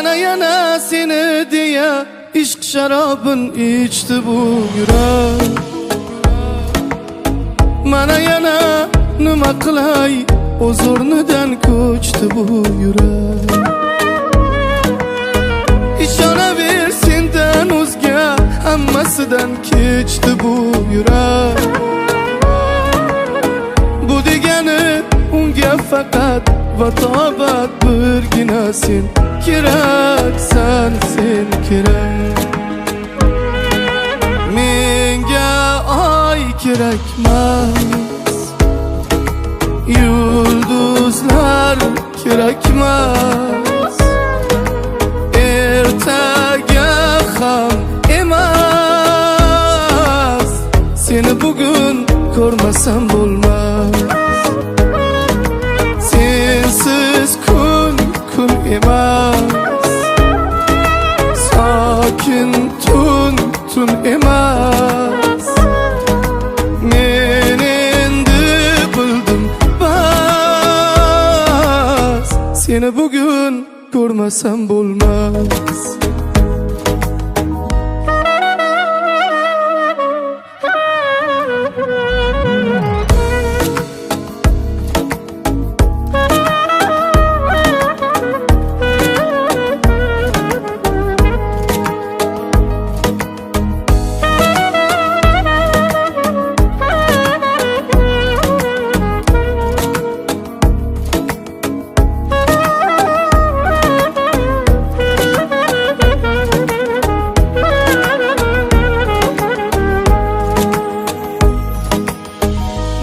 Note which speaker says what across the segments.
Speaker 1: Mana yana seni deya ishq sharobin ichdi bu yurak. Mana yana nima qilay, o'z o'rnidan ko'chdi bu yurak. Ishonaver sendan o'zga, hammasidan kechdi bu yurak. Bu degani unga faqat va tobat birgina sen keraksan, sen kerak. Menga oy kerakmas, yulduzlar kerakmas, ertaga ham emas, seni bugun ko'rmasam bo'lmas. Sensiz kun kun emas, sokin tun tun emas. Men endi bildim bas, seni bugun ko'rmasam bo'lmas.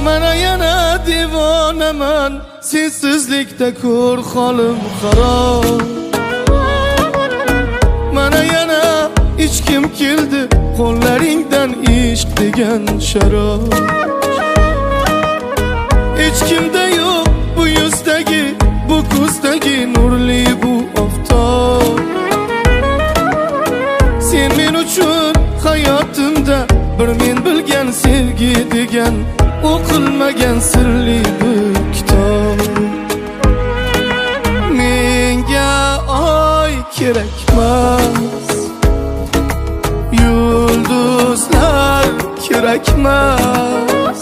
Speaker 1: Mana yana devonaman, sensizlikda ko'r holim xarob. Mana yana ichkim keldi qo'llaringdan ishq degan sharob. Hech kimda yo'q bu yuzdagi, bu ko'zdagi nurli bu oftob. Sen men uchun hayotimda bir men bilgan sevgi degan o'qilmagan sirli bir kitob. Menga oy kerakmas, yulduzlar kerakmas,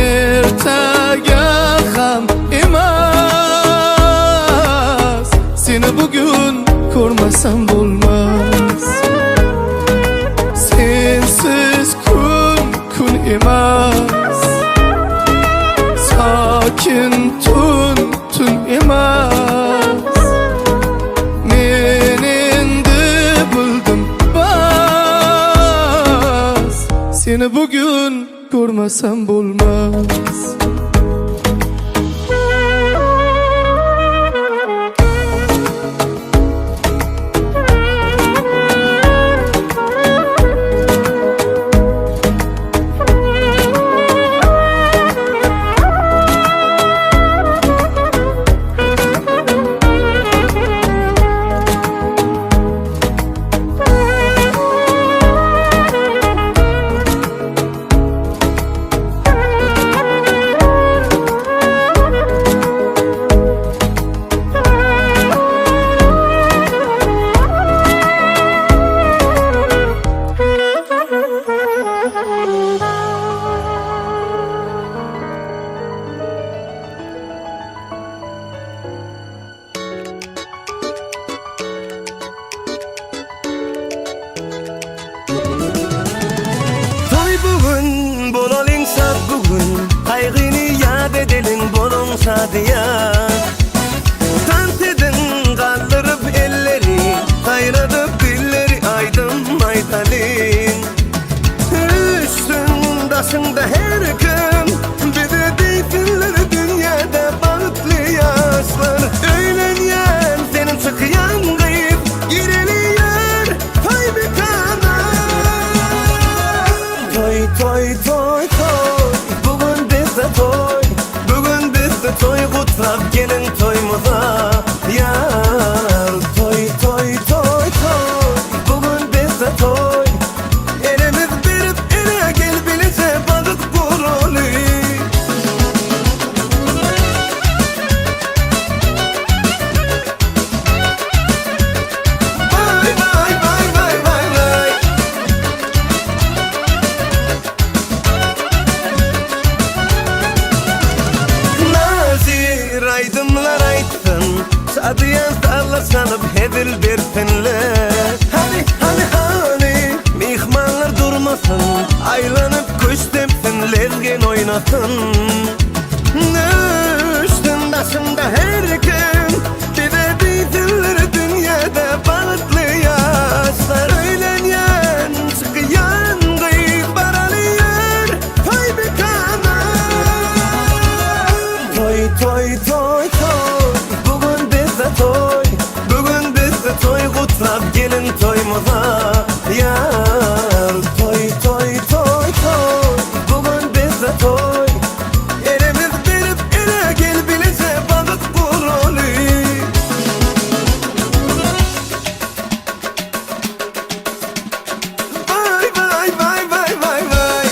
Speaker 1: ertaga ham emas, seni bugun ko'rmasam bo'lmas. Sensiz kun kun emas, sokin tun tun emas. Men endi bildim bas, seni bugun ko'rmasam bo'lmas.
Speaker 2: Toy bugün, bolalyň şat bugün, Kaygını yad edelim, bolun şadiyan. Tant edin, kaldırıp elleri, Kayradıp dilleri, aydın maytalin. Üstün daşında her gün, Bize deysinler dünyada bahtlı yaşlar. Öylenyen senin çıkyan kıyıp, Gireliyor toy mekana. Toy toy toy toy, bugün bizde toy, bugün bizde toy, kutlap gelin toyumuza yar. Toy toy toy toy, bugün bizde toy, elimiz verip ele gel bilece balık burun. oynasın. Düştüm başımda her kim bize bitirir dünyada balıklı yaşlar. Öğlenyen çıkıyan kıyık baralıyor toy bir kana. Toy toy toy toy bugün bizde toy. Bugün bizde toy kutlap gelin toyumuza yar. Toy toy toy toy bugün bizde toy. Elimiz verip ele gel bilece balık vurulu. Vay vay vay vay vay vay.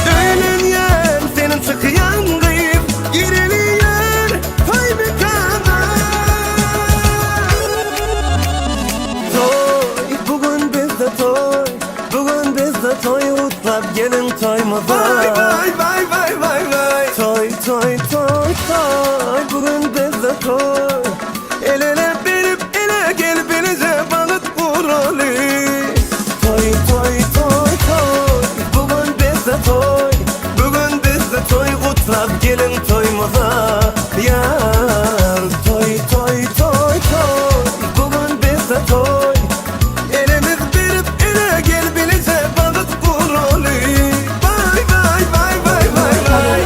Speaker 2: Öğlenyen senin çıkıyan kıyıp giriliyor toy bir kana. Toy bugün bizde toy. Bugün bizde toy utlap gelin toyumuza. Vay vay vay vay vay vay. Toy toy toy toy bugün bizde toy. El ele verip ele gel bilece balık vuralı. Toy toy toy toy bugün bizde toy. Bugün bizde toy kutlap gelin toyumuza yar. Toy toy toy toy bugün bizde toy. Elimiz verip ele gel bilece balık vuralı. Vay vay vay vay vay vay.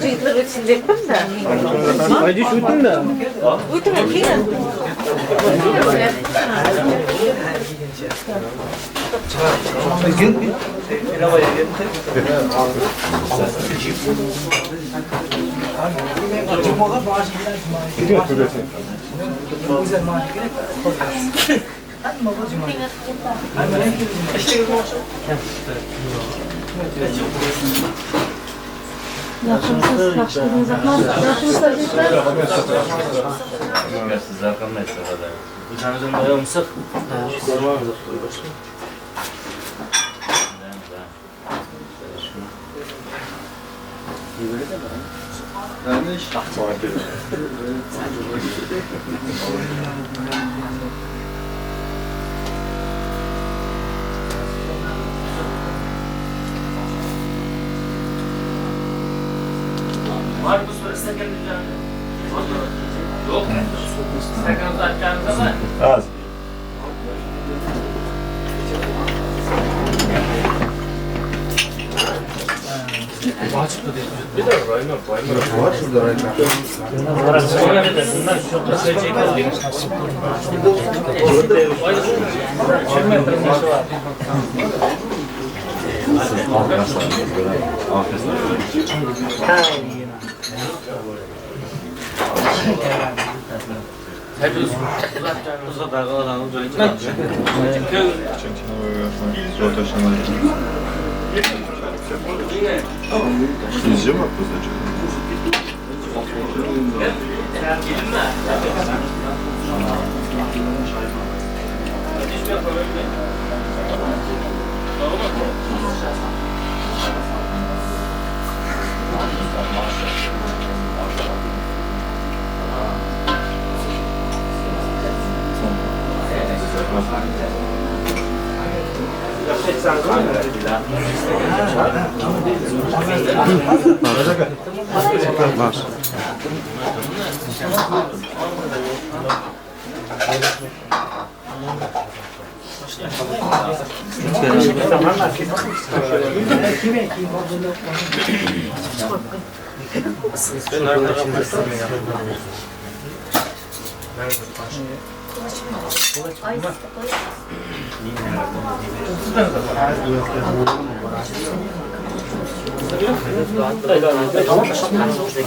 Speaker 3: Jigitlar o'tsin debdim-da. O'tma, keyin.
Speaker 4: Yaxshimisiz? Yaxshiliginiz rahmat. Yaxshimisiz jigitlar?
Speaker 5: Sizlar qandaysizlar? O'zimizning oyog'imiz ko'rmamiz.
Speaker 6: Var bu soru Yok.
Speaker 5: Az.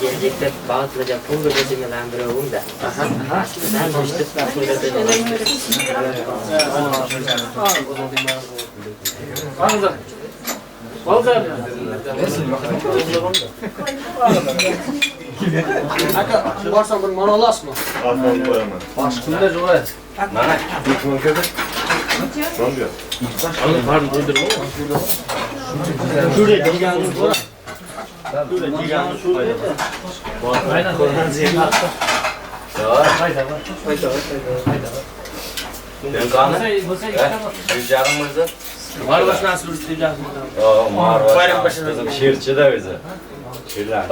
Speaker 6: Gelecekte bağıtılacak pul ödemelerden biri da. Ben işte pul
Speaker 7: Aka, borsam bir mana olasizmi?
Speaker 5: Shunda jo'ra. Mana,
Speaker 8: Sherchida o'zi. Sherlar.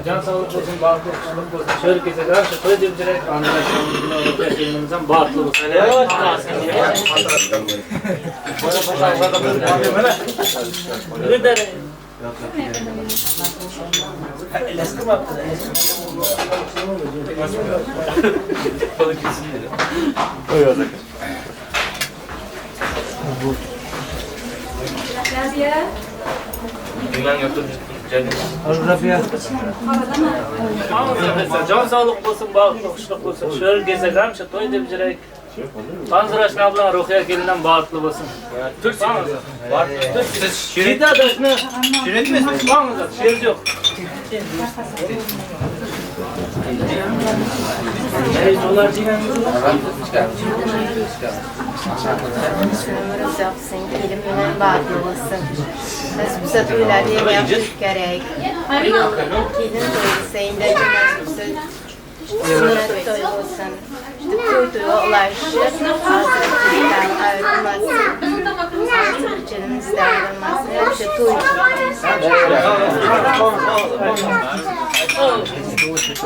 Speaker 5: Can sağlık olsun, bahtlı olsun. Şöyle keseler, şöyle diyecek, anlaşılmamızdan bahtlı olsun. Evet. Can sağlık olsun, bahtlı hoşluk olsun. Şöyle keseler, şöyle diyecek. Panzırashlar bilan Ruhiya kelinden bahtlı olsun. Şer yo'q.
Speaker 3: Uzaqsin, kelin bilan baxtli bo'lsin. Nasib bo'lsa to'ylarni ham yaxshi kerak. Kelin to'y desa endi nasib bo'lsa sunnat to'y bo'lsin. To'y to'yga ulashish, hozirdan ayrilmasin. Kelinimizdan ayrilmasin. Yaxshi to'y.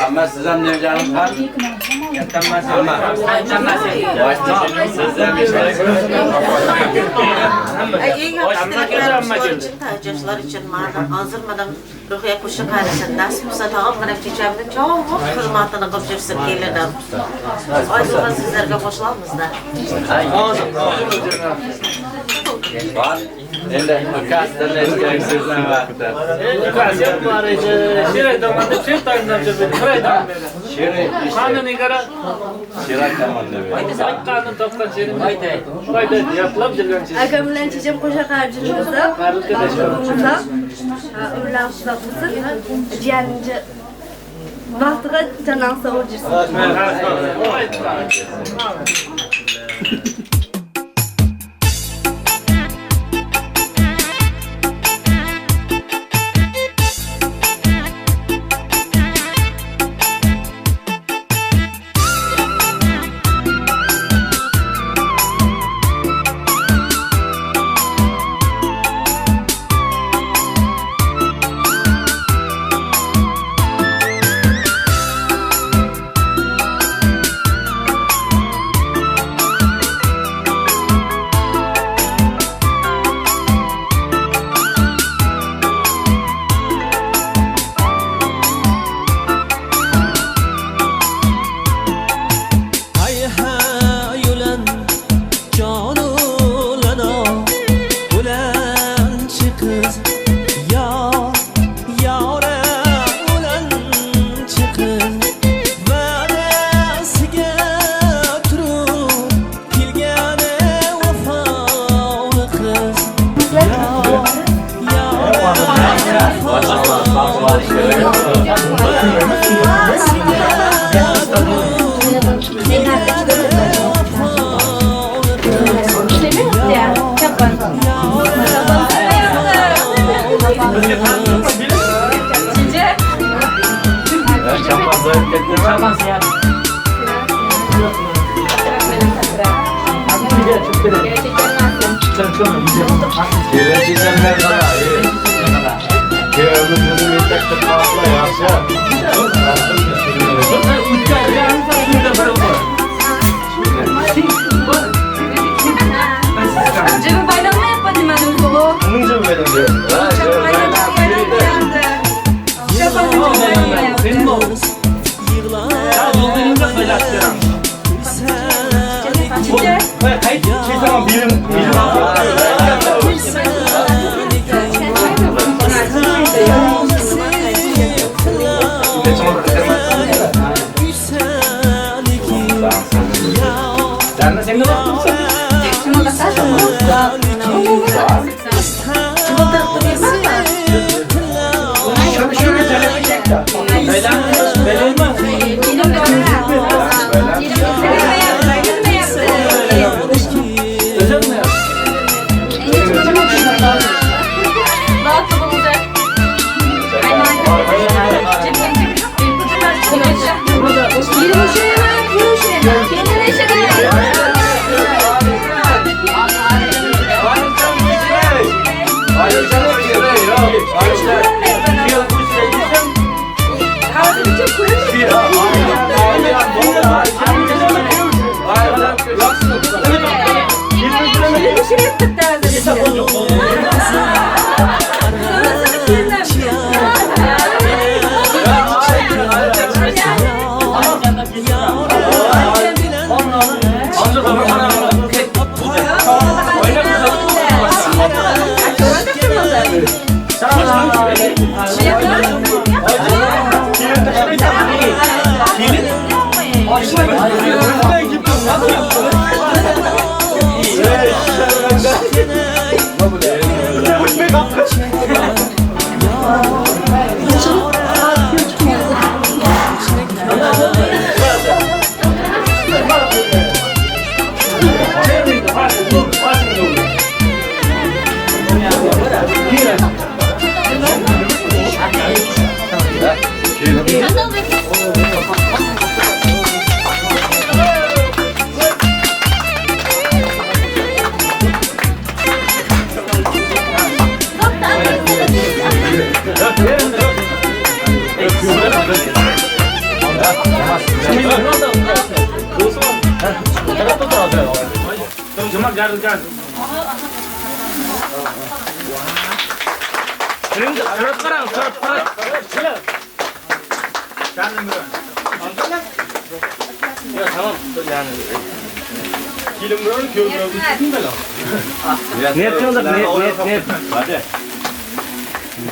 Speaker 8: Ama siz ham nevcanım var.
Speaker 9: Eng yaxshi tilaklar uchun, yoshlar uchun mana hozir mana Ruhiya qo'shiq qarasin, nasib bo'lsa tag'in mana chechamni cho'g' xizmatini qilib yursin kelinim. Oyxon sizlarga qo'shilamiz-da.
Speaker 8: Endi ukasidan eshitgan so'zdan vaqtda.
Speaker 5: Ukasi ham bor edi. Shiray tomonda, sher tomondan jurdi. Shiray tomondan. Qanuni qara.
Speaker 8: Shiray tomonda.
Speaker 5: Aytganini topgan sherim. Aytay. Yoqlab yurgan sherim.
Speaker 4: Akam bilan checham qo'sha qarab yuribmiz. Ular uzoq bo'lsin. Jiyanimcha baxtiga jonang sog' yursin.
Speaker 8: Maşallah.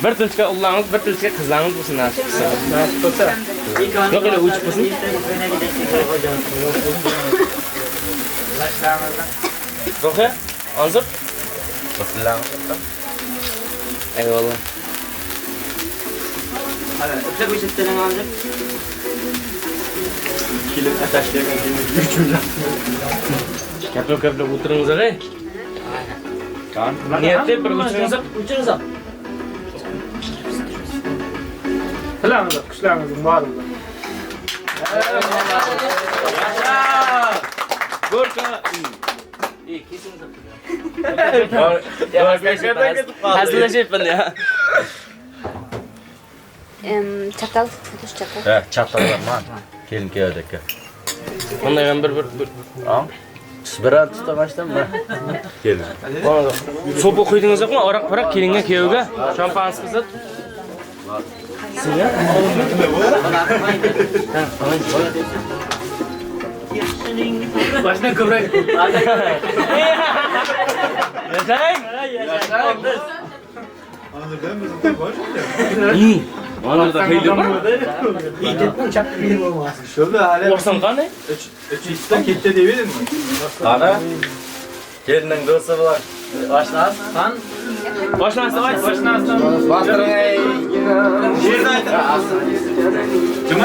Speaker 5: Bir tilchka ullaringiz, bir tilchka qizlaringiz bo'lsin nasib qilsa. Nasib bo'lsa. Yo'q, ila uch bo'lsin. Ruhi, Anzur. Eyvallah.
Speaker 6: Hadi, öpse bu işitlerin Anzur.
Speaker 8: Kelin tashlagan kelin 3 million.
Speaker 5: Kaplab-kaplab o'tiringiz, ey. Niyatli bir o'chiringiz, o'chiringiz.
Speaker 7: Tilamiz, kuchlarimiz bor.
Speaker 5: Yasha! Go'rka. Ey, kesingiz. Hazillashyapman ya.
Speaker 10: Chatal, tush chatal.
Speaker 8: Ha, chatallar man. Kelin kuyovdagi.
Speaker 5: Bunday ham bir
Speaker 8: Biron tutamasdanmi? Kelin.
Speaker 5: So'p o'qiydingiz yo'qmi? Aroq-paroq kelinga kuyovga shampanskiy qilsa. Başdan ko'proq. Yashang! Yashang! Mana xeyli bor. O'rsan qani?
Speaker 11: 3-dan ketdi deb edingmi?
Speaker 8: Qani? Kelinning do'sti bilan oshnasi?
Speaker 5: Qan? Oshnasi ayt, oshnasi.
Speaker 8: Botiring.
Speaker 11: Yerni ayting.
Speaker 8: Kim?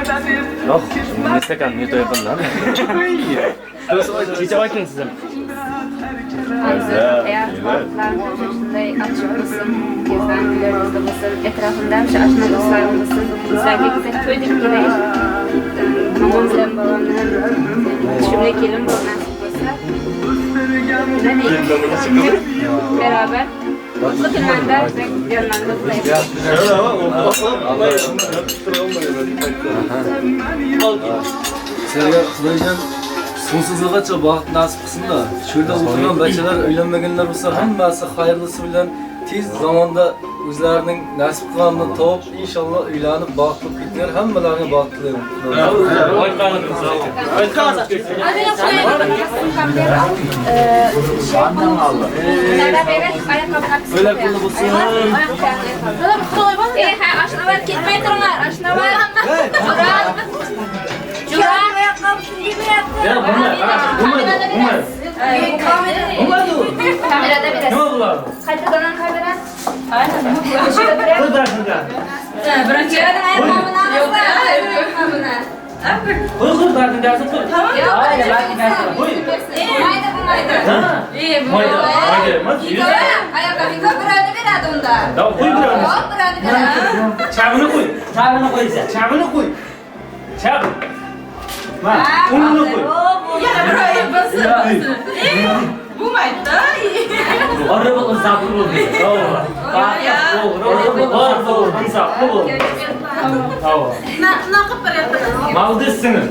Speaker 5: Bir
Speaker 8: Yo'q, ne stakan ne to'y qildim.
Speaker 5: Kecha ayting siz ham.
Speaker 10: Shunday açık olsun, gezden güler yüzlü olsun, etrafında hemşe aşina dostlar olsun. Sizlerge güzel toy deb kelay. Mamam bilan bolamni ham shunday kelin bo'lib nasib bo'lsa. Nima beraber mutlu kunlarda yonlarında bulayım.
Speaker 12: Sizlarga Xudoyjon sonsuzluğacha baxt nasib qilsin-da. Shu yerda o'tirgan bachalar, uylanmaganlar bo'lsa, hammasi xayrlisi bilan tez zamonda o'zlarining nasib qilganini topib, inshaalloh uylanib baxtli bo'lib ketsinlar. Hammalarini baxt tilayman.
Speaker 10: Aşnavar ketmay turinglar, aşnavar. Jurat.
Speaker 5: Ya bunlar. Bunlar.
Speaker 10: Kamerada berasiz.
Speaker 5: Nima bo'ladi?
Speaker 10: Qaytadan kamera.
Speaker 5: Qo'y darsinda.
Speaker 10: Birinchi ayaqqabini.
Speaker 5: Qo'y qo'y darsin qo'y.
Speaker 10: Qo'y. Mayda bu mayda.
Speaker 5: Mayda, mayda emas.
Speaker 10: Ayaqqabini birovni beradi unda.
Speaker 5: Da qo'y birovni.
Speaker 10: Yo'q, birovni beradi.
Speaker 5: Chabini qo'y.
Speaker 6: Chabini qo'ysa.
Speaker 5: Chabini qo'y. Chab. Ma, unini qo'y.
Speaker 4: Yana birovi bo'lsin. Bu mayda.
Speaker 5: To'g'ri bo'l, insofli bo'l. To'g'ri. To'g'ri bo'l, insofli bo'l. To'g'ri.
Speaker 9: Na qilib beryapti.
Speaker 5: Молодец singlim.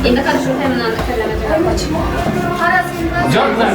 Speaker 10: Endi qara shu kamerani
Speaker 5: Jon bilan.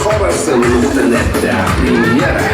Speaker 2: Xorazm.netda premyera.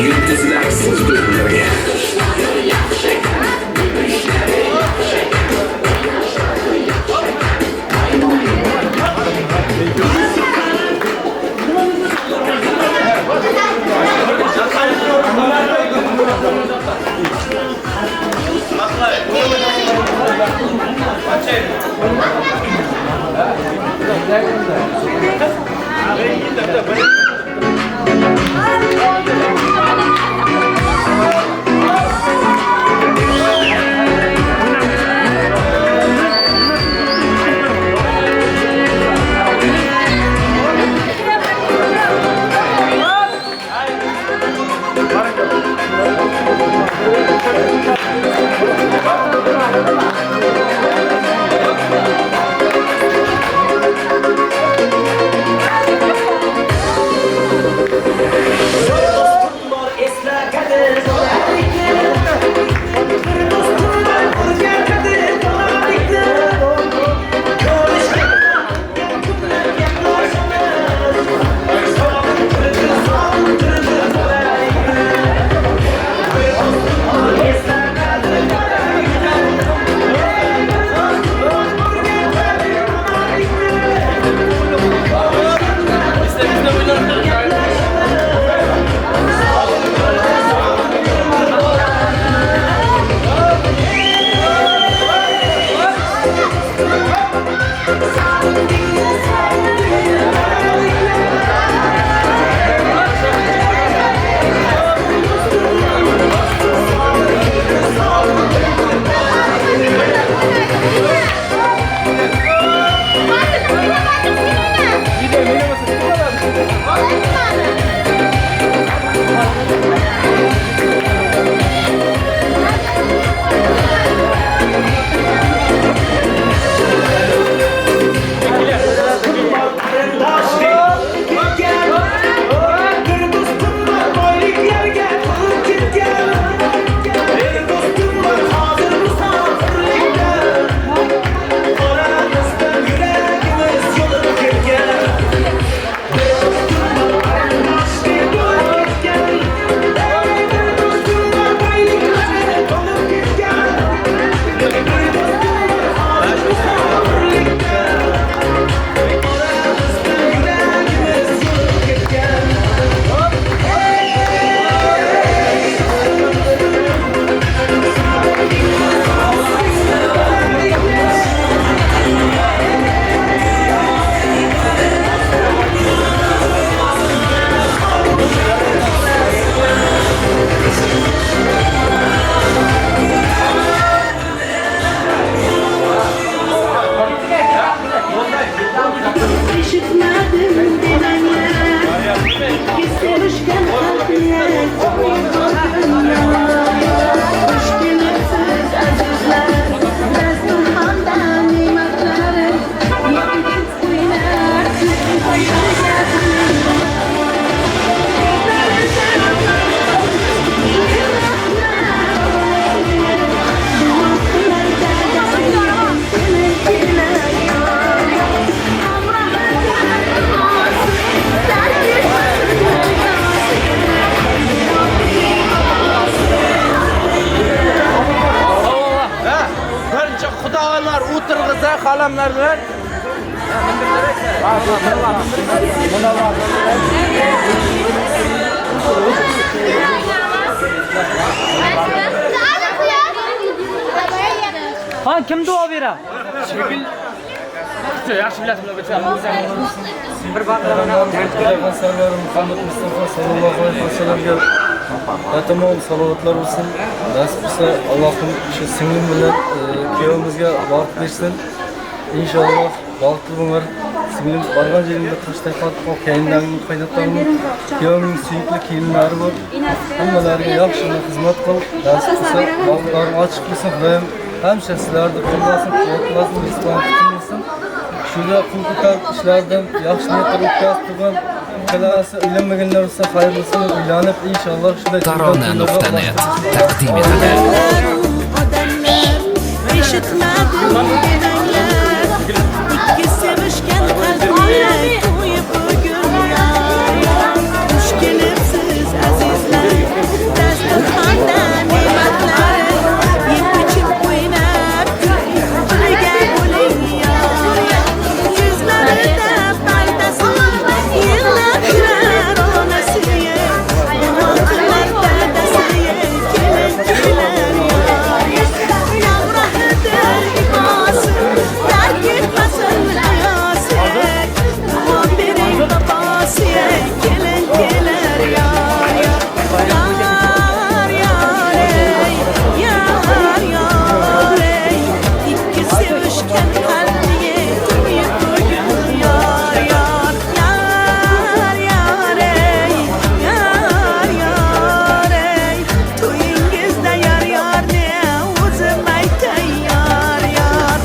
Speaker 2: Yulduzlar siz bilan birga.
Speaker 11: Xolamlar bilan.
Speaker 6: Ha, kim duo beradi?
Speaker 5: Shekil. Yaxshi bilasizlar,
Speaker 6: bir baqirana
Speaker 12: Payg'ambarlar Muhammad Mustafa sallallohu alayhi vasallamga tamom salovatlar bo'lsin. Nasib qilsa Allohim shu singlim bilan kuyovimizga baxt bersin. Inshaalloh baxtli bo'lar. Singlim borgan yerimda toshday qotib qolganlarning qaynotalarim, kuyovimning suyukli kelinlari bor. Hammalariga yaxshi xizmat qil. Nasib qilsa baxtlaring ochiq bo'lsin. Xudoyim hamisha sizlarni qo'llasin, quvvatlasin, rizqlaringiz bo'lsin. Shunda qo'l ko'tarib ishlardan yaxshi niyatlar o'tkazib turgan ikkalasi uylanmaganlar bo'lsa xayrlisi uylanib inshaalloh shunday
Speaker 13: Tarona.net taqdim etadi.
Speaker 14: Odamlar eshitmadim demanglar, ikki sevishgan qalblar to'yi bugun yor yor. Xush kelibsiz azizlar, dasturxonda ne'matlar, yeb ichib o'ynab kuling, birga bo'ling yor yor. Yuzlarida pardasi, yig'lab yurar onasi, duo qilar dadasi, kelin kelar yor yor. Yamrahidir ibosi, tark etmasin hayosi, duo bering bobosi, kelin kelar yor yor. Yor yor ey, yor yor ey, ikki sevishgan qalbga to'yi bugun yor yor. Yor yor ey, yor yor ey, to'yingizda yor yorni o'zim aytay yor yor.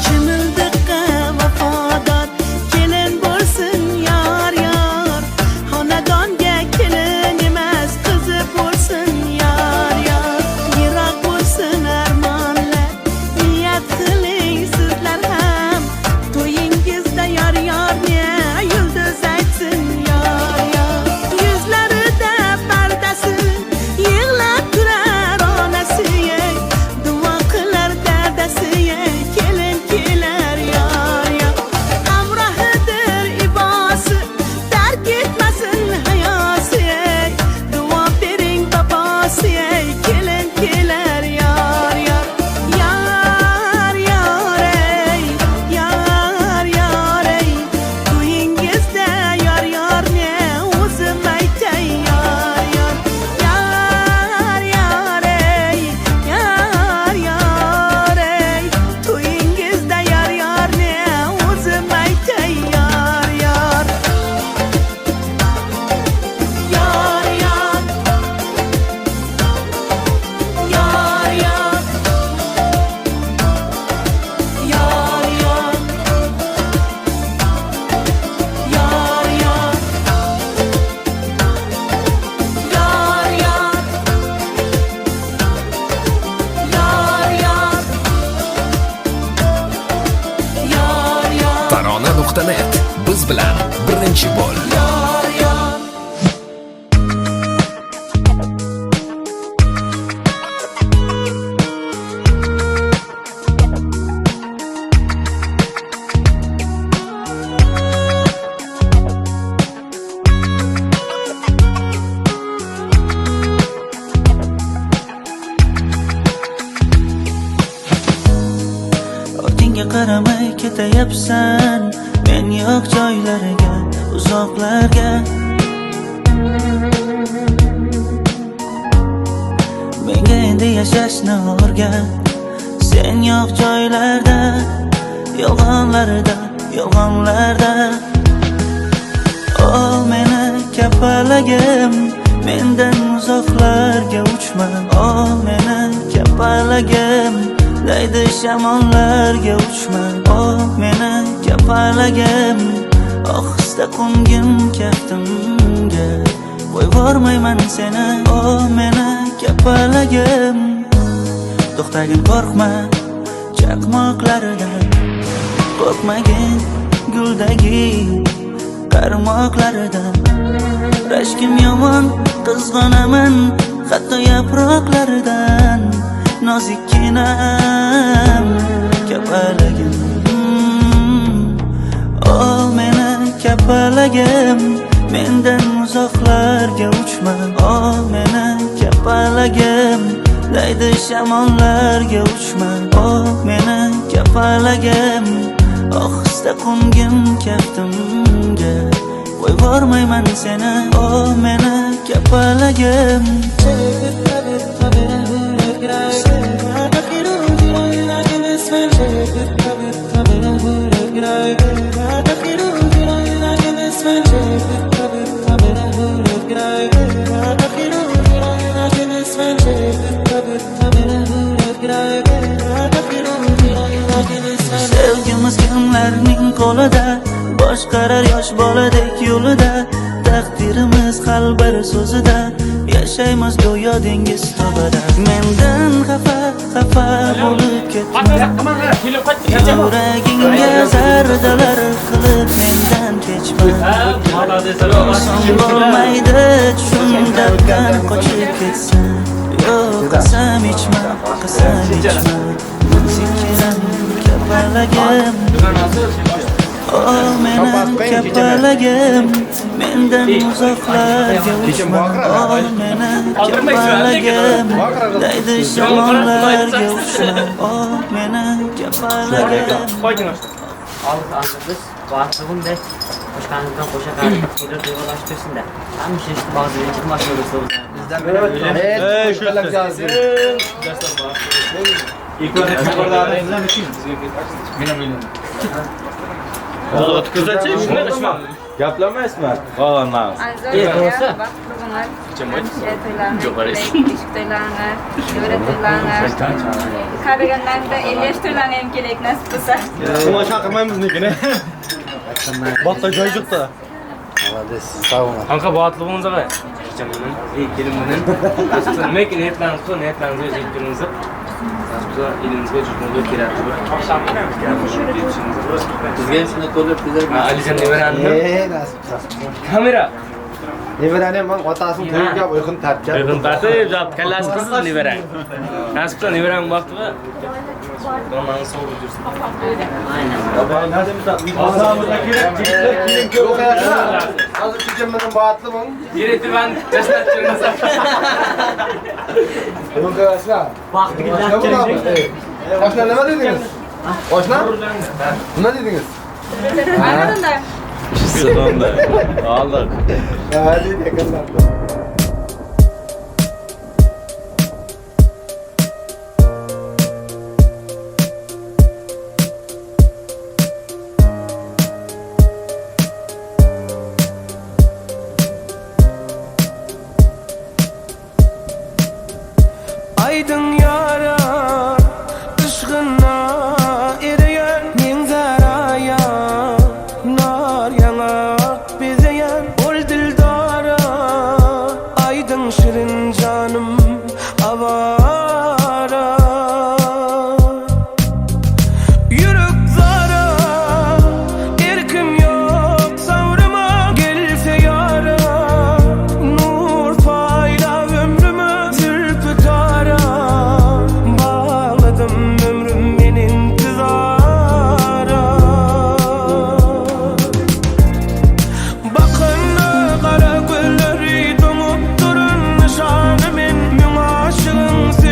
Speaker 14: Chimildiqqa vafodor kelin bo'lsin yor yor, xonadonga kelin emas qizi bo'lsin yor yor. Yiroq bo'lsin armonlar, niyat qiling sizlar ham, to'yingizda yor yorni yulduz aytsin yor yor. Yuzlarida pardasi, yig'lab turar onasi, duo qilar dadasi, kelin kelar yor yor. Hamrohidir ibosi, tark etmasin hayosi, duo bering bobosi, kelin kelar yor yor. Yor yor ey, yor yor ey, to'yingizda yor yorni o'zim aytay yor yor. Yor yor ey, yor yor ey, to'yingizda yor yorni o'zim aytay yor yor. Yor yor, yor yor, yor yor, yor yor, yor yor, yor yor, yor yor.
Speaker 13: Tarona.net biz bilan birinchi bo'l.
Speaker 14: Yor yor.
Speaker 15: Ortingga qaramay ketayapsan, men yo'q joylarga, uzoqlarga. Menga endi yashashni o'rgat, sen yo'q joylarda, yolg'onlarda, yolg'onlarda. O meni kapalagim, mendan uzoqlarga uchma. O meni kapalagim, Daydi shamollarga uchma. O meni kapalagim, ohista qo'ngin kaftimga. Qo'yvormayman seni, o meni kapalagim. To'xtagin qo'rqma chaqmoqlaridan, qo'rqmagin guldagi qarmoqlaridan. Rashkim yomon, qizg'onaman hatto yaproqlaridan. Nozikkinam kapalagim, o meni kapalagim. Mendan uzoqlarga uchma, o meni kapalagim. Daydi shamollarga uchma, o meni kapalagim. Ohista qo'ngin kaftimga, qo'yvormayman seni, o meni kapalagim. Sevgimiz kimlarning qo'lida, boshqarar yosh boladek yo'lida. Taqdirimiz hal bir so'zida, yashaymiz go'yo dengiz tubida. Mendan xafa xafa bo'lib ketma, yuragingga zardalar qilib mendan kechma. Oson bo'lmaydi tushumdan qochib ketsa. Yo'q, qasam ichma, qasam ichma. Nozikkinam kapalagim, o meni kapalagim. Mendan uzoqlarga uchma, o meni kapalagim. Daydi shamollarga uchma, o meni kapalagim.
Speaker 6: Biz baxtli da qo'shqanimizdan qo'sha qarib to'ylar to'yg'alashtirsin-da. Hamisha shu bag'ziga chiqmoqchi bo'lsa
Speaker 7: bizdan beri
Speaker 11: Gaplamaysizmi? Qolmaz.
Speaker 4: Qaraganlarida 50 to'ylarni ham kerak nasib bo'lsa.
Speaker 11: Nima chaqirmaymiz nekini? Boqda joy yo'q-da.
Speaker 7: Молодец, sog' bo'ling.
Speaker 5: Qanqa baxtli bo'linglar aka. Kelin bilan. Nimaiki niyatlaringiz bo'lsa, niyatlaringizga yetib. Nasib bo'lsa elimizga, yurtimizga kerak.
Speaker 7: Bizga ham shunday to'ylar bizlar.
Speaker 5: Alijon nevarani.
Speaker 7: Nasib bo'lsa.
Speaker 5: Kamera.
Speaker 7: Nevarani ham otasini to'yga uyquni tortgan.
Speaker 5: Uyquni tortib, kallasi qizil nevarang. Nasib bo'lsa nevarang baxtli. Donlarni sovurib yursin.
Speaker 7: Hozir chechem bilan baxtli bo'ling.
Speaker 5: Kerak bilan jaslat yurmasa.
Speaker 7: Baxtli. Oshna nima dedingiz? Oshna? Nima dedingiz?
Speaker 8: Sizdan aldık.
Speaker 7: Hadi yakınlar.
Speaker 2: Aydın yara ışkına eriyen menzaraya nar yanak bezeyen ol dildara aydın şirin canım avara yürük zara erkim yok savrıma gelse yara nur payla ömrümü zülfü tara bağladım ömrüm ben intizara bakın kara gülleri donup durun nişanı men min aşığın.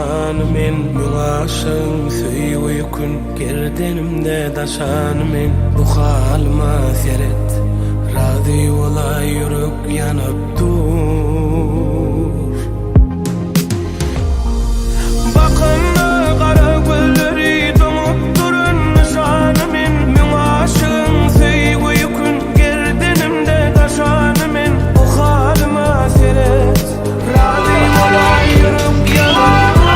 Speaker 1: nyşany men. Müň aşygyň söýgi ýükün gerdenimde daşan men. Bu halyma seret, razy bolaý ýürek ýanyp dur. Bakanda gara gözleri doňup duran nyşany men. Müň aşygyň söýgi ýükün gerdenimde daşan men. Bu halyma seret, razy bolaý ýürek ýanyp dur.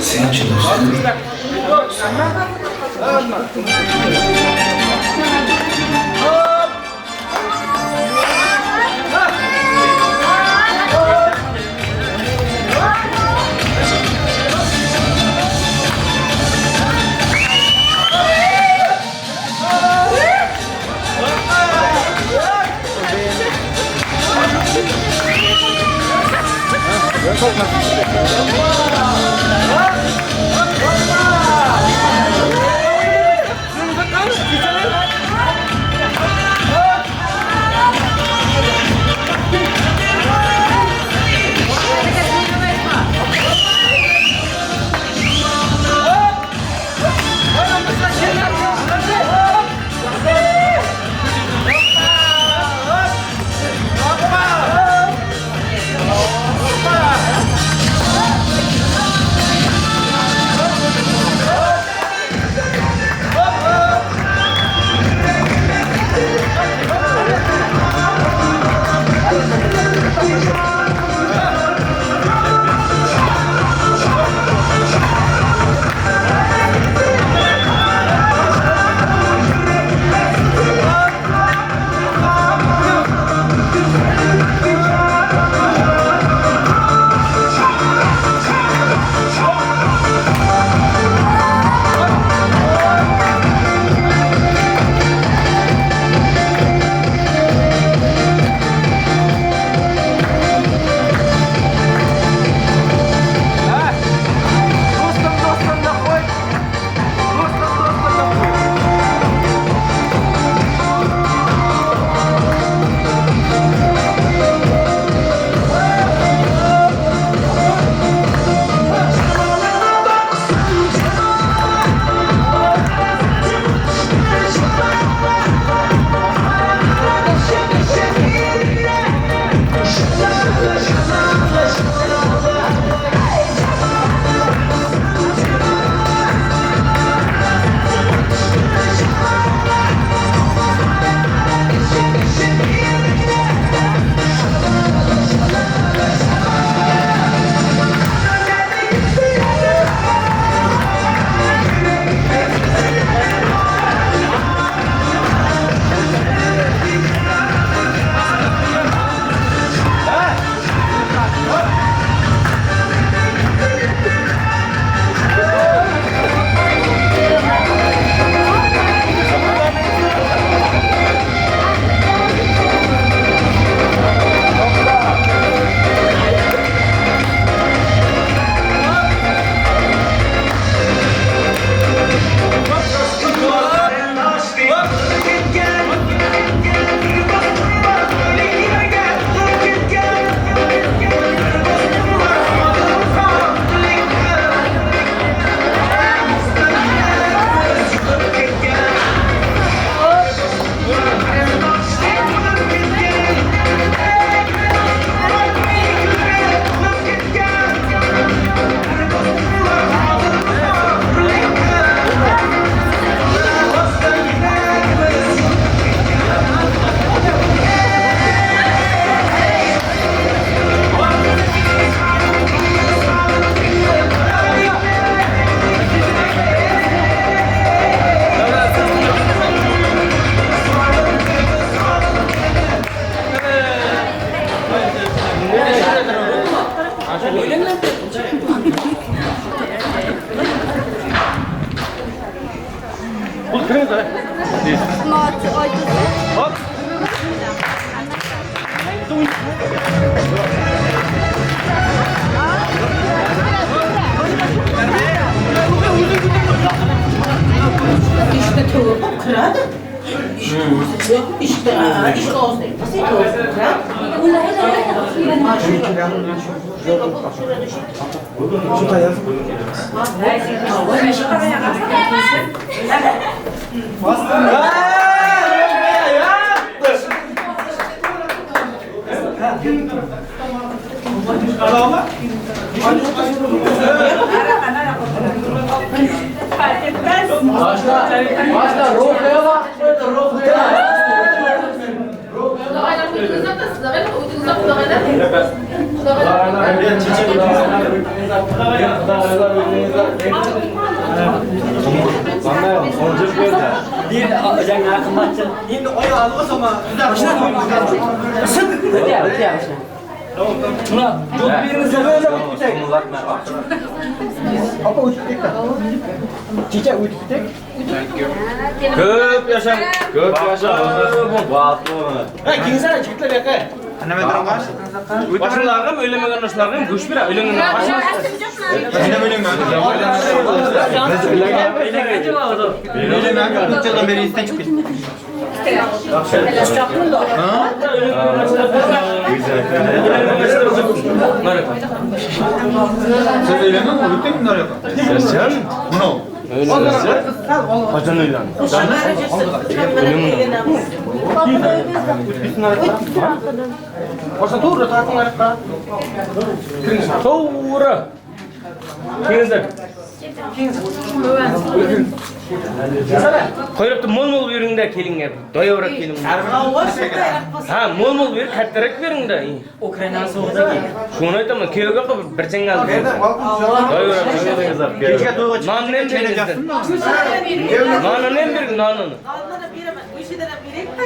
Speaker 15: Senchi do'stim.
Speaker 5: Hoppa! Bul kiringlar. Hop.
Speaker 9: İşte tovuğu kıradı. İşte işte olsun. Nasıl tovuğu kıradı?
Speaker 12: Başla, ruhaya bak, ruhaya.
Speaker 5: Ko'p yashang, ko'p yashang. Baxtli bo'ling. Ha, kiyinsan, chigitlar yoqqa.
Speaker 11: Nima turgan?
Speaker 5: Boshqalarga ham, o'ylamagan narsalarga ham go'sht beradi. O'ylangan
Speaker 11: Biz beri esdan chiqib ketdi. Siz uylanmadingmi? O'tdingmi naryoqqa?
Speaker 5: Sen?
Speaker 11: Buni.
Speaker 5: Qachon uylanding? Boshqa to'g'ri tortinglar. To'g'ri. Kelinglar. Qo'yibdi mo'l-mo'l beringda kelinga. Doyovroq kelin. Ha, mo'l-mo'l ber, kattaroq beringda.
Speaker 6: Ukraina so'g'ida.
Speaker 5: Shuni aytaman, kuyovga qilib bir jangal. Doyovroq.
Speaker 11: Kechga to'yga
Speaker 5: Nonni ham beringizlar. Nonni ham bering, nonni.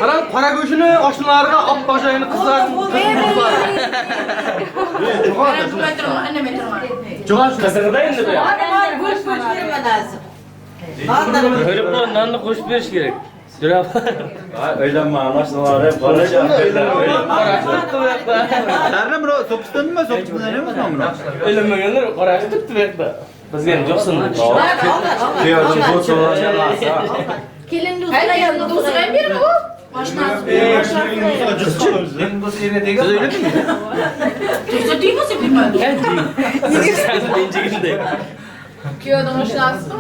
Speaker 7: Qarang, qora go'shini oshnalariga, oppoq joyini qizlar.
Speaker 5: Qizig'ida endi bu. Ko'rib qo'y, nonni qo'shib berish kerak. Durab.
Speaker 8: Uylanmagan oshnalari
Speaker 11: Darra bro, so'pisdan nima, so'pisdan emasmi buni?
Speaker 5: Uylanmaganlar qarashib turibdi bu yoqda. Bizga ham jo'qsin.
Speaker 8: Kuyovning bu
Speaker 3: Kelin do'stlar ham bermi u?
Speaker 11: Siz uylandingmi?
Speaker 4: Kuyovning oshnasimi?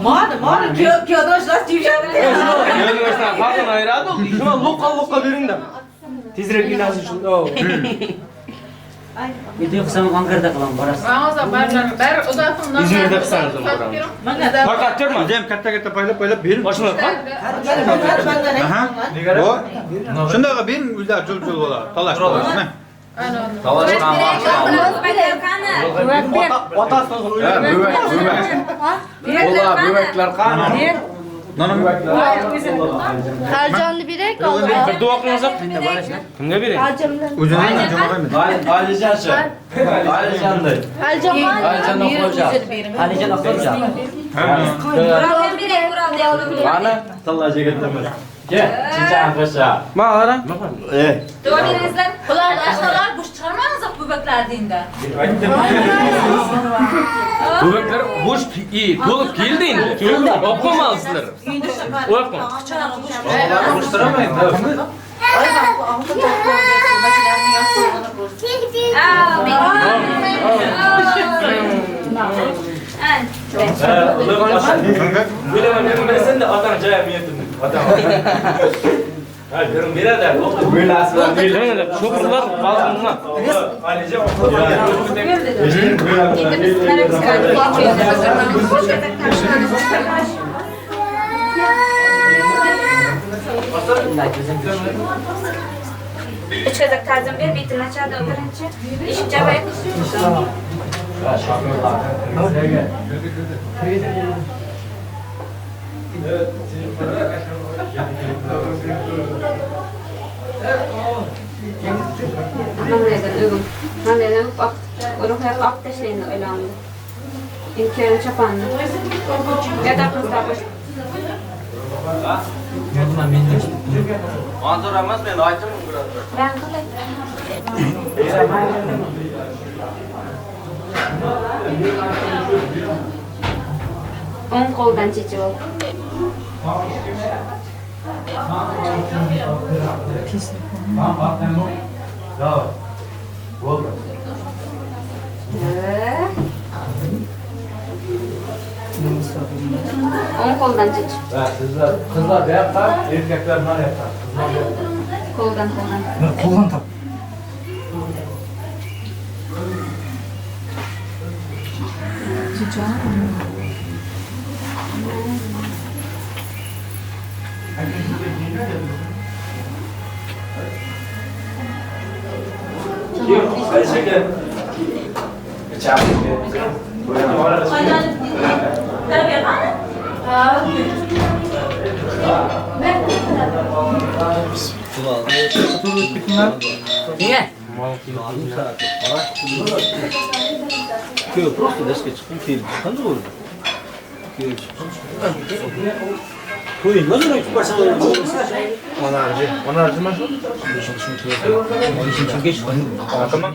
Speaker 9: Mana, mana kuyovning oshnasi tuyishadi.
Speaker 5: Kuyovning oshnasi xalqini ayiradi, shuni lo'qqa-lo'qqa beringda. Tezroq uylansin shu.
Speaker 6: Video qilsam Ankarada qilaman, borasiz.
Speaker 5: İzmirda qilsangiz ham boramiz. Faqat turma.
Speaker 11: Juda ham katta-katta paylab-paylab bering.
Speaker 5: Boshini qil.
Speaker 11: Aha. Bu. Shunday qilib bering, o'zlari jul-jul bo'ladi. Talash bo'ladi.
Speaker 8: Buvaklar qani?
Speaker 3: Alijonni beraylik.
Speaker 5: Bir duo qilmasak, kimga beraylik?
Speaker 3: Alijondan.
Speaker 8: Alijonchi. Alijonday.
Speaker 3: Alijon
Speaker 12: Alijon Oqxo'ja.
Speaker 6: Alijon Oqxo'ja.
Speaker 8: Qani? Tilla yigitimiz. Gel, chichan qo'sha.
Speaker 5: Ma qarang.
Speaker 4: Duo beringizlar. Ular ashnalar bo'sh chiqarmangiz buvaklarni endi.
Speaker 5: Buvaklar bo'sh to'lib keldi endi. Olib qo'ymaysizlar. Olib qo'y. Bilaman, nima bilasan-da, otang joyim yetim. Otang. Ha, ko'rin beradi. Cho'pirlar balqonga.
Speaker 10: Üç gezek ta'zim ber, betini ochadi birinchi. Eshik jabaydi. Manlaydan o'pib, ruhiyat olib tashlaydi o'ylandi. Imkoni chopanni. Yotoqimizda qo'sh.
Speaker 8: Manzur emas, men aytdim
Speaker 10: Ben qilay. O'ng qo'ldan chechib ol.
Speaker 7: Bo'ldi.
Speaker 10: O'ng qo'ldan chech.
Speaker 7: Ha, sizlar qizlar bu yoqqa, erkaklar mana yoqqa. Qizlar bu yoqqa.
Speaker 10: Qo'ldan qo'ldan.
Speaker 16: Qo'ldan top.
Speaker 6: Niye?
Speaker 12: Kuyov просто dashga chiqqan, kelib chiqqan to'g'ri. Kuyov chiqqan. To'y nima
Speaker 7: Onarji, onarji mi shu?
Speaker 11: Tamam.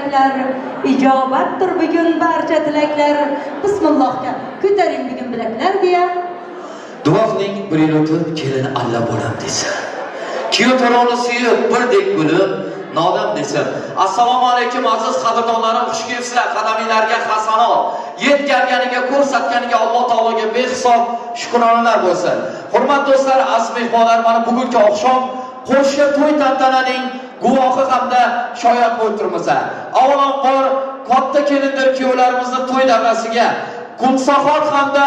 Speaker 16: muboraklar, ijobatdir bugun barcha tilaklar. Bismillohga ko'taring bugun bilaklar deya.
Speaker 17: Duo qiling, bir yil o'tib kelin alla bo'lam desa. Kuyov to'lovni suyib, birdek kulib, nodam desa. Assalomu alaykum aziz qadrdonlarim, xush kelibsizlar. Qadaminglarga hasanot, yetganganiga, ko'rsatganiga Alloh taologa behisob shukronalar bo'lsin. Hurmatli do'stlar, aziz mehmonlar, mana bugungi oqshom qo'sha to'y tantananing guvohi hamda shoyat bo'lib turibmiz. Avvalambor katta kelindir kuyovlarimizni to'y davrasiga Gulsahor hamda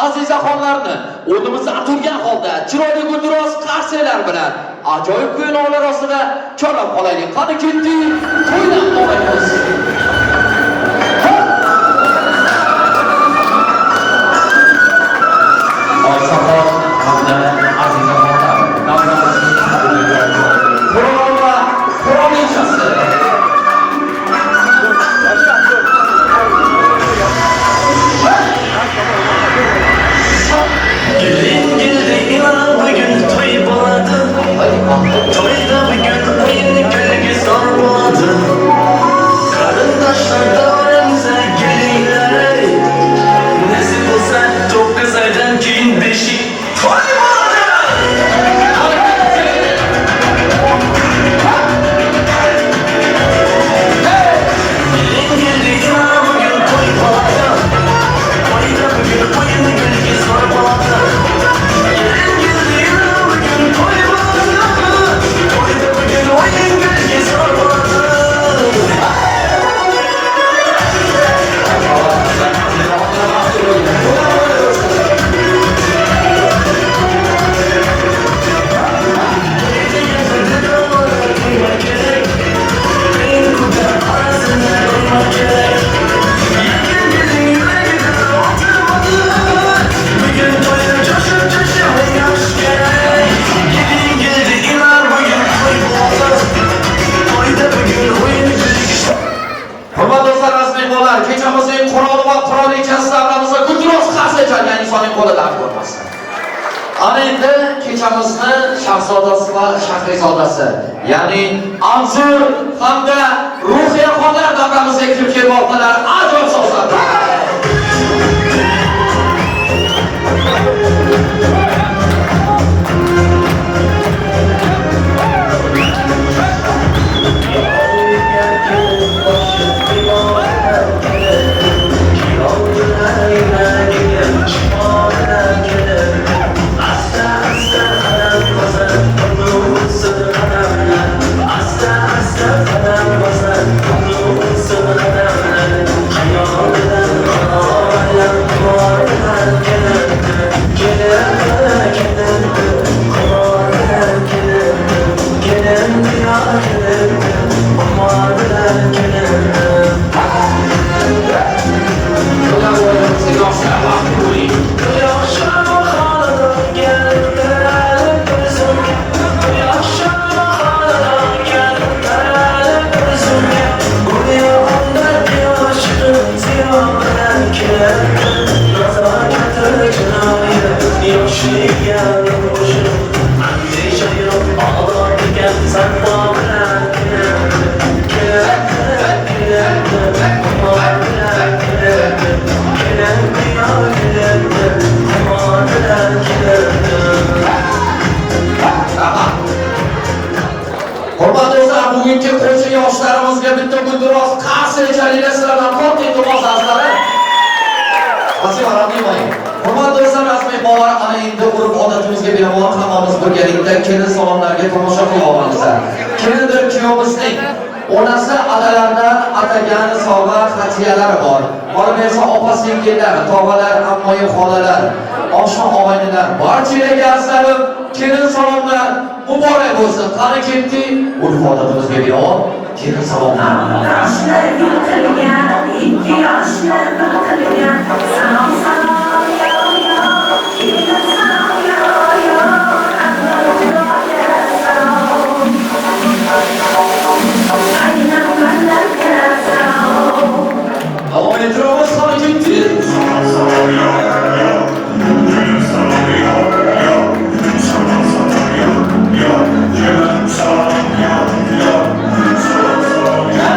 Speaker 17: Azizaxonlarni o'rnimizda aturgan holda chiroyli gulduros qarsaklar bilan ajoyib kuy-novlar ostida chorlab qolaylik. Qani ketdik, to'ydan olaymiz. Oysaxon hamda Azizaxonlar davramizning qurol va qurolichasi.
Speaker 15: Gelin geldi inan bugün toy bo'ladi. To'yda bugun o'yin kulgi zor bo'ladi. Qarindoshlar davramizga kelinglar. Nasib bo'lsa 9 oydan keyin beshik to'y bo'ladi. Gelin geldi inan bugün to'y bo'ladi. To'yda bugun o'yin kulgi zor bo'ladi. Gelin geldi inan bugün to'y bo'ladi. To'yda bugun o'yin kulgi zor bo'ladi.
Speaker 17: Hurmatli do'stlar, aziz mehmonlar, kechamizning quroli va qurolichasi davramizda gulduros qarsak chalgan insonning qo'li dard ko'rmasin. Ana endi kechamizni shahzodasi va shahrizodasi, ya'ni Anzur hamda Ruhiyaxonlar davramizga kirib kelmoqdalar. Ajoyib so'zlar. Hurmatli do'stlar, bugungi qo'shiq yoshlarimizga bitta gulduros qarsak chalinglar, sizlardan katta iltimos azizlarim. Спасибо, родные мои. Hurmatli do'stlar, aziz mehmonlar, ana endi urf-odatimizga binoan hammamiz birgalikda kelin salomlarga tomosha qila olamiz. Kelindir kuyovimizning onasi adalaridan atagan sovg'a hadiyalari bor. Qolaversa opa singillar, tog'alar, ammoyu xolalar, oshna og'aynilar, barchalarga azizlarim kelin salomlar muborak bo'lsin. Qani ketdik, urf-odatimizga binoan kelin salomlar.
Speaker 14: Yoshlar gul qilgan, ikki yoshlar bir qilgan. Salom salom yo yo, kelin salom yo yo, Anvar Xudoga salom. Qaynonamlarga salom.
Speaker 17: Davom ettiramiz, qani ketdik.
Speaker 18: Salom salom yo yo, kelin salom yo yo, salom salom yo yo, kelin salom yo yo, salom salom yo.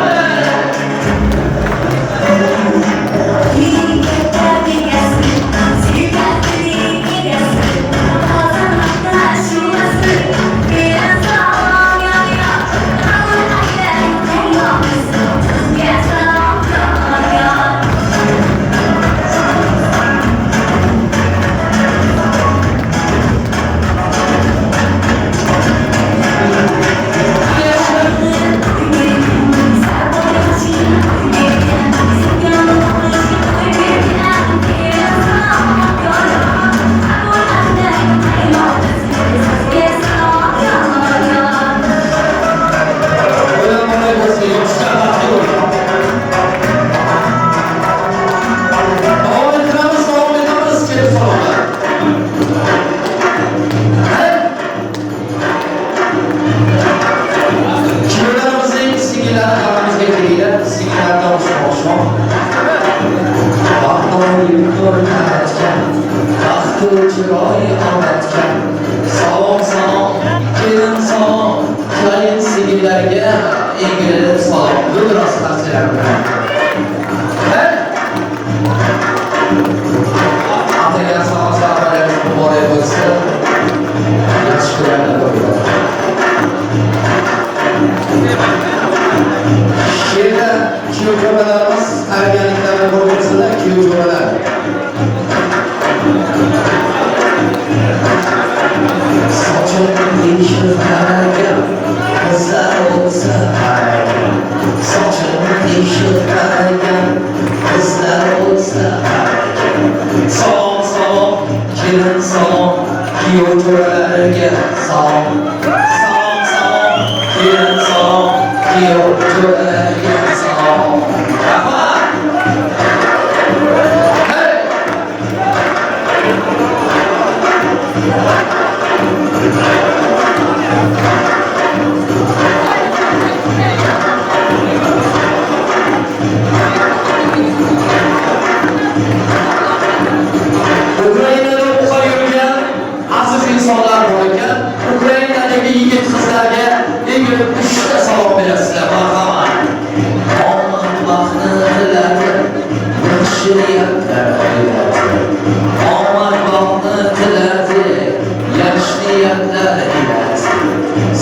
Speaker 17: Ukrainadagilarga egilib salom. Gulroz qarchilar bilan. Atagan salom safarlaringiz muborak bo'lsin. Yaxshi kunlarda bo'linglar. She'rda kuyov jo'ralarimiz tayyorgarliklarini ko'rganlar, kuyov jo'ralar. Sochim teshib qaragan qizlar bo'lsa qaragan, sochim teshib qaragan qizlar bo'lsa qaragan. Salom salom kelin salom, kuyov jo'ralarga salom. Salom salom kelin salom, kuyov jo'ralarga salom. Rahmat. Hey! Ukrainada o'qib yurgan aziz insonlar bor ekan. Ukrainadagi yigit qizlarga egilib 3 ta salom berasizlar. Marhamat. Omad baxtni tiladi, yaxshi niyatlar iladi. Omad baxtni tiladi, yaxshi niyatlar iladi.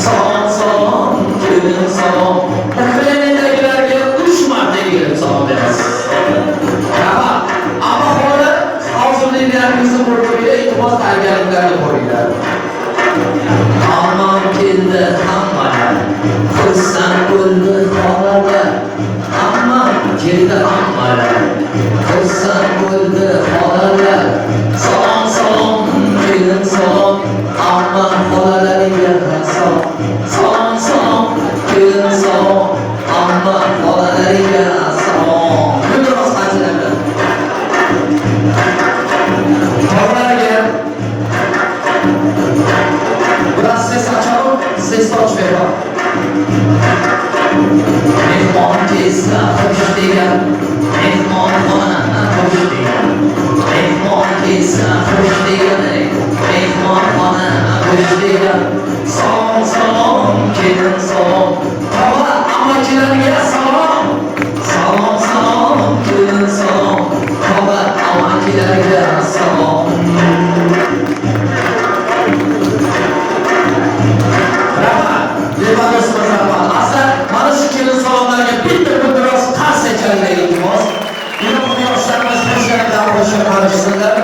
Speaker 17: Salom salom kelin salom. Ukrainadagilarga 3 marta egilib salom berasiz. Rahmat. Ammo hozir hozirliklaringizni ko'rib, iltimos tayyorgarliklarni ko'ringlar. Ammam keldi hammalar, xursand bo'ldi xolalar. Ammam keldi hammalar, xursand bo'ldi xolalar. Salom salom kelin salom, ammam xolalariga salom. Salom salom kelin salom, ammam xolalariga salom. Gulroz qanchalar. Xolalarga biraz ses açalım, ses açmayalım. Mehmon kelsa xush degan, mehmonxona xush degan. Mehmon kelsa xush degan, mehmonxona xush degan. Salom salom kelin salom, tog'a amakilarga salom. Salom salom kelin salom, tog'a amakilarga salom. Rahmat. Demak, rahmat. Aslan, mana shu kelin salomlarga bitta biroz qarsak chalinglar iltimos. Ilohim yoshlarimiz qo'shilib qo'shib qarashsinlar.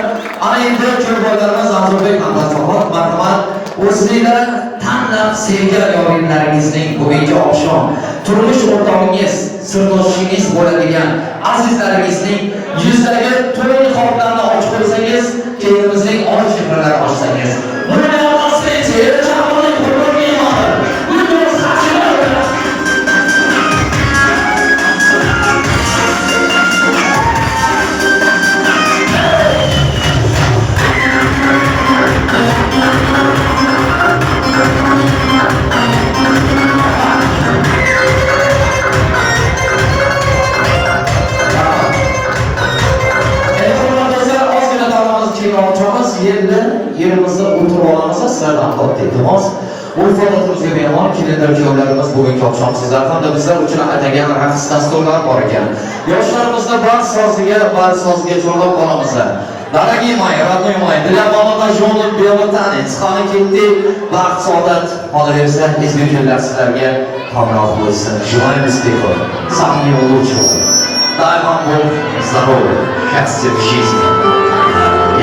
Speaker 17: Ana endi kuyovlarimiz Abdulbek Ahmadzohid, marhamat. O'zinglar tanlab sevgan yorinlaringizning bugungi oqshom turmush o'rtog'ingiz, sirdoshingiz bo'ladigan azizlaringizning yuzidagi to'y niqoblarni ochib qo'ysangiz, kelinimizning oy chehralarini ochsangiz. Buni yerimizda o'tirib olamiz, sizlardan katta iltimos. Urf-odatimizga binoan kelinlar kuyovlarimiz bugungi oqshom sizlar hamda bizlar uchun atagan raqs dasturlar bor ekan. Yoshlarimizni bar soziga chorlab qolamiz. Дорогие мои, родные мои, для молодоженов белый танец. Qani ketdik, baxt saodat qolaversa, ezgu kunlar sizlarga hamroh bo'lsin. Желаем успехов, самого лучшего. Дай вам Бог здоровья, счастья в жизни.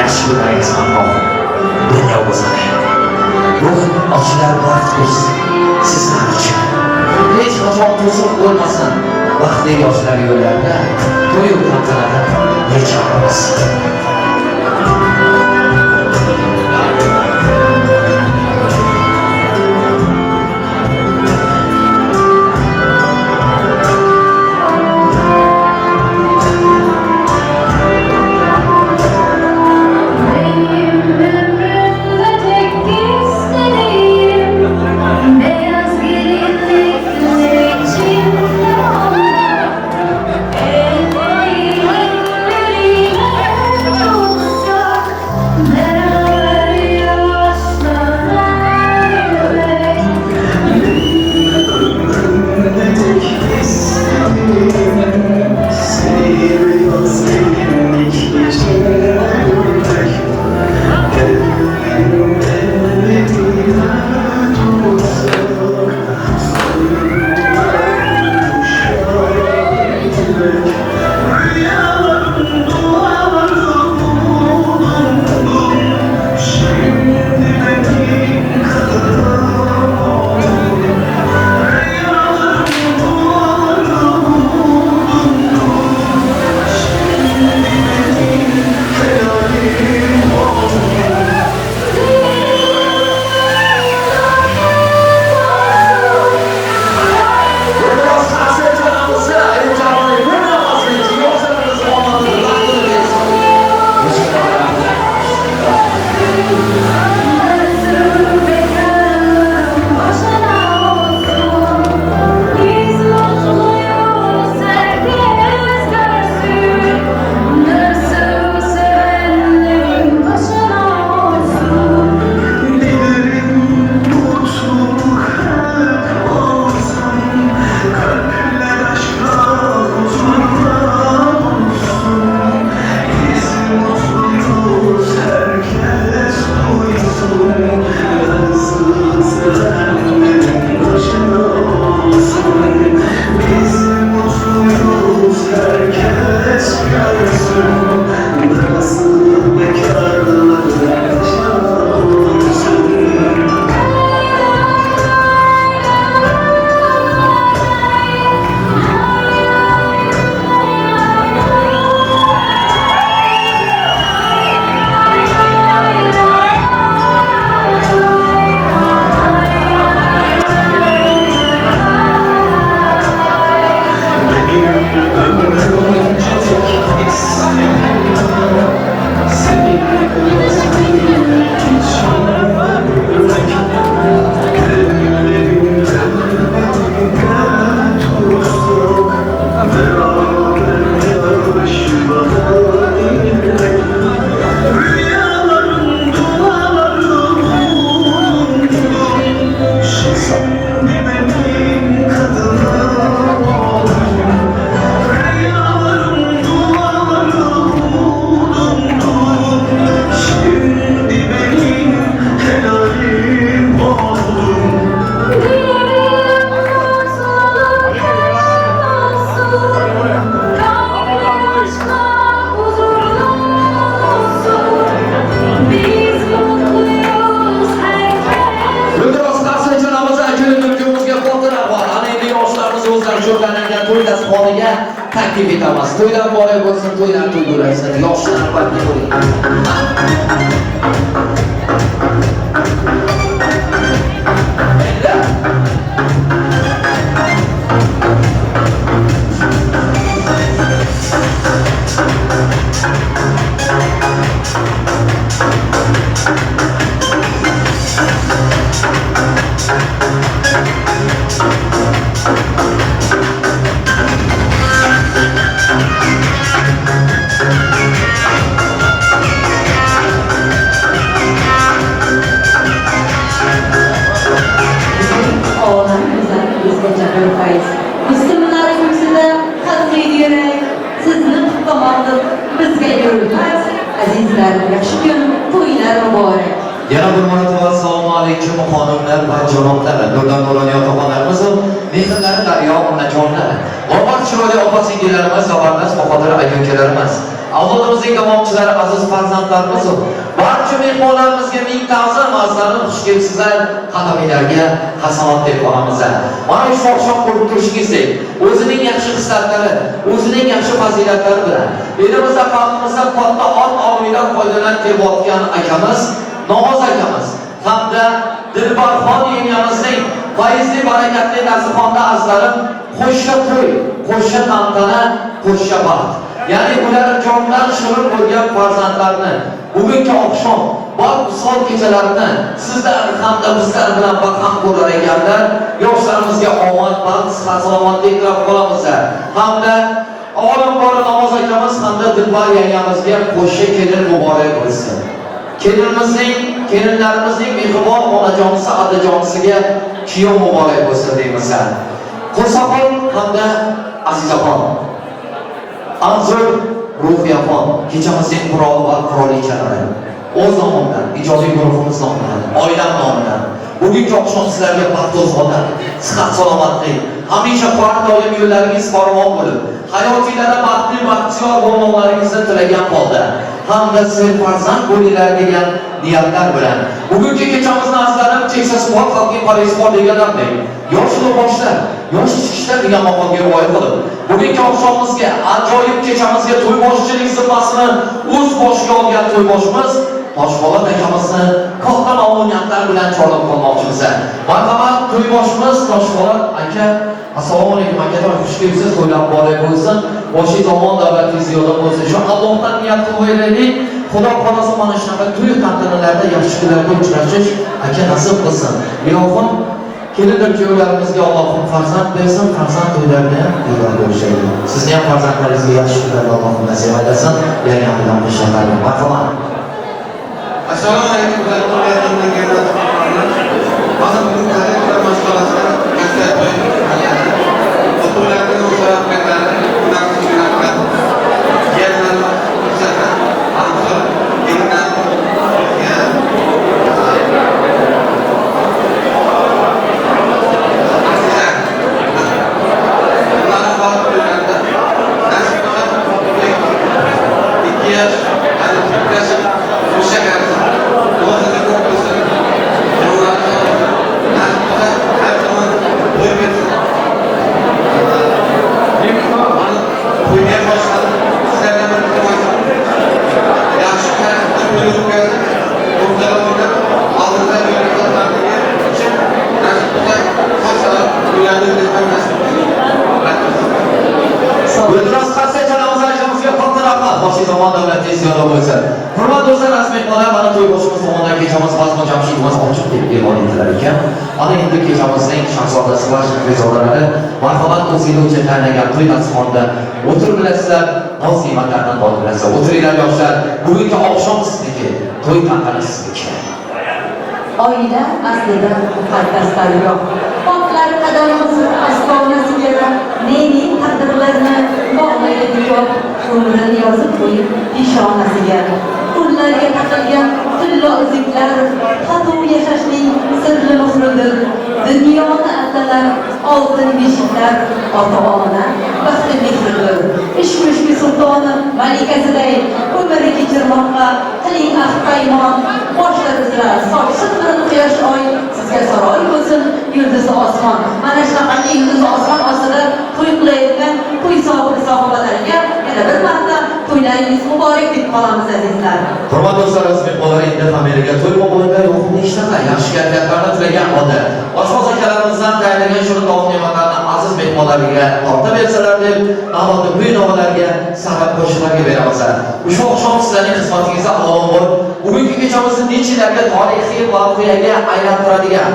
Speaker 17: Yaxshi kunlaringiz hamroh. Dunyo go'zali. Ruh ochilar baxt bersin sizlar uchun. Hech qachon to'siq bo'lmasin. Baxtli yoshlar yo'llarida to'y tantanada yechamiz.
Speaker 14: Beyaz gelinlikler içimde.
Speaker 17: Taqdim etamiz. To'ylar muborak bo'lsin, to'ylar to'y bo'lsin. Yoshlar baxtli bo'ling.
Speaker 16: Olam go'zal o'zgacha bir fayz. Muslimlar ko'ksida xalqiydi yurak, sizni qutlamoqdir bizga yo'lmas. Azizlar, yaxshi kun, to'ylar muborak.
Speaker 17: Yana bir marotaba assalomu alaykum xonimlar va janoblar, nurdan nurona otaxonlarimiz, mehrlari daryo onajonlar, bobor chiroyli opa singillarimiz, zabardost bahodir aka ukalarimiz, avlodimizning davomchilari, aziz farzandlarimiz, barcha mehmonlarimizga ming ta'zim, azizlarim, xush kelibsizlar, qadaminglarga hasanot deb qolamiz. Mana shu oqshom ko'rib turishingizdek, o'zining yaxshi xislatlari, o'zining yaxshi fazilatlari bilan elimizda, xalqimizda katta ot obro'dan foydalanib kelayotgan akamiz Namoz akamiz hamda Dilbarxon yengamizning fayzli barakatli dasturxonda azizlarim qo'shma to'y, qo'shma tantana, qo'shma baxt. Ya'ni ular jondan shirin bo'lgan farzandlarni bugungi oqshom bor visol kechalarini sizlar hamda bizlar bilan baham ko'rar ekanlar. Yoshlarimizga omad, baxt, salomatlik tilab qolamiz. Hamda avvalambor Namoz akamiz hamda Dilbar yengamizga qo'shma kelin muborak bo'lsin. Kelinimizning, kelinlarimizning mehribon onajonisi, otajonisiga kuyov muborak bo'lsin deymiz. Qo'saxon hamda Azizaxon, Anzur Ruhiyaxon kechamizning quroli va qirolichalari. O'z nomimdan, ijodiy guruhimiz nomidan, oilam nomidan bugungi oqshom sizlarga baxt o'zg'onar, sihat salomatlik, hamisha har doim yo'llaringiz farovon bo'lib, hayotingizda baxtli baxtiyor bo'lmoqlaringizni tilagan holda hamda serfarzand bo'linglar degan niyatlar bilan bugungi kechamizni azizlarim cheksasi bor xalqning parisi bor deganlardek, yosh boshlar, yosh ichkishlar degan maqolga rioya qilib, bugungi oqshomimizga, ajoyib kechamizga to'yboshchilik zimmasini o'z boshiga olgan to'yboshimiz Toshpo'lat akamizni katta ma'lumotlar bilan chorlab qolmoqchimiz. Marhamat, to'yboshimiz Toshpo'lat aka. Assalomu alaykum akalar, xush kelibsiz, to'ylar muborak bo'lsin. Boshingiz omon, davlatingiz ziyoda bo'lsin. Shu Allohdan niyat qilib o'ylaylik. Xudo xolasa mana shunaqa to'y tantanalarda, yaxshi kunlarda uchrashish aka nasib qilsin. Ilohim kelindir kuyovlarimizga Allohim farzand bersin, farzand to'ylarida ham diydor ko'rishaylik. Sizni ham farzandlaringizga yaxshi kunlarda Allohim nasib aylasin. Yangam bilan qo'shiladi. Marhamat.
Speaker 7: Assalomu alaykum
Speaker 17: Hurmatli do'stlar, aziz mehmonlar, mana to'y boshimiz tomonidan kechamiz bazmi jamshidimiz ochiq deb e'lon etilar ekan. Ana endi kechamizning shahzodasi va shahrizodalari marhamat o'zingizlar uchun tayyorlangan to'y dasturxonida o'tirib bilasizlar, noz ne'matlardan bor bilasizlar. O'tiringlar yoshlar, bugungi oqshom sizniki, to'y tantana sizniki.
Speaker 16: Oila aslida muqaddas daryo. Poklar qadamimiz ostonasiga ne-ne taqdirlarni bog'laydi nikoh, umrini yozib qo'yib peshonasiga. Qo'llarga taqilgan tillo uzuklar totuv yashashning sirli muhridir. Dunyoni atlalar oltin beshiklar, ota-ona baxtli mehridir. Ish mushki sultoni malikasiday umri kechirmoqqa qiling ahd paymon. Boshlar uzra sochsin quyosh oy, sizga saroy bo'lsin yulduzi osmon. Mana shunaqangi yulduzi osmon ostida to'y qilayotgan to'y sohibi sohibalari.
Speaker 17: tayyorlagan shirin taom ne'matlarni aziz mehmonlarga tortib bersalar deb navbatni kuy navolarga, san'at qo'shiqlarga beramiz. Ushbu oqshom sizlarning xizmatingizda avvalambor bugungi kechamizni necha tarixiy voqeaga aylantiradigan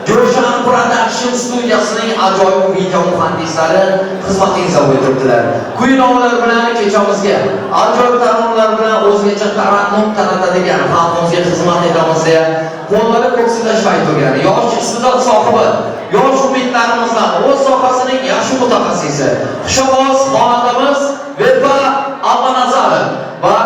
Speaker 17: Jo'shan Production studiyasining ajoyib video muhandislari xizmatingizda o'tiribdilar. Kuy navolar bilan kechamizga, ajoyib taronalar bilan o'zgacha tarannum taratadigan, xalqimizga xizmat etamiz deya qo'llari ko'ksida shvay turgan yosh iste'dod sohibi, yosh umidlarimizdan o'z sohasining yaxshi mutaxassisi, xushovoz xonandamiz Vepa Almanazarov va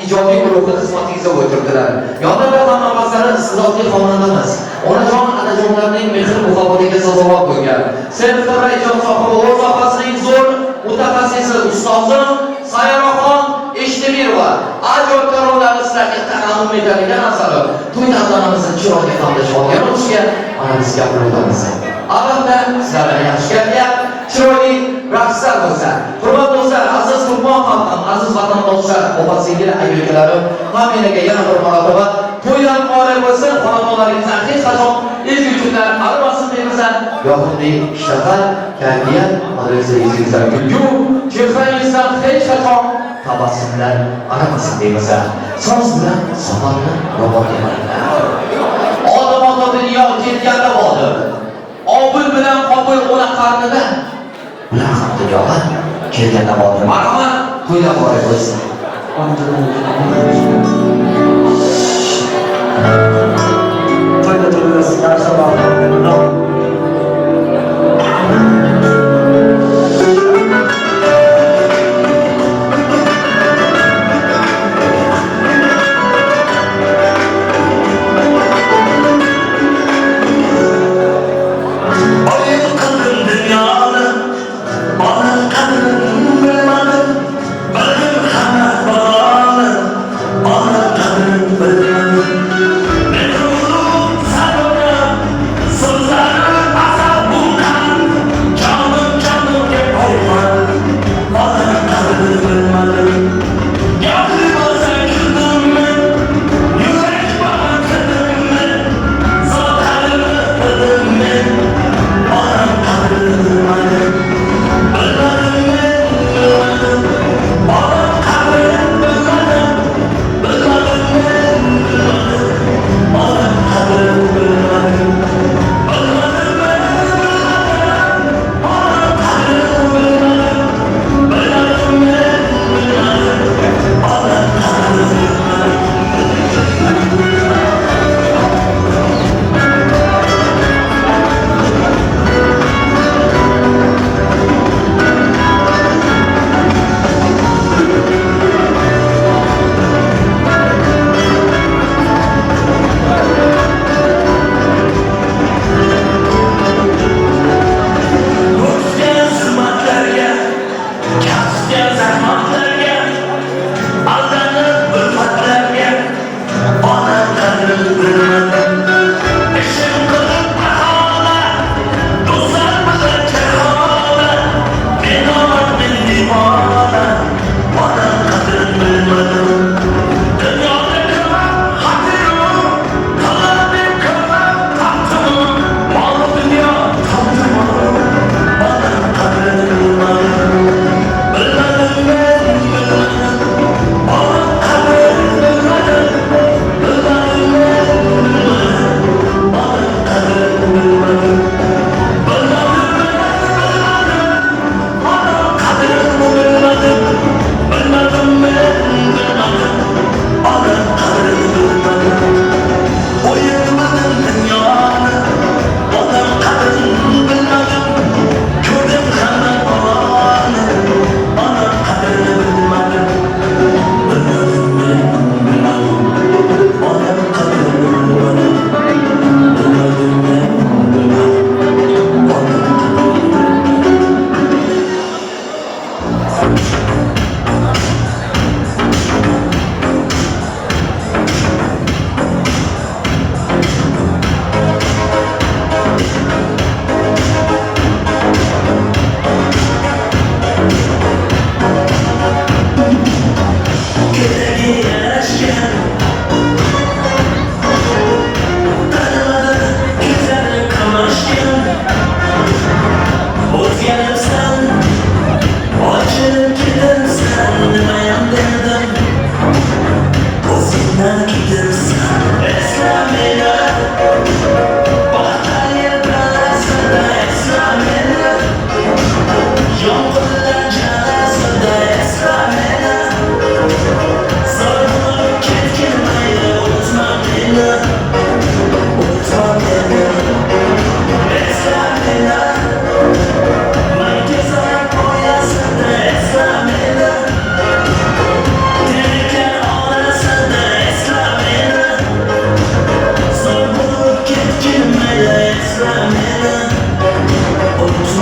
Speaker 17: ijodiy guruhi xizmatingizda o'tirdilar. Yonida hammamizning iste'dodli xonandamiz, onajon anajonlarning mehr muhabbatiga sazovor bo'lgan sevgi va ijod sohibi, o'z sohasining zo'r mutaxassisi ustozim Sayyoraxon Eshtemirova ajoyib taronalarni sizlarga tarannum etadigan asari to'y tantanamizni chiroyli hamlashib olgan o'tishga mana biz gapirib o'tamiz. Albatta sizlarga yaxshi kayfiyat, chiroyli raqslar bo'lsa. Hurmatli do'stlar, aziz turkman xalqim, aziz vatandoshlar, opa singil, aka ukalarim, hammalarga yana bir marotaba to'ylar muborak bo'lsin, xonadonlaringizdan hech qachon ezgu kunlar arimasin deymiz. Yoqimli ishtaha, kayfiyat, yuzingizdan kulgu, chehrangizdan hech qachon tabassumlar arimasin deymiz. So'z bilan safarni robot emaylar. Odam ota dunyo kelganda bo'ldi. Obil bilan Qobil ona qarnida, ular ham dunyoga kelganda bo'ldi. Marhamat, to'ylar muborak bo'lsin.
Speaker 8: To'yda to'ylar narsa bor.
Speaker 18: So'zlar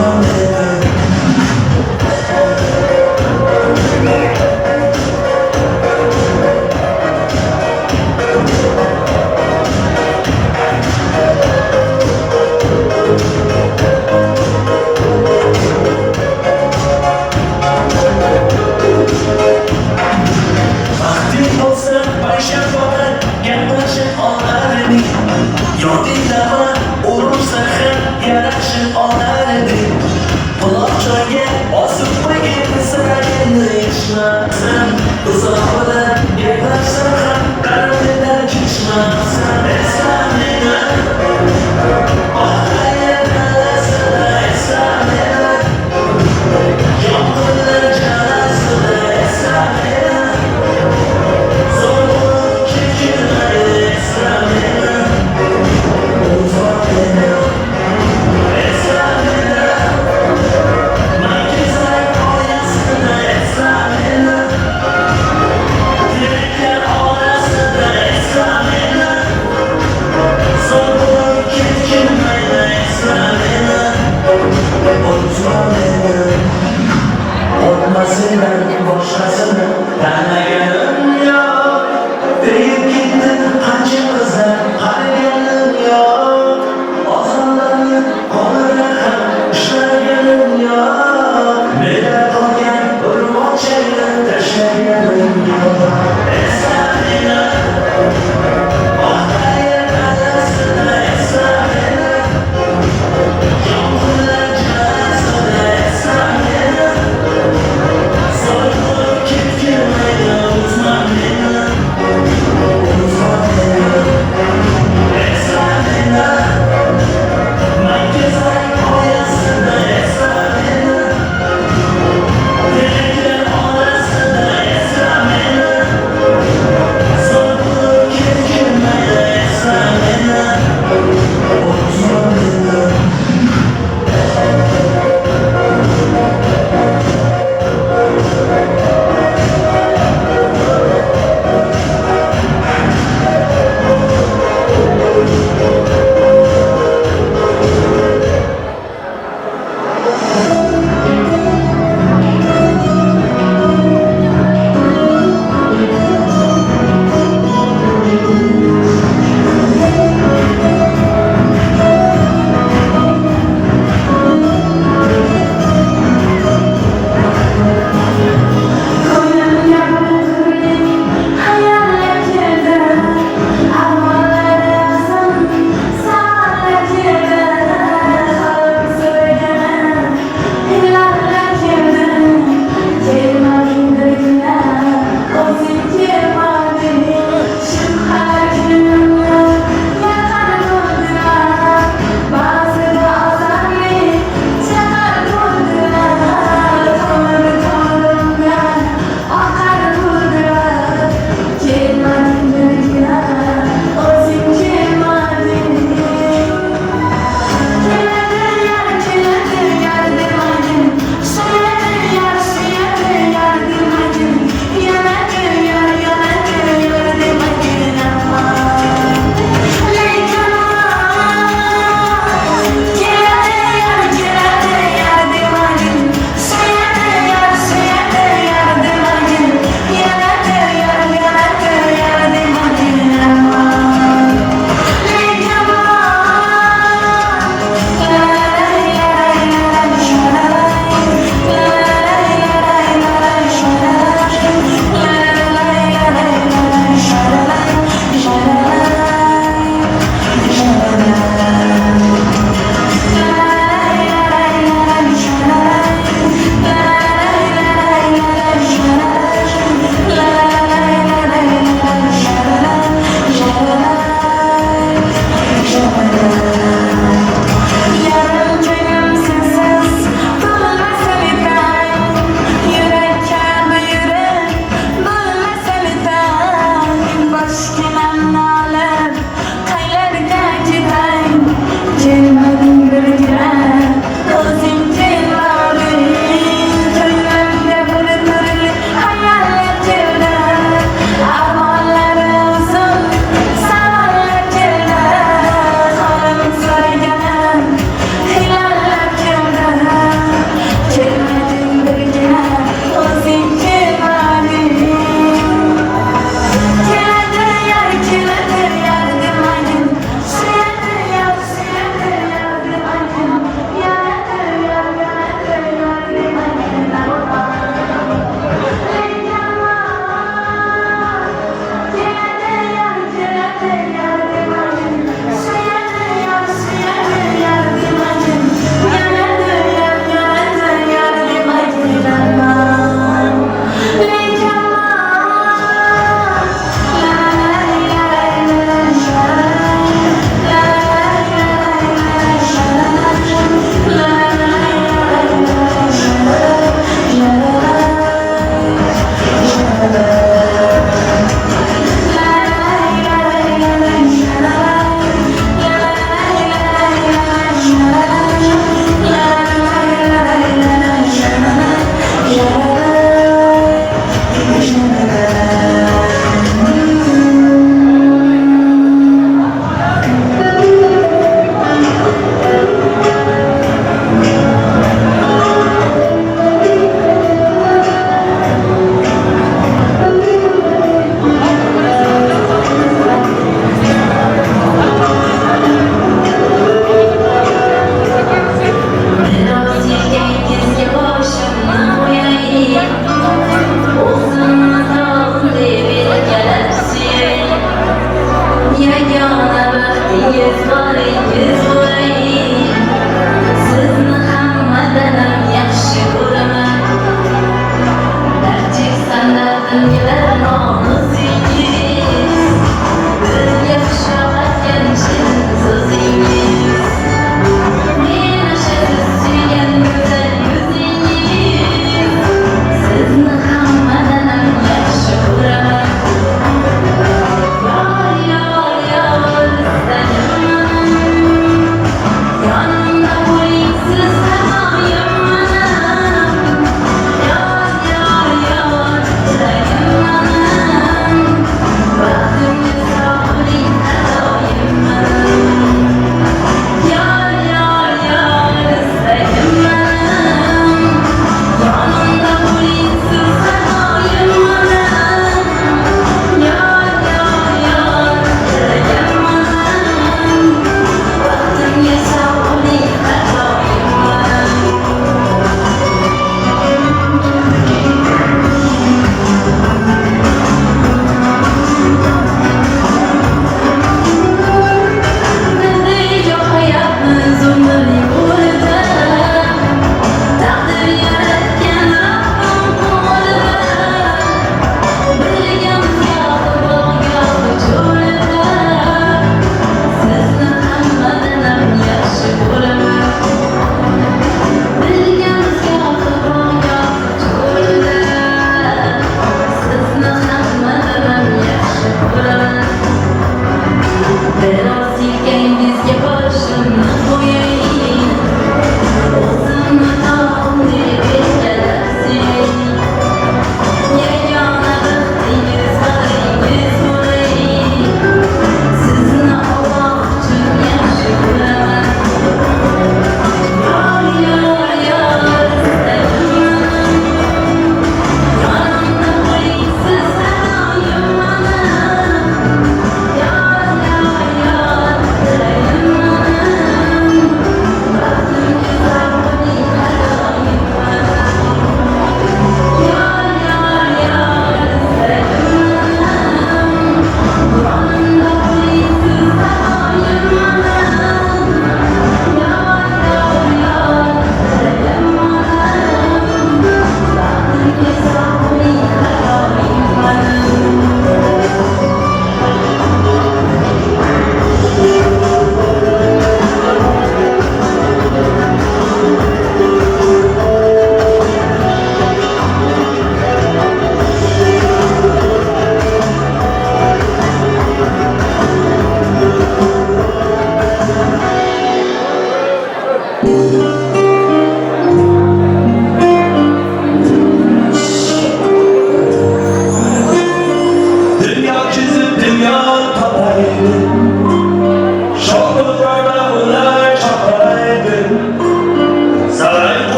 Speaker 15: yomon edi. Baxting bo'lsa payshanbada gaplashib olar edik. Yodingdami, urushsa ham yarashib olar edik.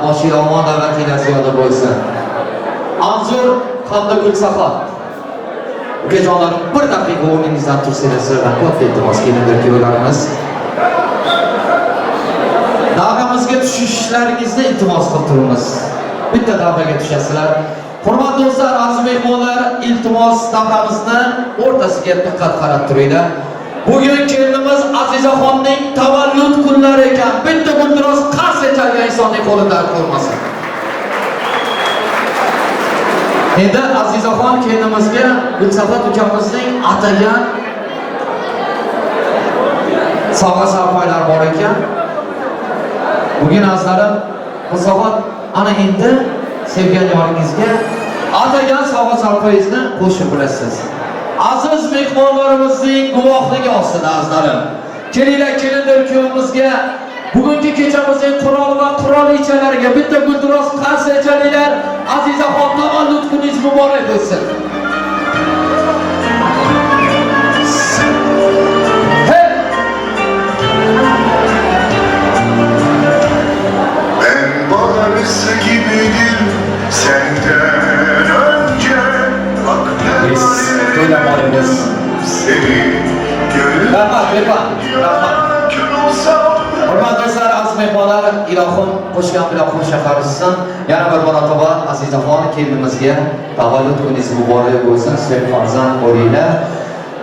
Speaker 17: Boshinglar omon, davlatinglar ziyoda bo'lsin. Anzur hamda Gulsafar. Ukajonlarim, bir daqiqa o'rningizdan tursanglar, sizlardan katta iltimos, kelindir kuyovlarimiz. Davramizga tushishlaringizni iltimos qilib turamiz. Bitta davraga tushasizlar. Hurmatli do'stlar, aziz mehmonlar, iltimos davramizni o'rtasiga diqqat qaratib turinglar. Bugun kelinimiz Azizaxonning tavallud kunlari ekan. Bitta guldiroz qarz chalgan insonning qo'li dard ko'rmasin. Endi Azizaxon kelinimizga Gulsafat ukamizning atagan sovg'a sarpoylar bor ekan. Bugun azizlarim, Gulsafat ana endi sevgan yoringizga atagan sovg'a sarpoyingizni qo'shib bilasiz. Aziz mehmonlarimizning guvohligi ostida azizlarim, kelinglar kelindir kuyovimizga bugungi kechamizning qurol va quralichalariga bitta guldiroz qarsa chalinglar. Azizaxon, tavallud kuningiz muborak bo'lsin.
Speaker 18: Ben baharısı gibidir senden önce. Bak
Speaker 17: Biz to'ylamoqimiz.
Speaker 18: Seni gönül.
Speaker 17: Rahmat, Bepa, rahmat. Hurmatli do'stlar, aziz mehmonlar, ilohim qo'shgan bilan qo'sha qarishsin. Yana bir marotaba Azizaxon kelinimizga tavallud kuningiz muborak bo'lsin, sevgi farzand bo'linglar.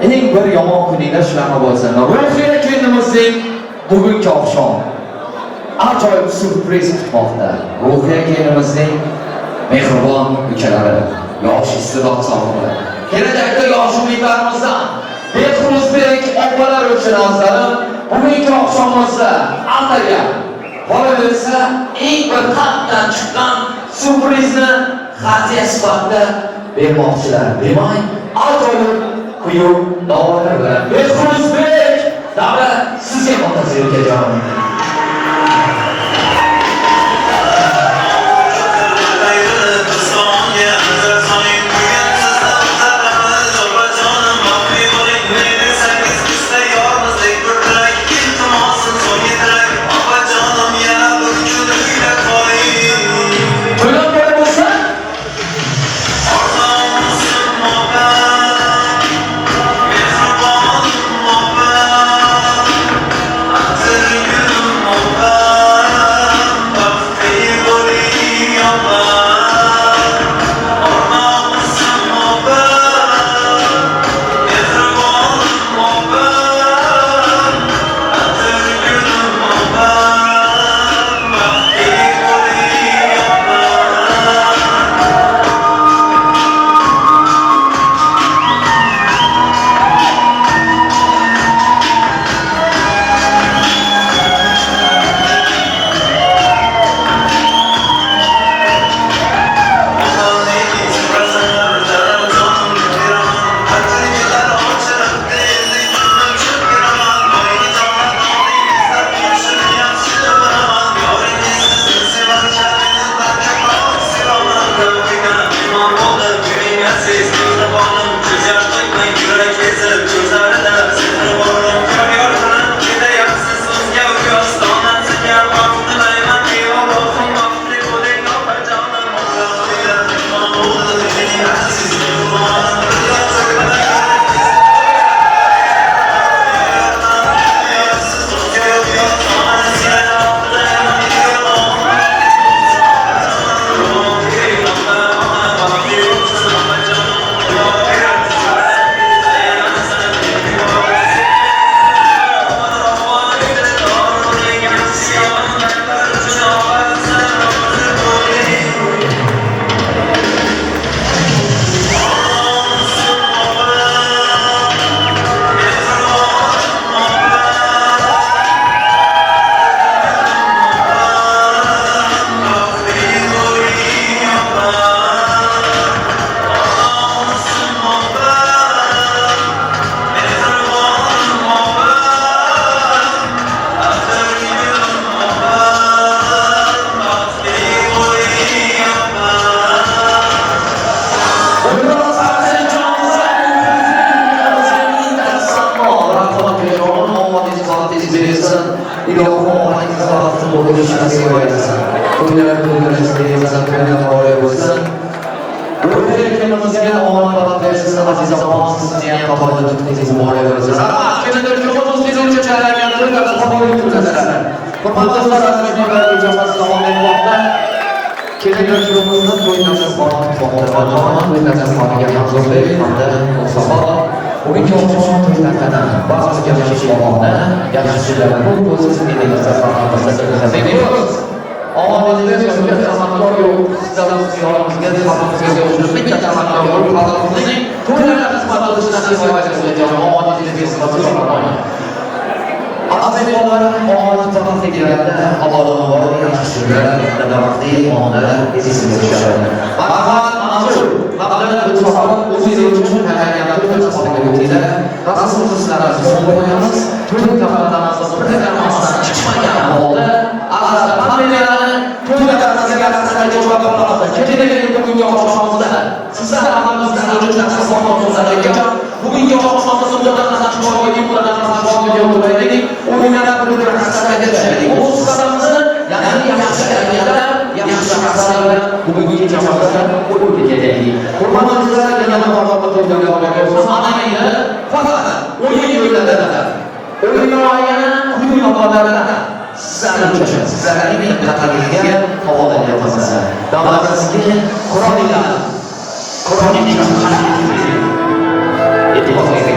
Speaker 17: Eng bir yomon kuninglar shunaqa bo'lsin. Ruhiya kelinimizning bugungi oqshom ajoyib syurpriz kutmoqda. Ruhiya kelinimizning mehribon ukalari, yosh iste'dod sohibi, kelajakda yosh umidlarimizdan Behruzbek opalar uchun azizlarim, bugungi oqshomimizda atagan qolaversa eng bir qalbdan chiqqan syurprizni hadya sifatida bermoqchilar. Demak, ajoyib kuyov davolar bilan Behruzbek davlat sizga otasi ukajonim. To'ylar muborak bo'lsin. O'tayotganimizga omad baxt bersin, aziz opam, sizni ham topilgan muborak bo'lsin. Rahmat. Kelinlar kuyovimiz uchun tayyorlangan to'ylar muborak. Hurmatli do'stlar, aziz mehmonlar, jamoasi davom etmoqda. Kelinlar kuyovimizni to'y dasturxoni kutmoqda va jamoa to'y dasturxoniga Hamzobek hamda Mustafa bugungi oqshom to'y tantana barchasiga yaxshi bahona, yaxshi kunlar ko'p bo'lsin, endi omadingiz bersin, san'atkor yo'q, sizlar yonimizga, xalqimizga qo'shilib bitta san'atkor bo'lib, xalqimizning to'ylarga xizmat qilish nasib etsin, omadingiz bersin. Aziz mehmonlar, omad baxtli keladi, obod yaxshi kunlar, baxtli onlar esingizga tushadi. Marhamat, Mansur, hamda Mustafa o'zingiz uchun tayyorlangan to'y dasturxoniga o'tinglar. Rasm qizlarimizni qo'yamiz. To'y tantanamizni birga chiqmagan holda azizlar familiyalarni to'y tantanasiga javob qilamiz. Keling, bugungi oqshomimizda sizlar hammamizdan uchun bugungi oqshomimizni o'ynab hasratga tushaylik. O'z qadamimizni, ya'ni yaxshi kayfiyatlar, yaxshi hasratlar bugungi kechamizda o'tib ketaylik. Hurmatli do'stlar, yana marhaba to'ylar bo'lsin. Ana endi faqat o'yin yo'llarida, o'yin kuy maqolarida sizlar uchun, sizlarning diqqatingizga havola qilyapmiz. Davlatimizga Qur'onlar, Qur'onning e'tiborga.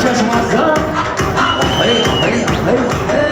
Speaker 17: Shoshmasdan. Hey, hey, hey, hey.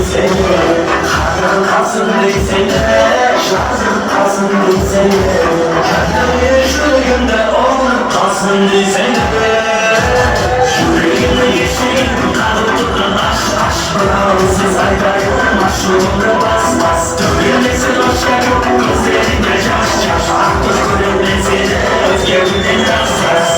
Speaker 2: Seni, qalsin seni, жазып қалсын сені, жүрегімде орын қалсын сені. Жүрегімнің есігін қағып тұрған аш, аш, бір айтайын, ашуымды бас, бас. Төгілмесін ошқа көп, көздеріңде жас, жас, ақтық көремін сені, өзгеуден жас, жас.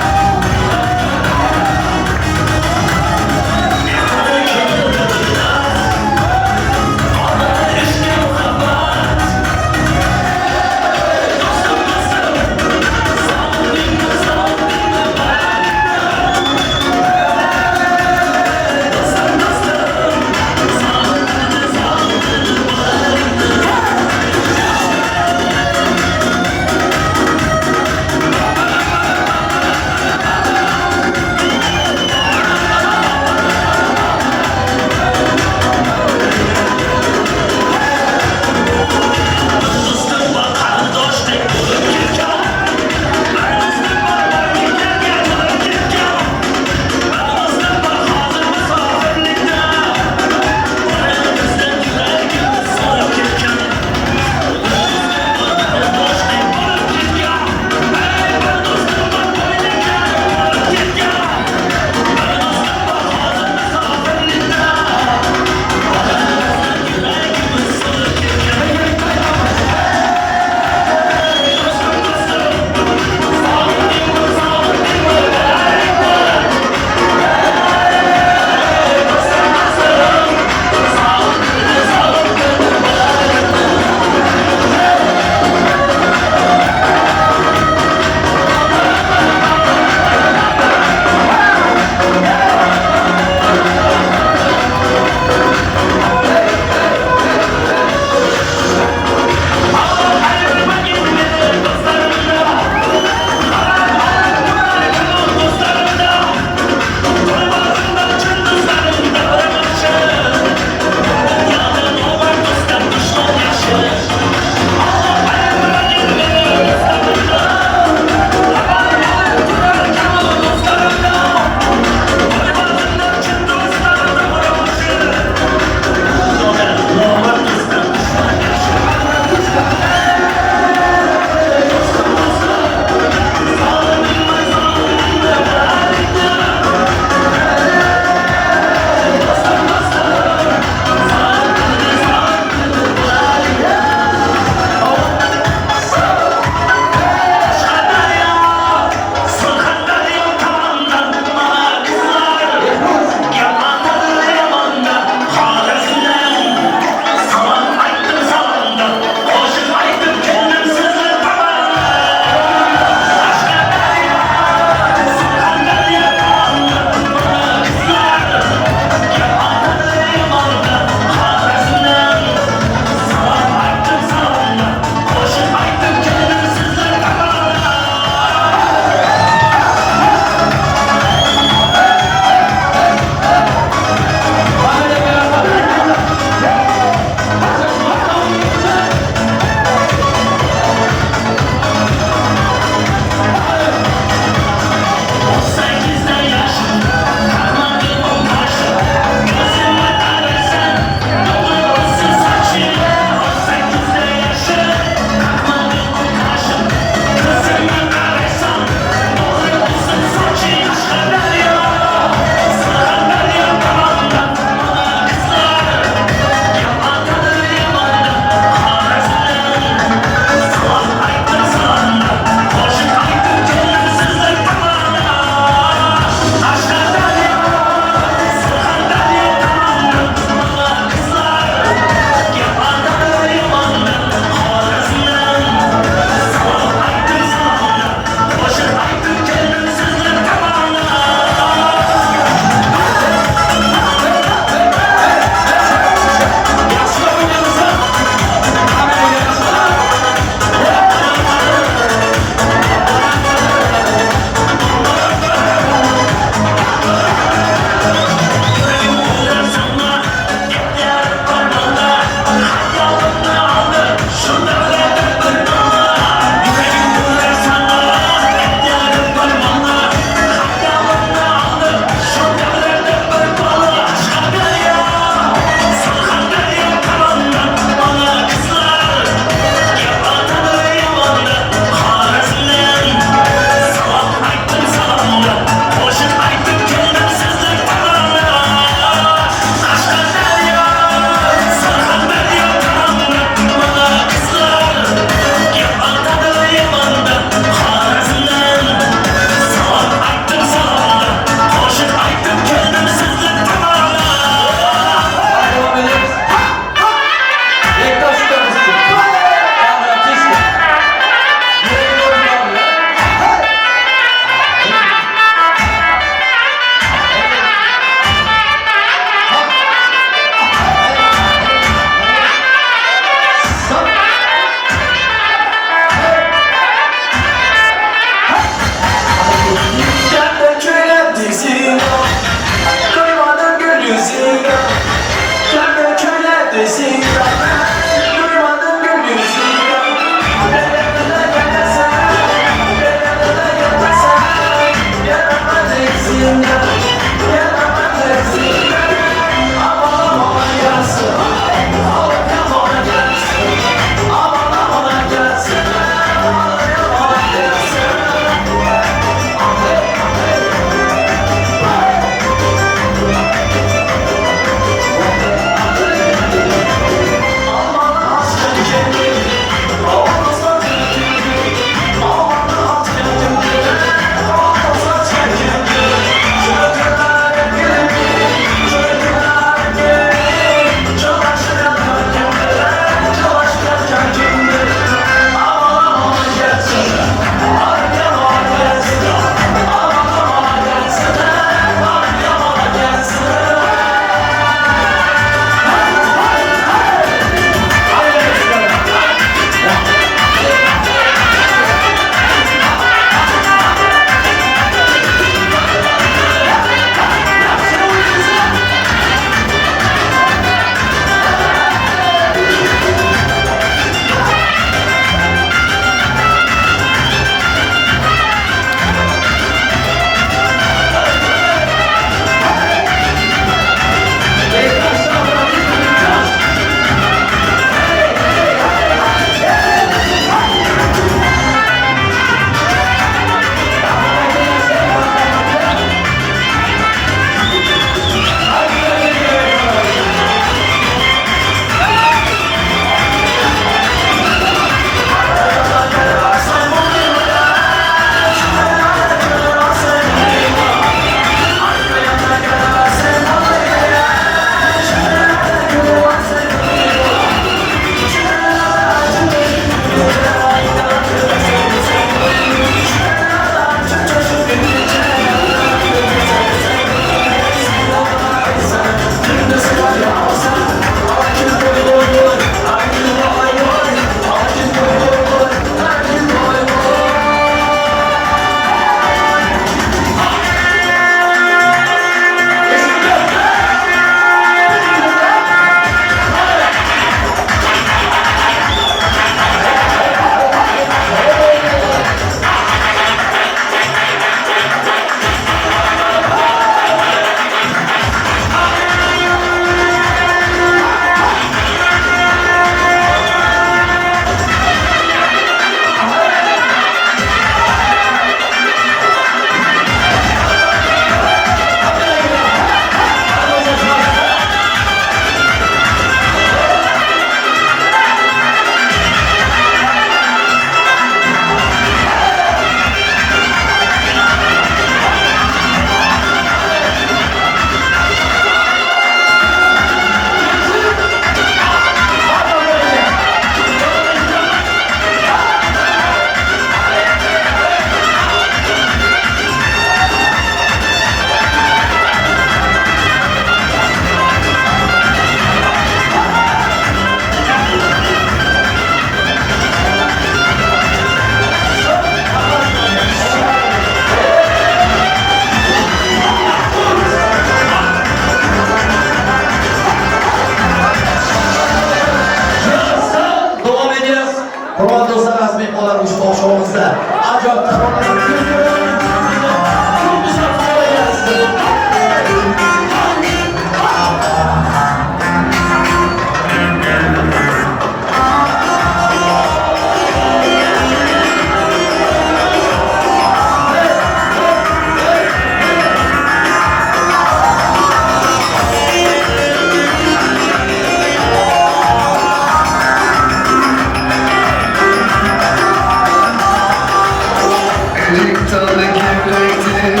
Speaker 2: dalı gevrektir,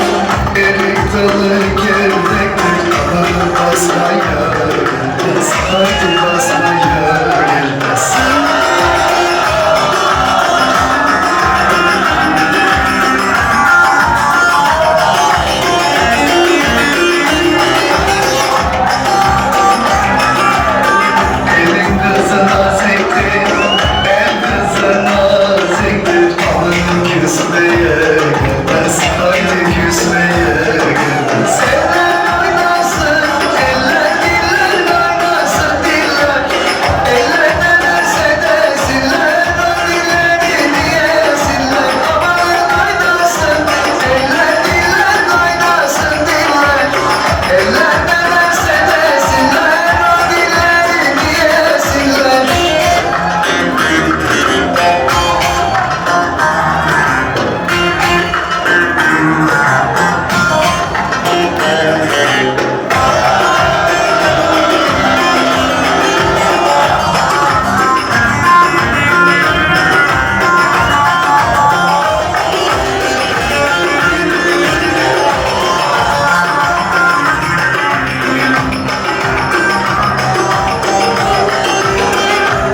Speaker 2: erik dalı gevrektir. Amanın basmaya gelmez, haydi basmaya gelmez. Elin kızı naziktir, el kızı naziktir. Amanın küsmeye gelmez, haydi küsmeye gelmez. Eller oynasın, eller diller oynasın diller. Eller ne derse desinler, o dillerini yesinler. Amanın oynasın, eller diller oynasın diller. Eller ne derse desinler, o dillerini yesinler.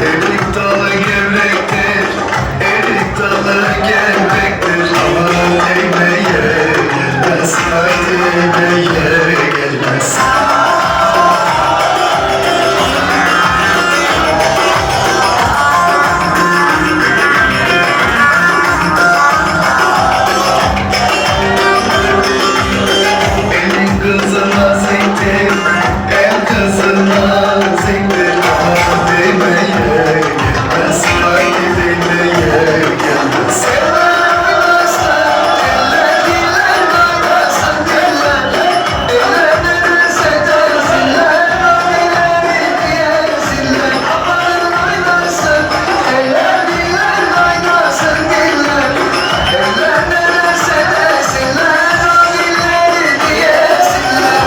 Speaker 2: Erik dalı gevrektir, erik dalı gevrektir. Amanın eğmeye gelmez, haydi eğmeye gelmez. Elin kızı naziktir, el kızı naziktir. Aman değmeye gelmez, haydi değmeye gelmez. Eller oynasın, eller diller oynasın diller. Eller ne derse desinler, o dillerini yesinler. Amanın oynasın, eller diller oynasın diller. Eller ne derse desinler, o dillerini yesinler.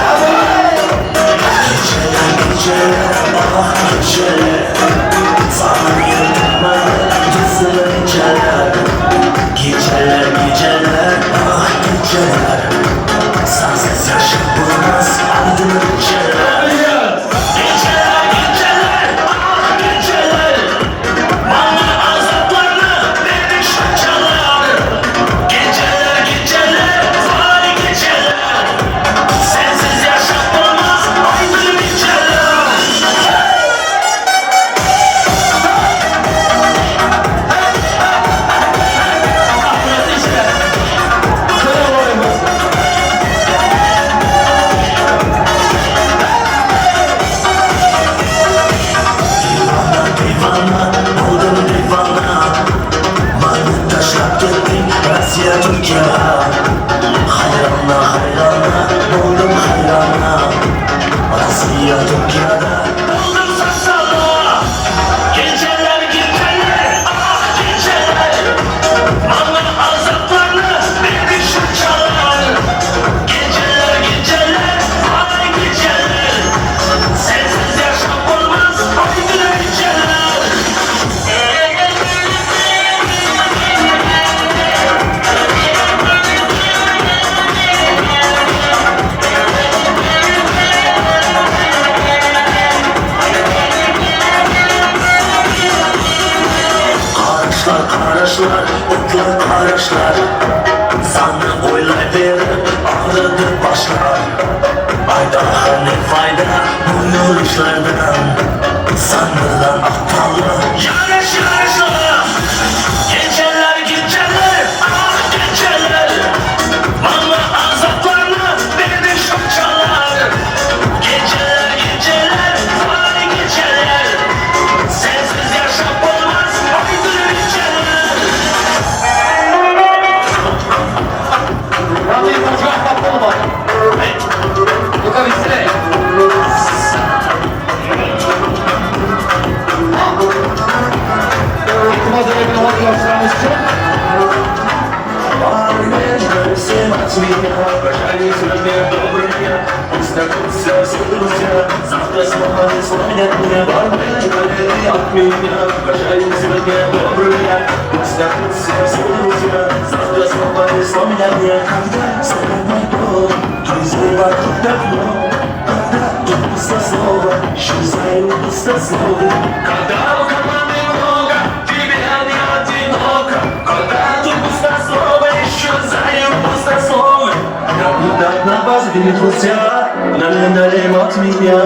Speaker 15: Geceler, ah geceler, sarılmadı geceler. Geceler, geceler, ah geceler, sensiz yaşanmaz aydın geceler. Geceler, geceler, ah geceler, bana azaplarını vermiş çalar. Geceler, geceler, vay geceler, sensiz yaşanmaz aydın geceler. Divana, oldum divana. Beni taşlap gittin Rossiya, Türkiye. Hayrana, hayrana, oldum hayrana. Rossiya, Türkiye'de oldum saksana. Geceler, geceler, ah geceler, bana azaplarını vermiş çalar. Geceler, geceler, vay geceler, sensiz yaşam olmaz haydi geceler. Qarashlar, qarashlar, o'tli qarashlar, sani o'ylayverib og'ridi boshlar. Aydaha ne foyda bu yurishlardan, san bilan oqtoli yarash yarashlar. Geceler, geceler, ah geceler, bana azaplarını vermiş çalar. Geceler, geceler, vay geceler, sensiz yaşam olmaz haydi geceler.
Speaker 17: Ну-ка, веселей!
Speaker 15: Друзья, завтра снова не вспомнят меня. От меня, прощай, сегодня добрый дня. Пусть все друзья, завтра
Speaker 2: Завтра снова не вспомнят меня. Когда вспомнят голод, друзей вокруг давно. Когда тут пустослово, исчезают пустословы. Когда у команды много, тебя не одиноко. Когда тут пустослово, исчезают пустословы. Как на вас друзья, налим от меня.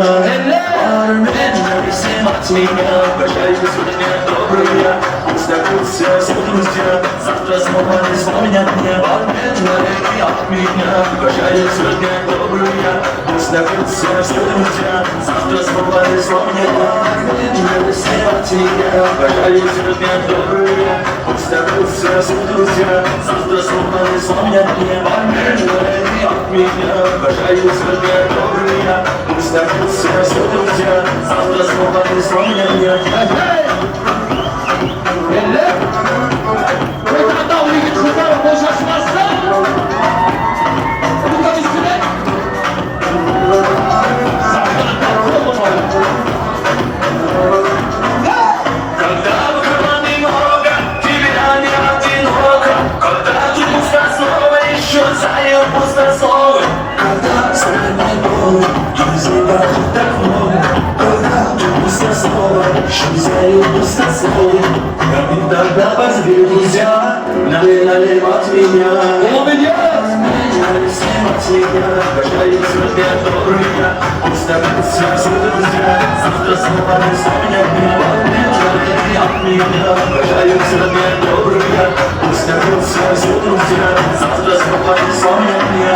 Speaker 2: Независим от меня. Прощаюсь сегодня добрый я. Пусть докрутся все друзья. Завтра снова не вспомнят меня. Налей от меня. Прощаюсь сегодня добрый я. Пусть докрутся все друзья. Завтра снова не вспомнят меня. Независим от меня. Прощаюсь сегодня добрый я. Пусть докрутся все друзья. Завтра снова не вспомнят меня. Налей от меня. Прощаюсь сегодня добрый я. Пусть докрутся все друзья. Завтра снова не вспомнят меня. Когда в кармане много, тебя не одиноко. Когда тут пустослово, исчезают пустословы. Когда вспоминай голод, друзей вокруг так много. Когда тут пустослово, исчезают пустословы. Когда позвели друзья, налей от меня. Независим от меня. Прощаюсь сегодня добрый я. Пусть докрутся все друзья. Завтра снова не вспомнят меня. Налей от меня. Прощаюсь сегодня добрый я. Пусть докрутся все друзья. Завтра снова не вспомнят меня.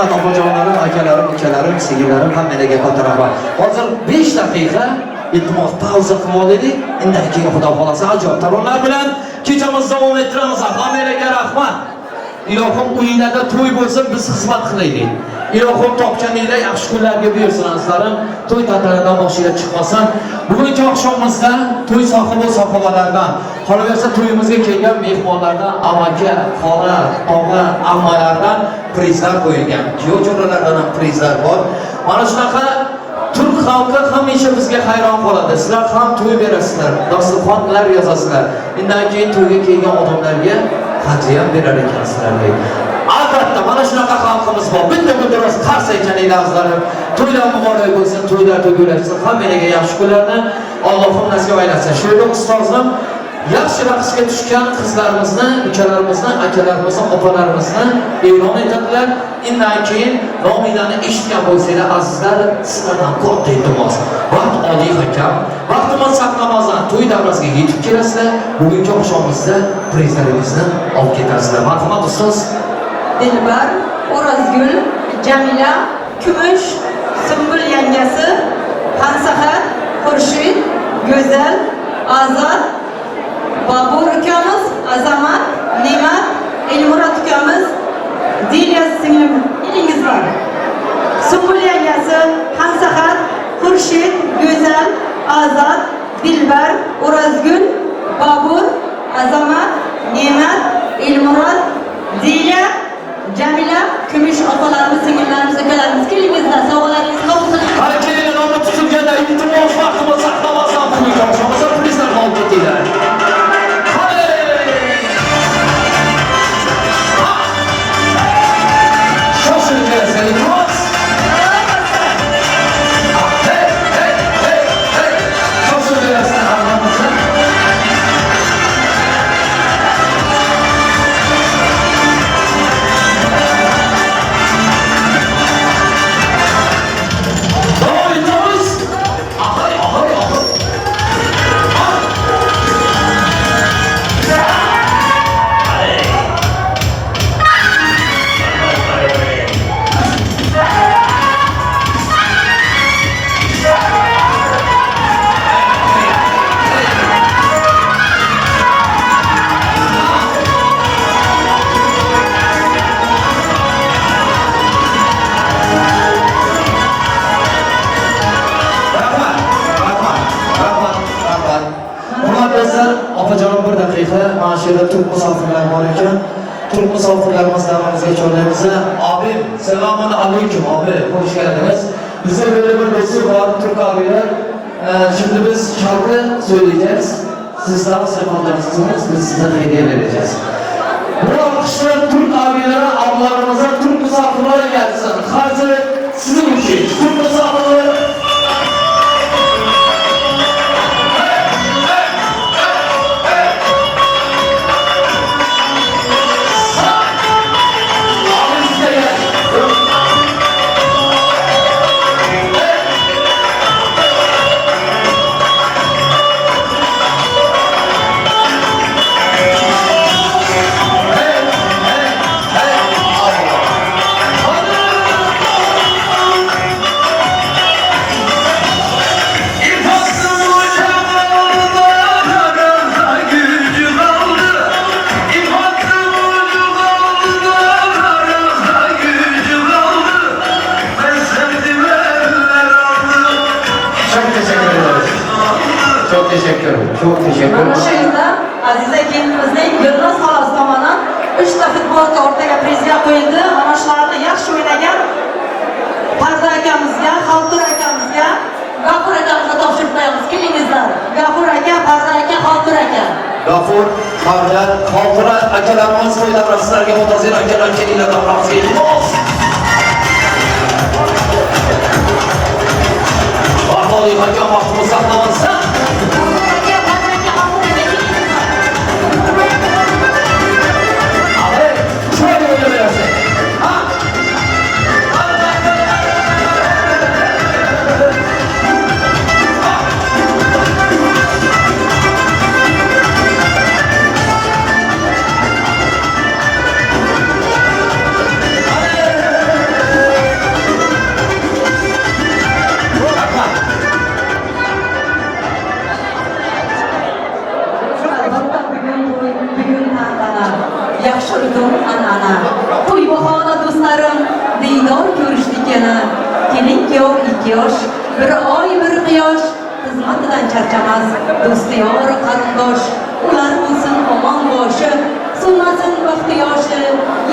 Speaker 17: Rahmat opajonlarim, akalarim, ukalarim, singillarim, hammalarga katta rahmat. Hozir 5 daqiqa iltimos pauza qilib olaylik. Undan keyin Xudo xolasa ajoyib taronlar bilan kechamiz davom ettiramiz. Hammalarga rahmat. Ilohim uyinglarda to'y bo'lsin, biz xizmat qilaylik. Ilohim topganinglar yaxshi kunlarga buyursin azizlarim. To'y tantanadan boshinglar chiqmasin. Bugungi oqshomimizda to'y sohibi sohibalardan, qolaversa to'yimizga kelgan mehmonlardan, amaki, xola, og'a, ammalardan prizlar qo'yilgan. Kuyov jo'ralardan ham prizlar bor. Mana shunaqa turk xalqi hamisha bizga hayron qoladi. Sizlar ham to'y berasizlar, dasturxonlar yozasizlar. Undan keyin to'yga kelgan odamlarga hadya ham berar ekansizlar. Albatta mana shunaqa xalqimiz bor. Bitta guldiroz qarsa ekaninglar azizlarim. To'ylar muborak bo'lsin, to'ylar to'g'rilsin. Hammaga yaxshi kunlarni Allohim nasib aylasin. Shu yerda ustozim yaxshi raqsga tushgan qizlarimizni, ukalarimizni, akalarimizni, opalarimizni e'lon etadilar. Undan keyin nominglarni eshitgan bo'lsanglar azizlar, sizlardan katta iltimos. Vaqt oliy hakam. Vaqtimiz saqlamasdan to'y davrasiga yetib kelasizlar. Bugungi oqshomimizda prizlaringizni olib ketasizlar. Marhamat ustoz.
Speaker 16: Dilbar, O'rozgul, Jamila, Kumush, Sumbul yangasi, Hansahar, Xurshid, Go'zal, Azad, Babur ukamiz, Azamat, Ne'mat, Elmurod ukamiz, Dilya singlim, elingiz bor. Sumbul yangasi, Hansahar, Xurshid, Go'zal, Azad, Dilbar, O'rozgul, Babur, Azamat, Ne'mat, Elmurod, Dilya, Jamila, Kumush opalarimiz, singillarimiz, ukalarimiz, kelingizlar, sovg'alaringizni qabul qiling.
Speaker 17: Har kelin nomi tutilganda iltimos vaqtimiz saqlamasdan bugungi oqshomimizda prizlarni olib ketinglar. Shoshilib kelasizlar, iltimos. Hey, hey, hey, hey. Shoshilib kelasizlar hammamizni. Davom etamiz. Ahay, ahay, ahay. Rahmat, rahmat, rahmat, rahmat. Hurmatli do'stlar, opajonim bir daqiqa, mana shu yerda turk musofirlar bor ekan. Turk musofirlarimiz davramizga chorlaymiz. Abim, salomun alaykum abi, hoş geldiniz. Bize böyle bir destur var Türk abiler. Şimdi biz şarkı söyleyeceğiz. Siz dans yapacaksınız, biz size hediye vereceğiz. Bu alkışlar Türk abilere, ablalarımıza, Türk misafirlere gelsin. Hazır sizin için. Türk misafirleri. Çok teşekkür ederiz. Çok teşekkür ederim. Çok teşekkür
Speaker 16: Mana
Speaker 17: ederim.
Speaker 16: shu yerda Aziza kelinimizning Gulnoz xolasi tomonidan 3 ta futbolka o'rtaga prizga qo'yildi. Mana shularni yaxshi o'ynagan Parda akamizga, Xaltur akamizga, G'afur akamizga topshirib qo'yamiz. Kelingizlar. G'afur aka, Parda aka, Xaltur aka.
Speaker 17: G'afur, Parda, Xaltura akalarimiz to'y davrasizlarga muntazir akalar kelinglar davramizga iltimos. Vaqt oliy hakam vaqtimiz saqlamoqda.
Speaker 16: Aka, Parda aka, Xaltur aka, kelingizlar.
Speaker 17: Abi, şöyle oynayabilirsin. Ha?
Speaker 16: Bir oy bir quyosh, xizmatidan charchamas do'sti yor qarindosh. Ular bo'lsin omon boshi, so'nmasin baxti yoshi.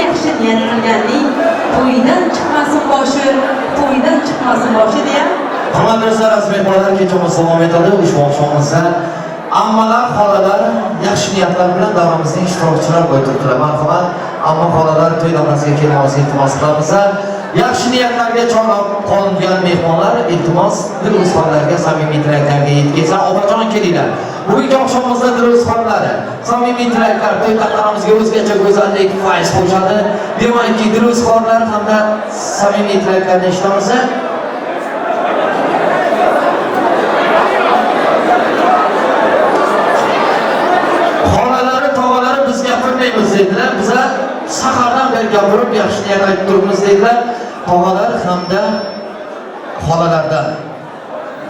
Speaker 16: Yaxshi niyat qilganning to'ydan chiqmasin boshi, to'ydan chiqmasin boshi deya.
Speaker 17: Hurmatli do'stlar, aziz mehmonlar, kechamiz davom etadi. Ushbu oqshomimizda ammalar, xolalar yaxshi niyatlar bilan davramizning ishtirokchilari bo'lib turibdilar. Marhamat, amma xolalar to'y davrasiga kelmoqni iltimos qilamiz. Yaxshi niyatlarga chorlab qolingan mehmonlar, iltimos dilozxonlarga samimiy tilaklarga yetkazsa, opajon kelinglar. Bugungi oqshomimizda dilozxonlari samimiy tilaklar to'y tantanamizga o'zgacha go'zallik, fayz qo'shadi. Demakki, dilozxonlar hamda samimiy tilaklarni eshitamiz. Xolalari, tog'alari biz gapirmaymiz dedilar. Biza sahardan beri gapirib yaxshi niyat aytib turibmiz dedilar. Tog'alar hamda xolalardan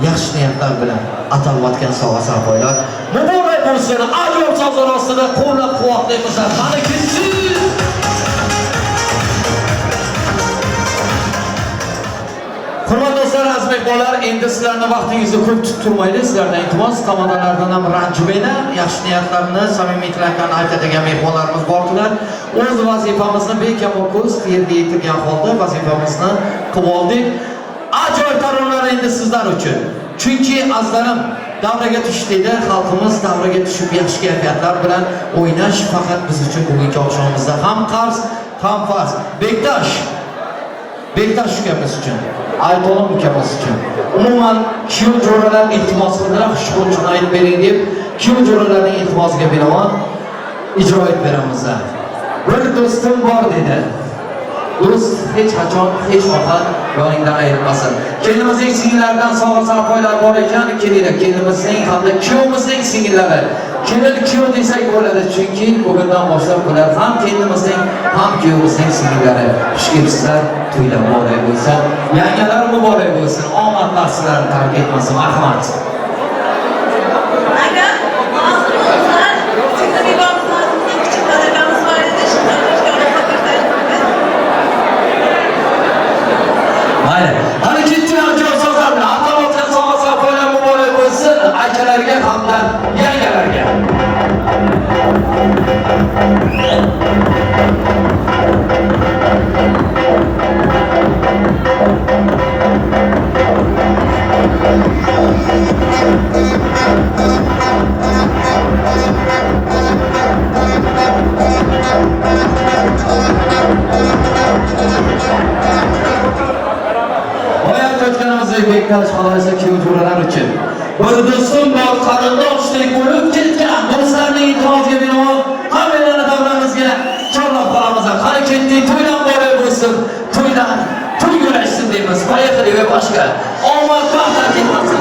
Speaker 17: yaxshi niyatlar bilan atalayotgan sovg'a sarpoylar muborak bo'lsin. Ajoyib sozlar ostida qo'llab-quvvatlaymiz. Qani ketsin. Hurmatli do'stlar, aziz mehmonlar, endi sizlarni vaqtingizni ko'p tutib turmaylik. Sizlardan iltimos, tomodalardan ham ranjimanglar. Yaxshi niyatlarni, samimiy tilaklarni aytadigan mehmonlarimiz bordilar. O'z vazifamizni bekamol ko'z yerga yetirgan holda vazifamizni qilib oldik. Ajoyib taronalar endi sizlar uchun. Chunki azizlarim, davraga tushdikda xalqimiz davraga tushib yaxshi kayfiyatlar bilan o'ynash faqat biz uchun bugungi oqshomimizda ham qarz, ham farz. Bektash Bektash ukamiz uchun, Aytolim ukamiz uchun. Umuman kuyov jo'ralar iltimos qildilar, xush qo'shiqni aytib bering deb, kuyov jo'ralarning iltimosiga binoan ijro etib beramiz. Bir do'stim bor dedi. Do'st hech qachon, hech mahal yoningdan ayrilmasin. Kelinimizning singillaridan sovg'a sarpoylar bor ekan, kelinglar, kelinimizning hamda kuyovimizning singillari. Kelin kuyov desak bo'ladi, chunki bugundan boshlab bular ham kelinimizning, ham kuyovimizning singillari. Xush kelibsizlar, to'ylar muborak bo'lsin, yangalar muborak bo'lsin, omadlar sizlarni tark etmasin. Marhamat. Mayli. Qani ketdik ajoyib so'zlar bilan. Atalayotgan sovg'a sarpoylar muborak bo'lsin akalarga hamda yangalarga. Bektash xolasi kuyov jo'ralar uchun. Bir do'stim bor, qarindoshdek bo'lib ketgan do'stlarning iltimosiga binoan hammalarni davramizga chorlab qolamiz. Qani ketdik, to'ylar muborak bo'lsin, to'ylar to'y yurashsin deymiz. Поехали va boshqa. Omad baxt ketmasin.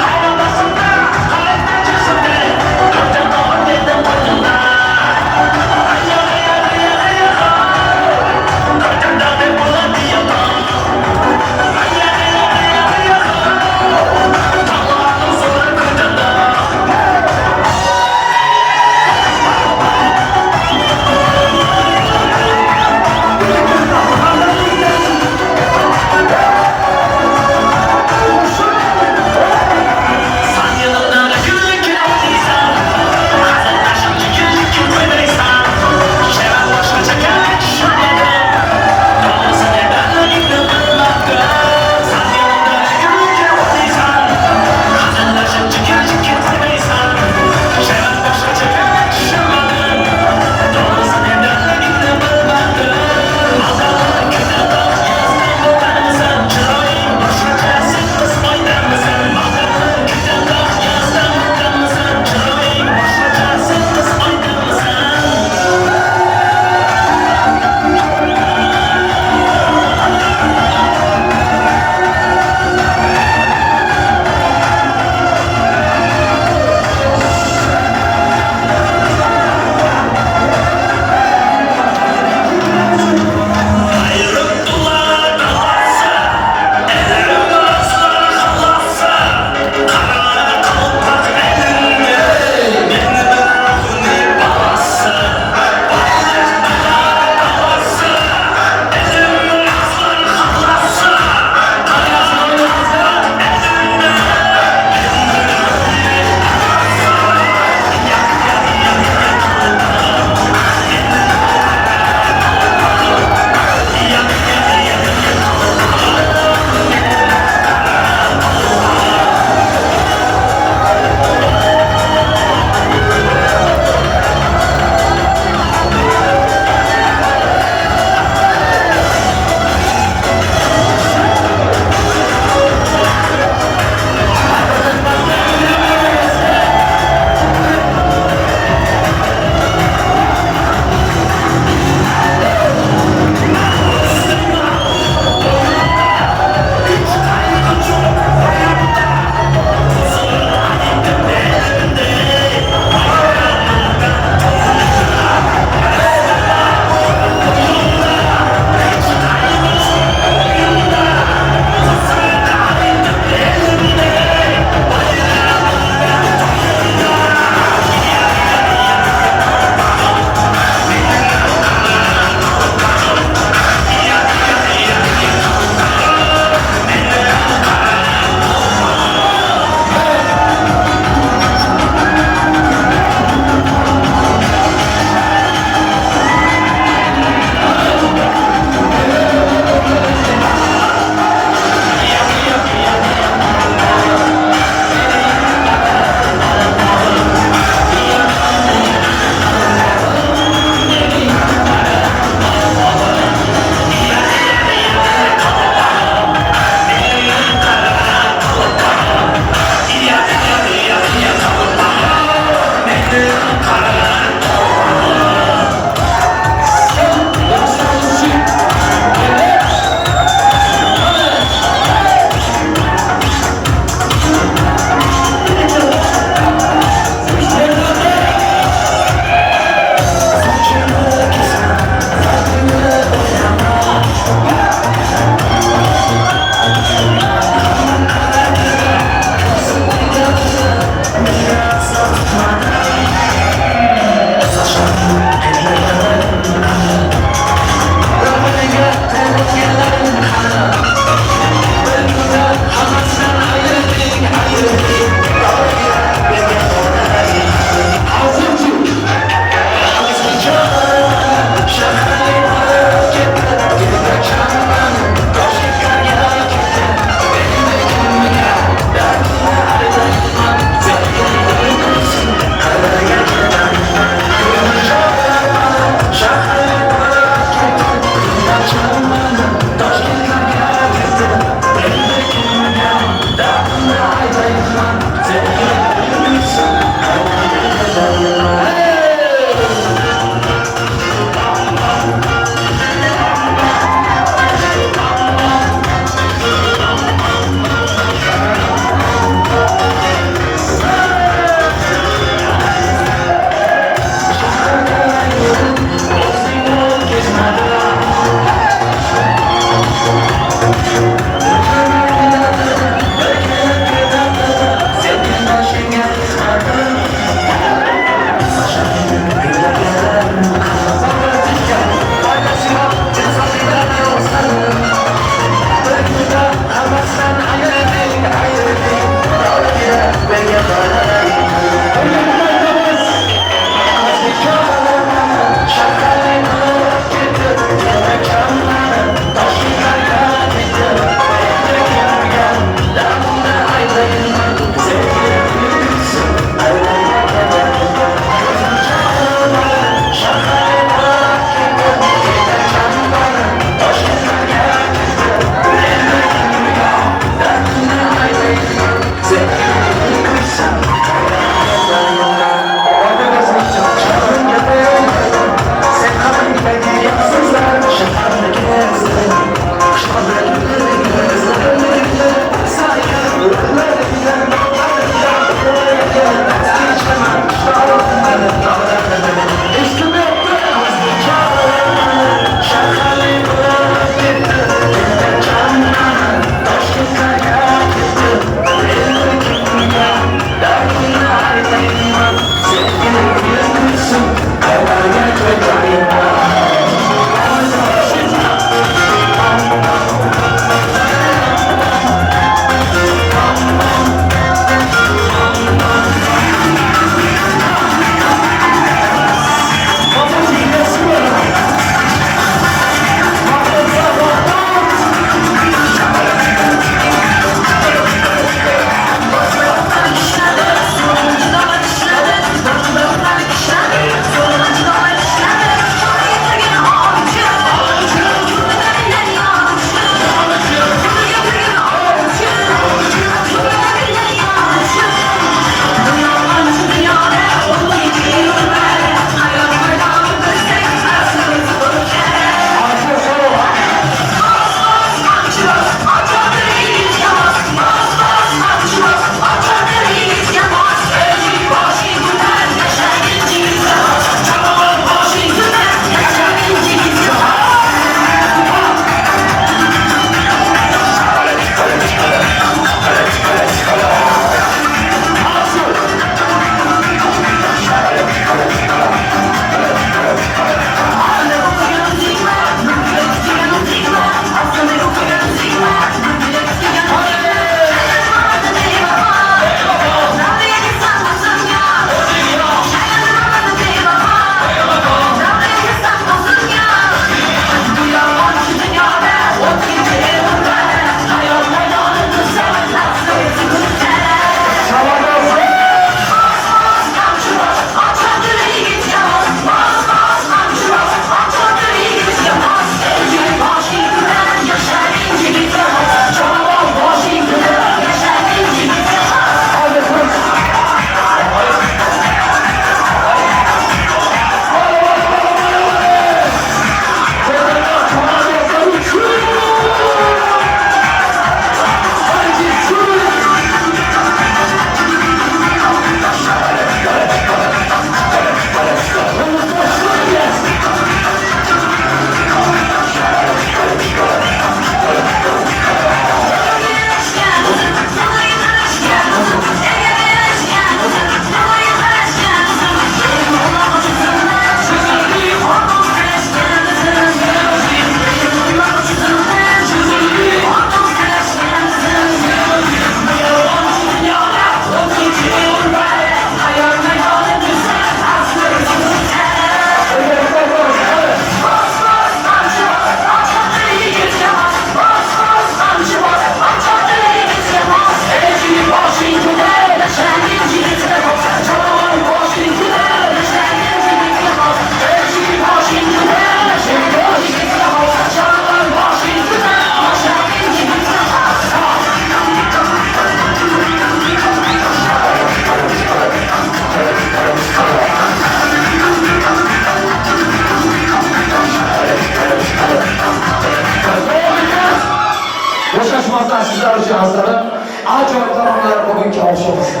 Speaker 17: Ajoyib taronalar bugungi oshimizda.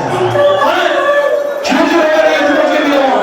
Speaker 17: Qani, kim jo'ralarga e'tibor beraman?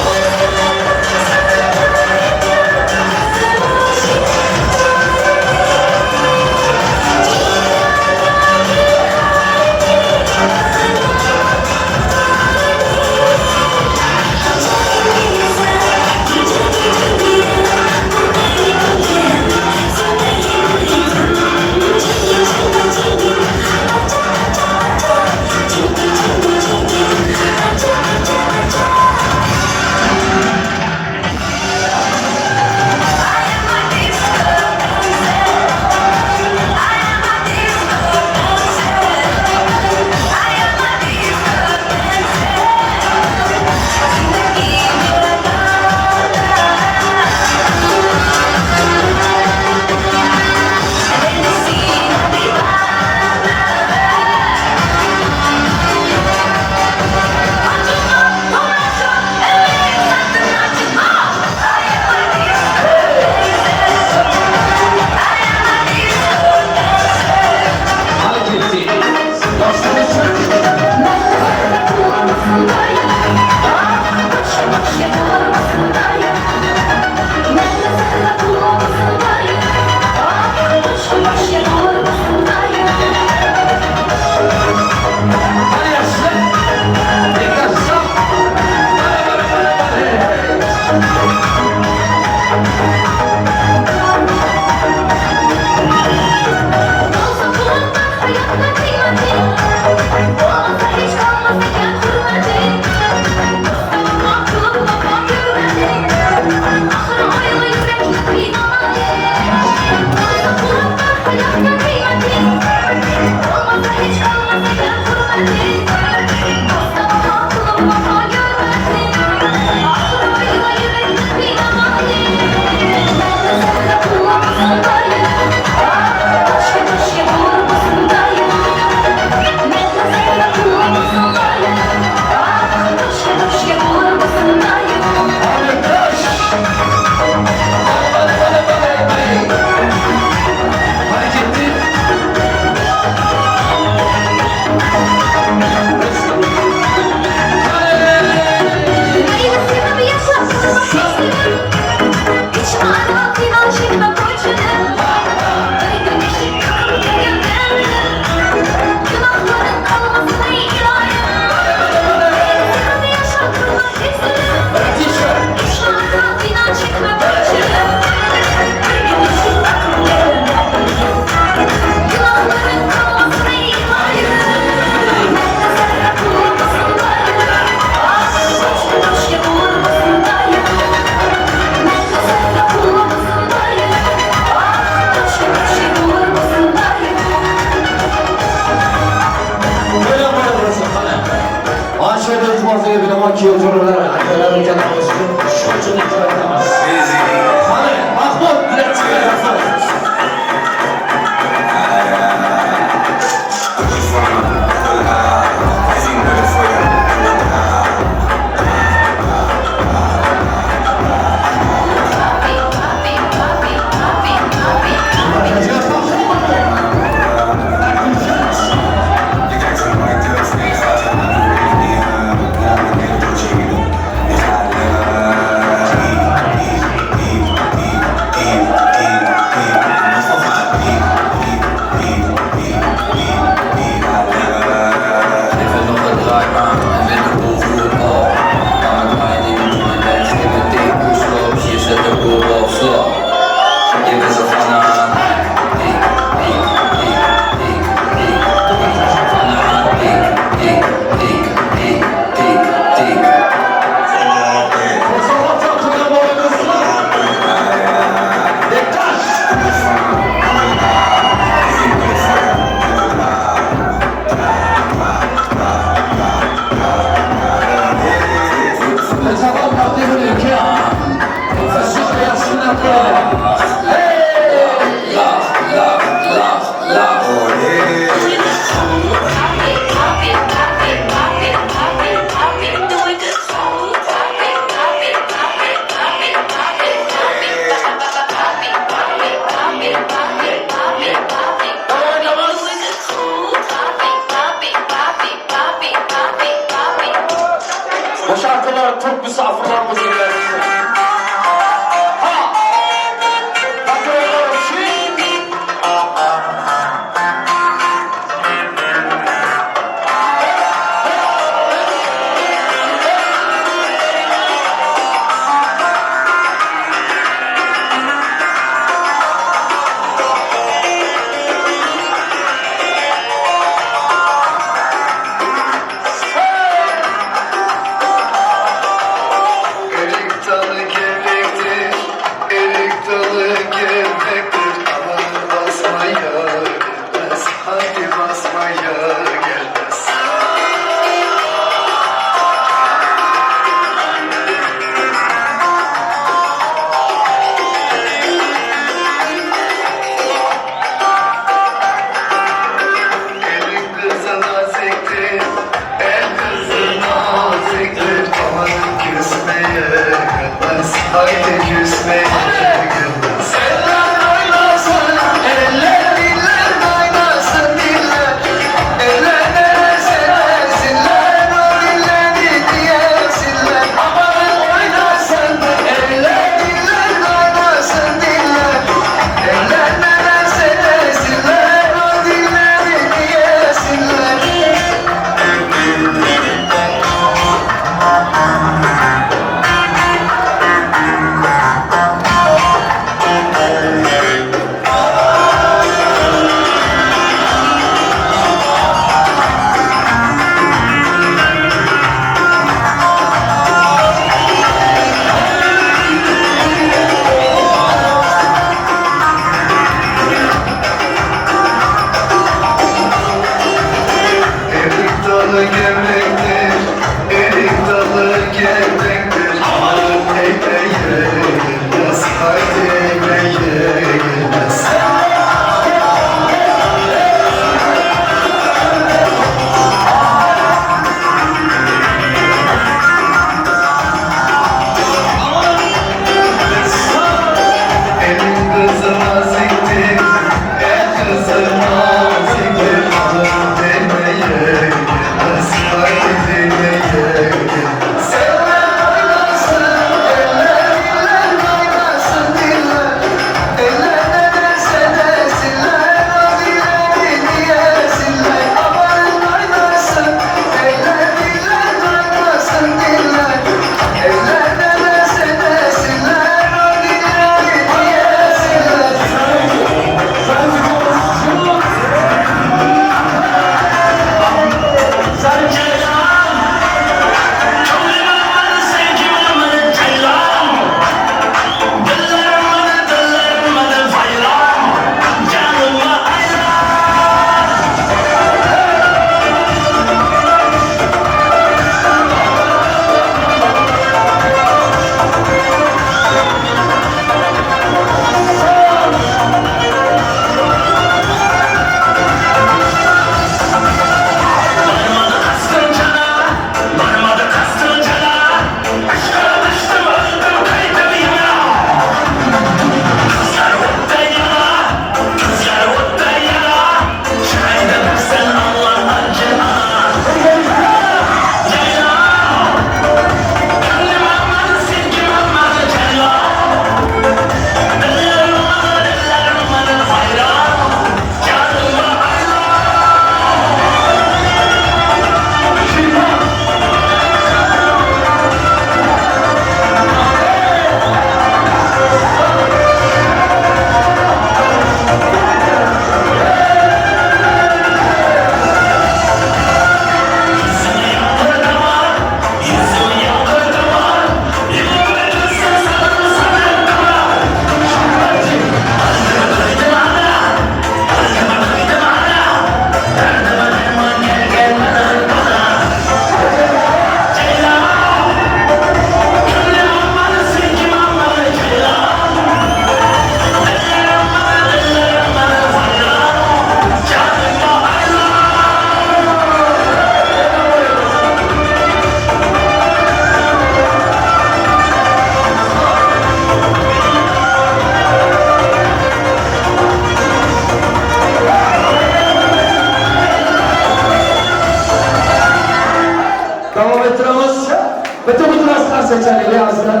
Speaker 17: Qarsak chalaylik azizlar.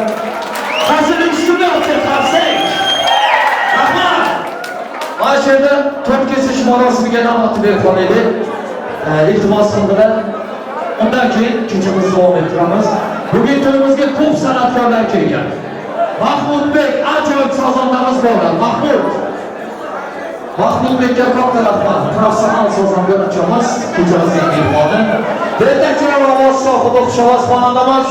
Speaker 17: Qarsakni ustida otdi, qarsak. Rahmat. Mana shu yerda to'rt kesish marosimiga navbatni berib qolaylik. Iltimos qildilar. Undan keyin kechamizni davom ettiramiz. Bugun to'yimizga ko'p san'atkorlar kelgan. Mahmudbek ajoyib sozandamiz borlar. Mahmudbekka katta rahmat. Professional sozanda ukamiz, kechamizning mehmoni. Ertakchilar ovoz sohibi xushovoz xonandamiz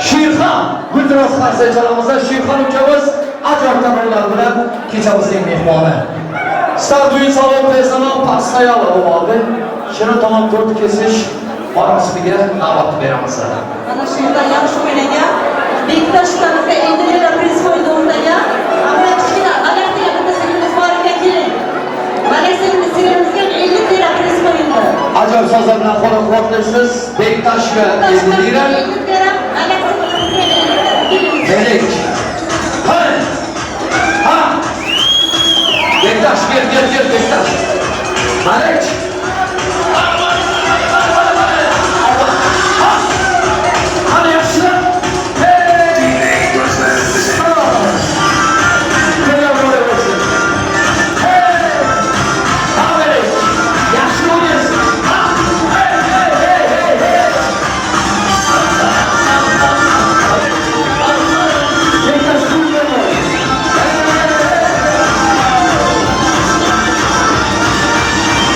Speaker 17: Shirxon Guldiroz qarsak chalamizda Shirxon ukamiz ajoyib taronalar bilan kechamizning mehmoni. Stadion salon personal постоянно oldi. Shirin tomon to'rt kesish marosimiga navbat beramiz.
Speaker 16: Mana shu yerda yaxshi o'ynagan Bektash ukamizga 50 lira priz qo'ydi o'rtaga. Ammo kichkina Malak degan bitta singlimiz bor ekan, keling. Malak singlimizga 50 lira priz qo'yildi.
Speaker 17: Ajoyib so'zlar bilan qo'llab-quvvatlaysiz. Bektashga 50 lira.
Speaker 16: 50 lira Malak singlimizga 50 lira. Keling.
Speaker 17: Melek. Ha. Ha. Bektash gel gel gel Bektash. Malek. Hadi yaxshilar. Hey! To'ylar bo'lay bo'lsin. Hey! Ha, Melek. Yaxshi o'ynaysiz. Ha! Hey, hey, hey, hey, hey. Bektash kulgani.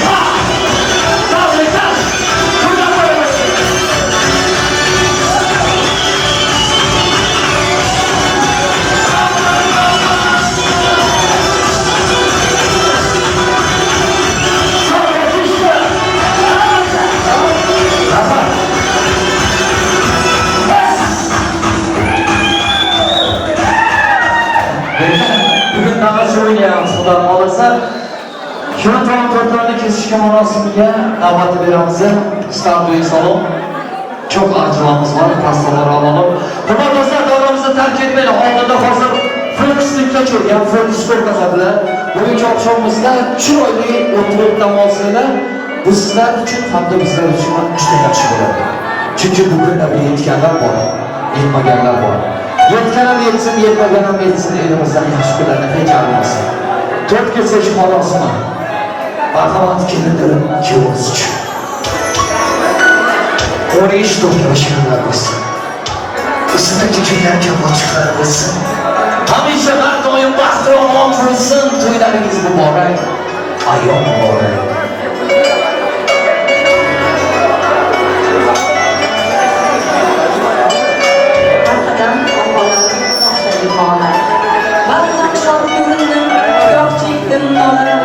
Speaker 17: Ha! Bektash. To'ylar bo'lay bo'lsin. Bugun nag'acha o'ynayamiz, Xudo xohlasa. Shuni tomon tortlarni kesishga marosimiga navbatni beramiz. Stadion salon. Çok acılarımız var, pastalar alalım. Hurmatli do'stlar, davramizni tark etmanglar. Oldinda hozir fokuslikka kelgan, fokus ko'rsatadilar. Bugungi oqshomimizda chiroyli o'tirib dam olsanglar, bu sizlar uchun hamda bizlar uchun ham juda yaxshi bo'ladi. Chunki bugun yetganlar bor, yetmaganlar bor. Yetgan ham yetsin, yetmagan ham yetsin, elimizdan yaxshi kunlarni hech ayirmasin. To'rt kesish marosimi. Marhamat kelindir kuyovimiz uchun. Qo'rish to'xtalashganlar bo'lsin. Ustidagi kunlarga ochiqlar bo'lsin. Hamisha har doim baxtli omon bo'lsin. To'ylaringiz muborak, ayyom muborak.
Speaker 16: Arqadan opalar toshdagi xola. Ba'zan shod ko'rindim, goh chekdim nola.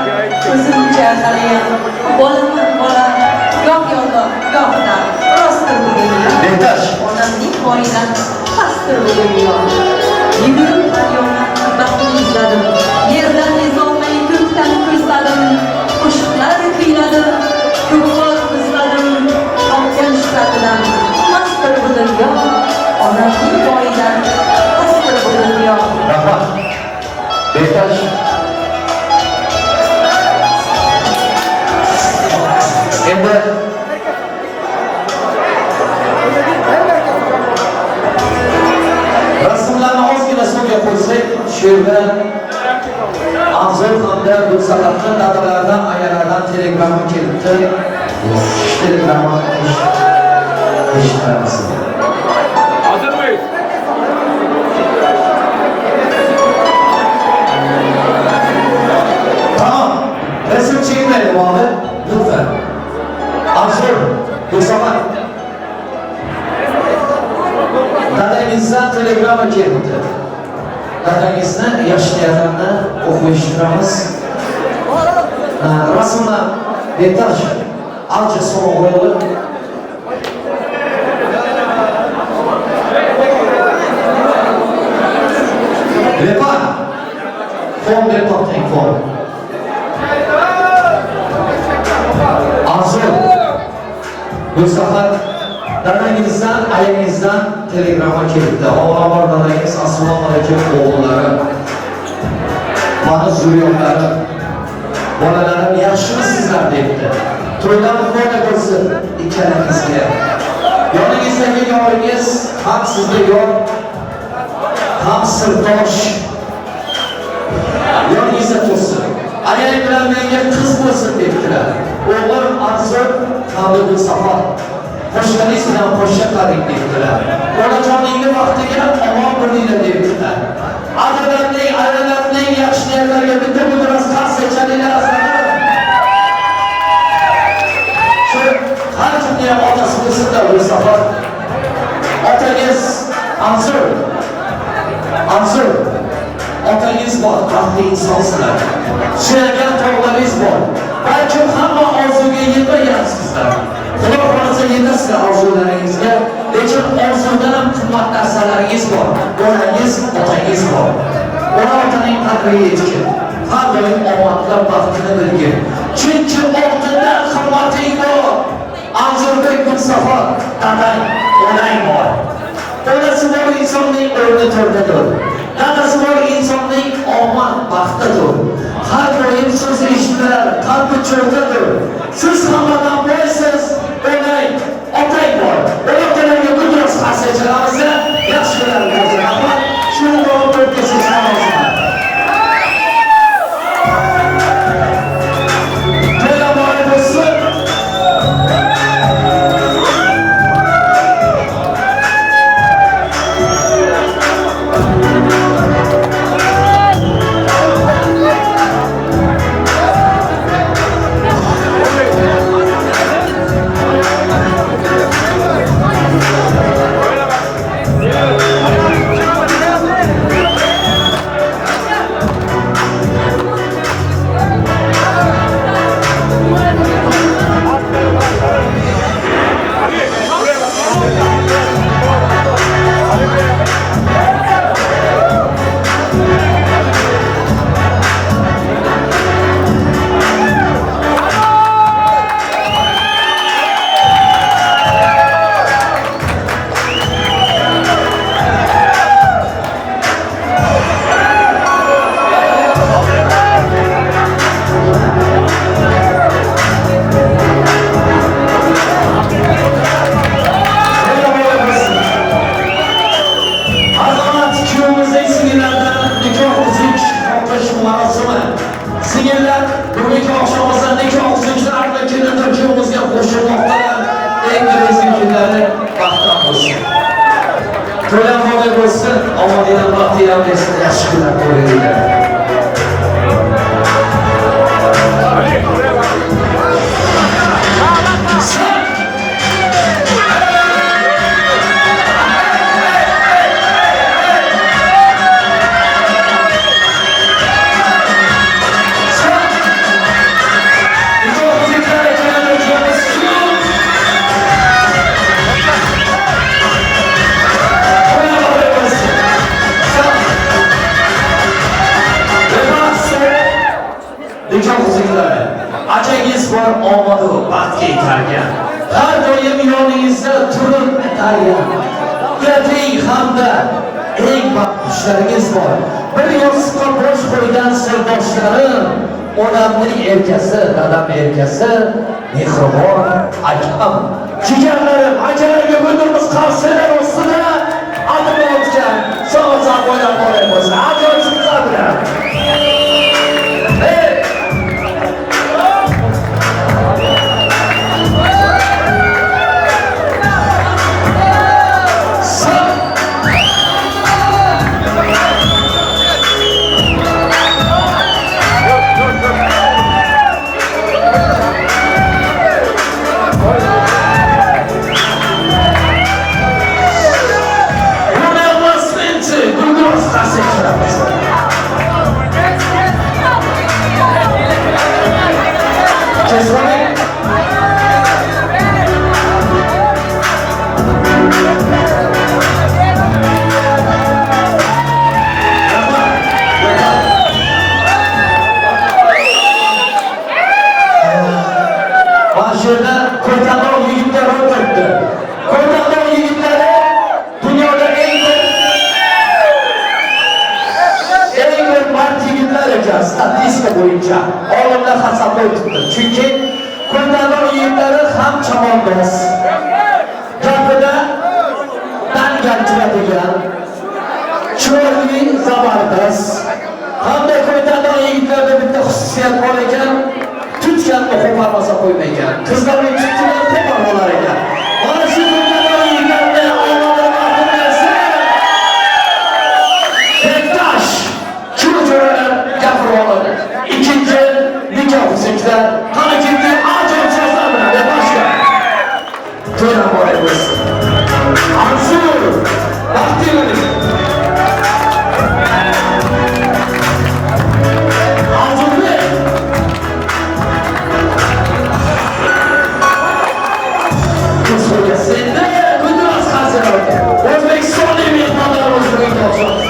Speaker 16: O'zimcha haliyam bolaman bola. Goh yolg'on, goh dard, rostdir bu dunyo.
Speaker 17: Bektash.
Speaker 16: Onamning poyidan pastdir bu dunyo. Yugurib har yonga baxtni izladim. Yerdan ezolmay ko'kdan ko'zladim. Qo'shiqlar kuyladim, ko'kbor izladim. Topgan shuhratidan mastdir bu dunyo. Onamning poyidan pastdir bu dunyo.
Speaker 17: Rahmat. Bektash. Endi rasmlarni ozgina so'ngga qo'ysak, shu yerda Anzur hamda Gulsahatni dadalardan, ayalardan telegramma kelibdi. Shu telegramma eshitamiz.
Speaker 8: Hazır mıyız?
Speaker 17: Tamam. Resim çekmeyelim abi. Lütfen. Anzur, Gulsahat. Dadangizdan telegramma kelibdi. Dadangizni yoshliklarini o'qib eshittiramiz. Rasmlar Bektash ancha so'ng qo'yildi. Vepa. Fon deb toping, fon. Anzur, Gulsahat, dadangizdan, ayangizdan telegramma kelibdi. Avvalambor dadangiz, assalomu alaykum o'g'illarim. Mani zurriyotlarim, bolalarim yaxshimisizlar debdi. To'ylar muborak bo'lsin ikkalangizga. Yoningizdagi yoringiz ham sizga yor, Ham sirdosh yoningizda tursin. Ayang bilan menga qiz bo'lsin debdilar. O'g'lim Anzur hamda Gulsafar. Qo'shganingiz bilan qo'sha qaring debdilar. Onajoningni vaqtiga omon bo'linglar debdilar. Adalatli, adalatli yaxshi niyatlarga bitta gulduros qarsak chalinglar azizlarim. Shu har kimni ham otasi bo'lsin-da Gulsafar. Otangiz Anzur. Anzur. Otangiz bor, baxtli insonsizlar. Suyagan tog'laringiz bor. Balkim hamma orzuga yetmagansizlar. Xudo xohlasa yetasizlar orzularingizga, lekin orzudan ham qimmat narsalaringiz bor. Onangiz, otangiz bor. Ona otaning qadriga yetgin. Har doim omadlar baxtini bilgin. Chunki oltindan qimmating bor. Anzurbek Gulsafar, dadang, onang bor. Onasi bor insonning o'rni to'rdadir. Dadasi bor insonning omad baxtidir. Har doim so'zi eshitilar, qalbi cho'rdadir. Siz hammadan boysiz, onang, otang bor. Ona otalarga gulduros qarsak chalamizda, yaxshi kunlar bo'lsin. Rahmat. Shuni davom ettirsangiz salomat. To'ylar muborak bo'lsin. Muqaddas. Hamda ko'ytandoq yigitlarda bitta xususiyat bor ekan, tutganni qo'parmasa qo'ymaykan. Qizlarning tutganini qo'par bo'lar ekan. Mana shu ko'ytandoq yigitlarni omadini baxtini bersin. Bektash kuyov-jo'ralar gapirib oladi. Ikkinchi nikoh uzuklar qani ketdi ajoyib so'zlar bilan Bektashga. To'ylar muborak bo'lsin. Arzu, baxtli bo'ling. Arzubek. Senda Gulduros Hasanov. O'zbekistonlik mehmonlarimiz bugun topshirdi.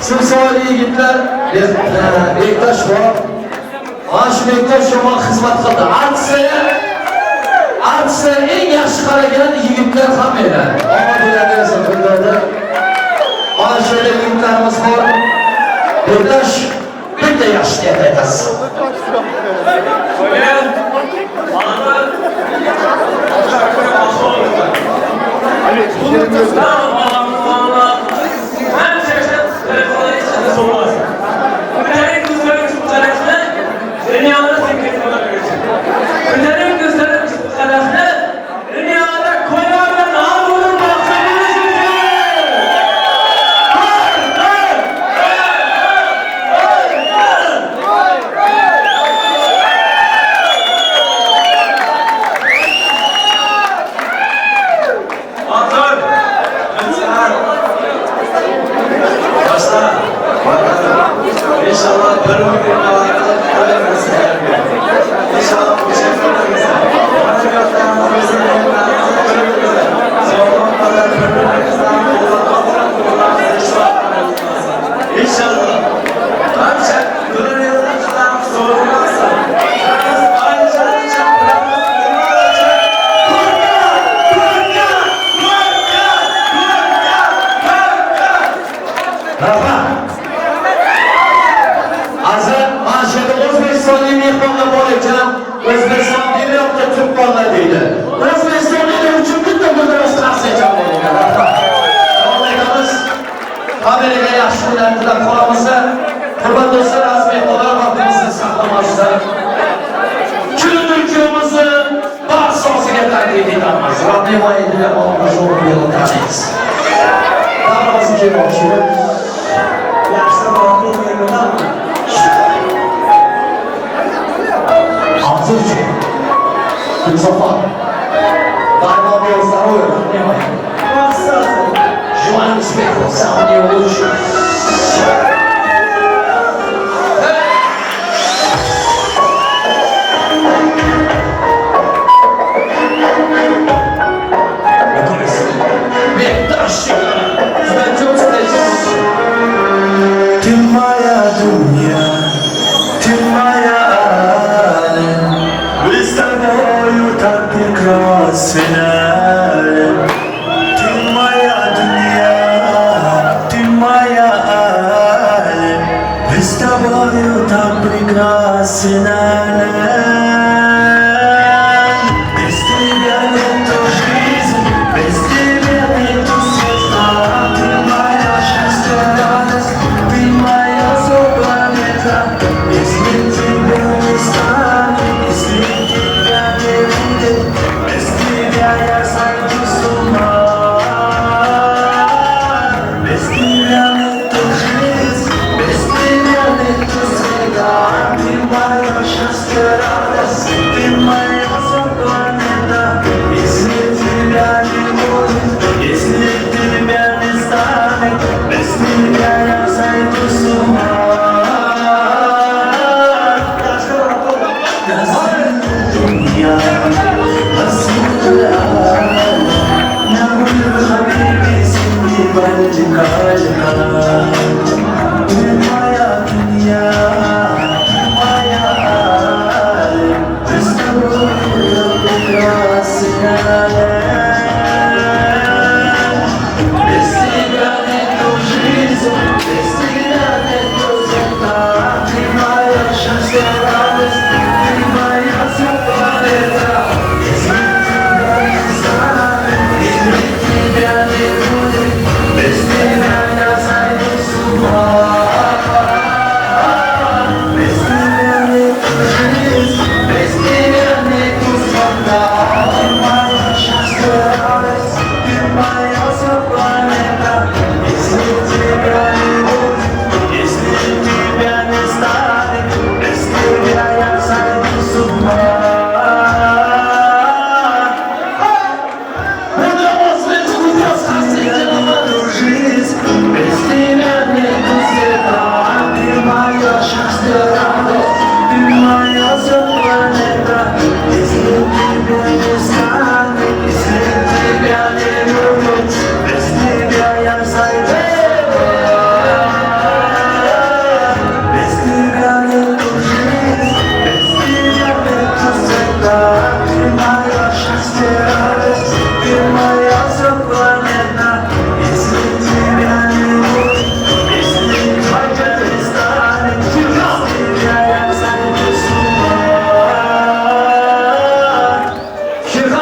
Speaker 17: Simsivali yigitlar Bektash bor. Mana shu Bektash yomon xizmat qildi. Artsa eng yaxshi qaragan yigitlar hammanglar. Omad bersin to'ylarda. Mana shu yerda yigitlarimiz bor. Bektash bitta yaxshi niyat aytasiz.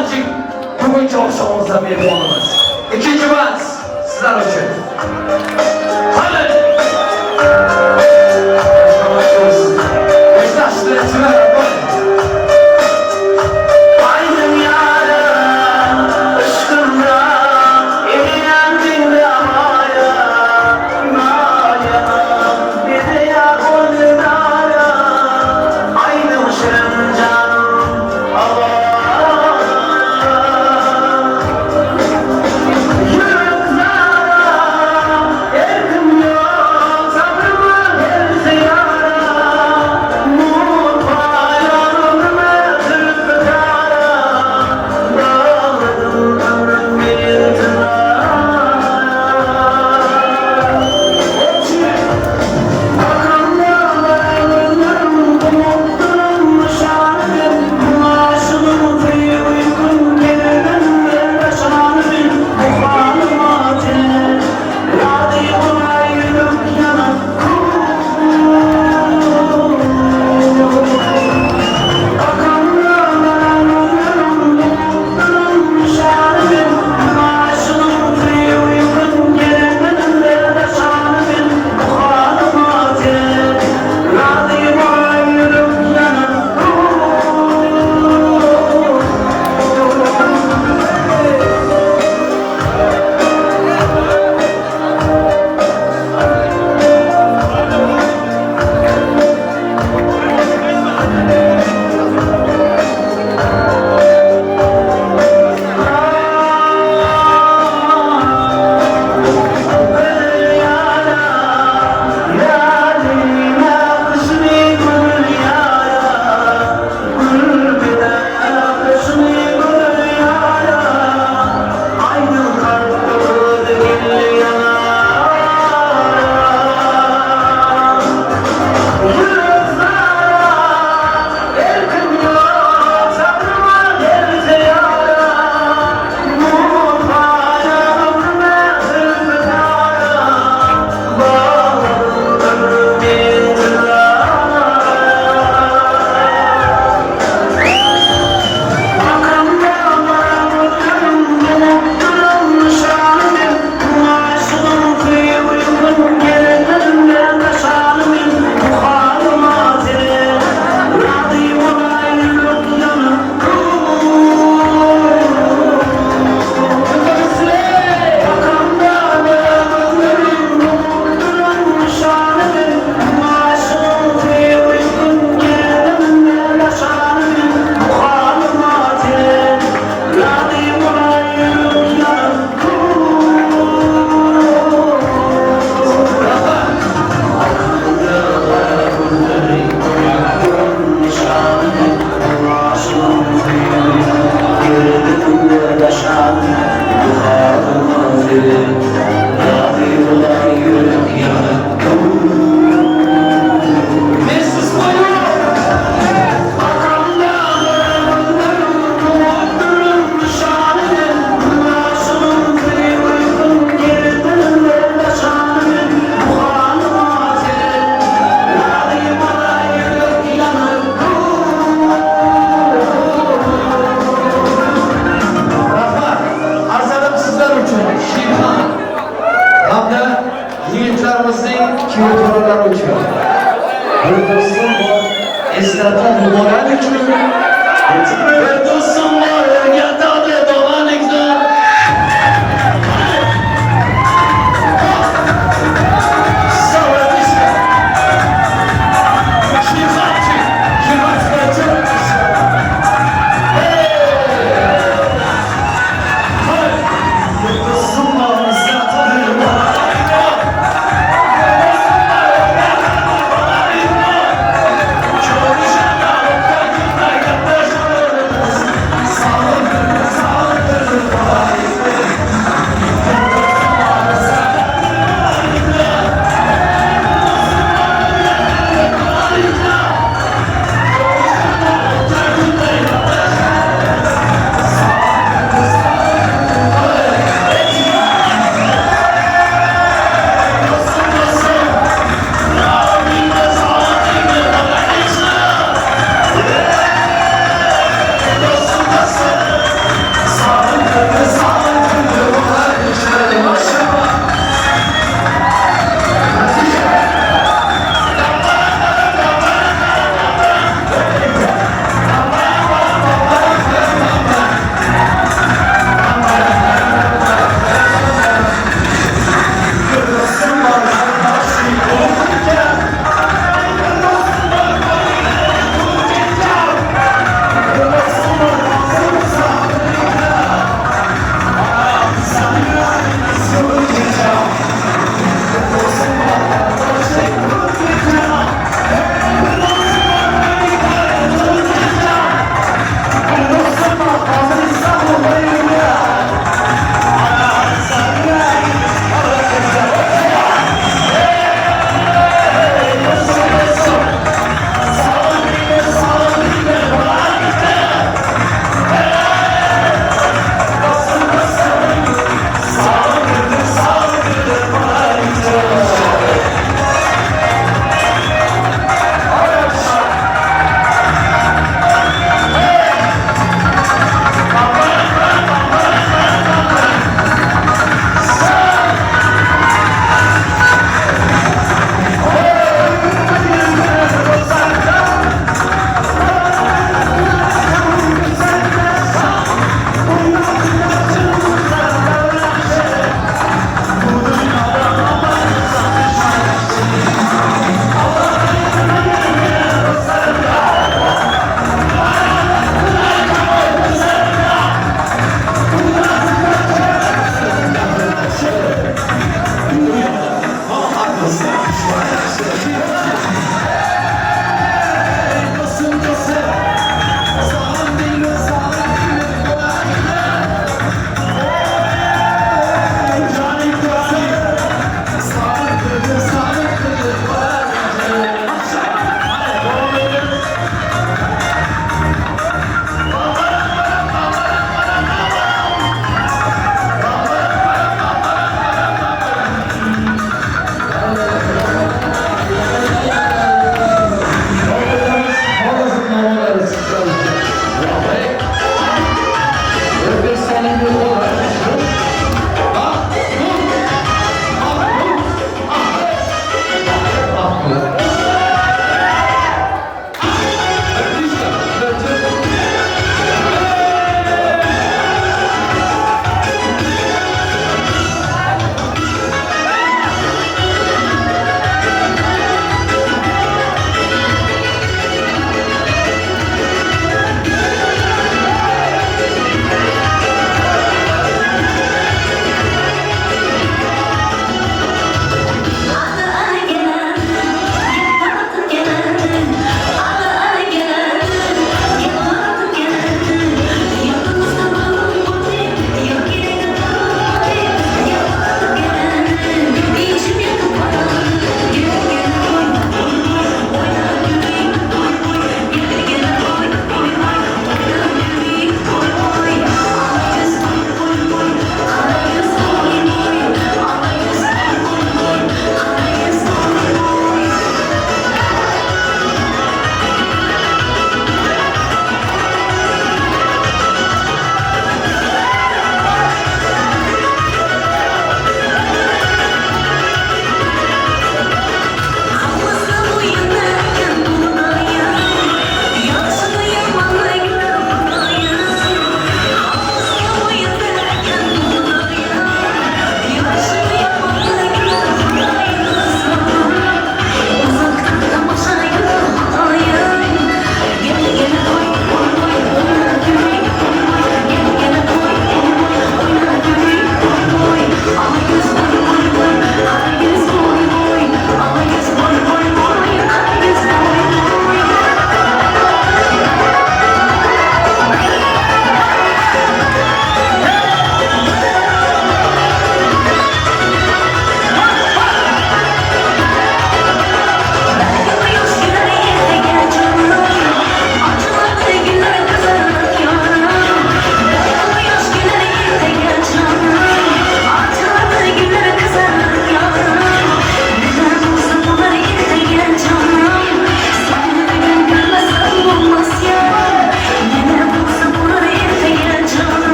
Speaker 17: Shirxonchik bugungi oqshomimizda mehmonimiz. Ikkinchi vals sizlar uchun. Qani!
Speaker 15: Aydın yarım ışkımda eğlendim havaya maya bir ya koynara aydın şirin canım Allah yürek zara erkim yok sabrımı her ziyara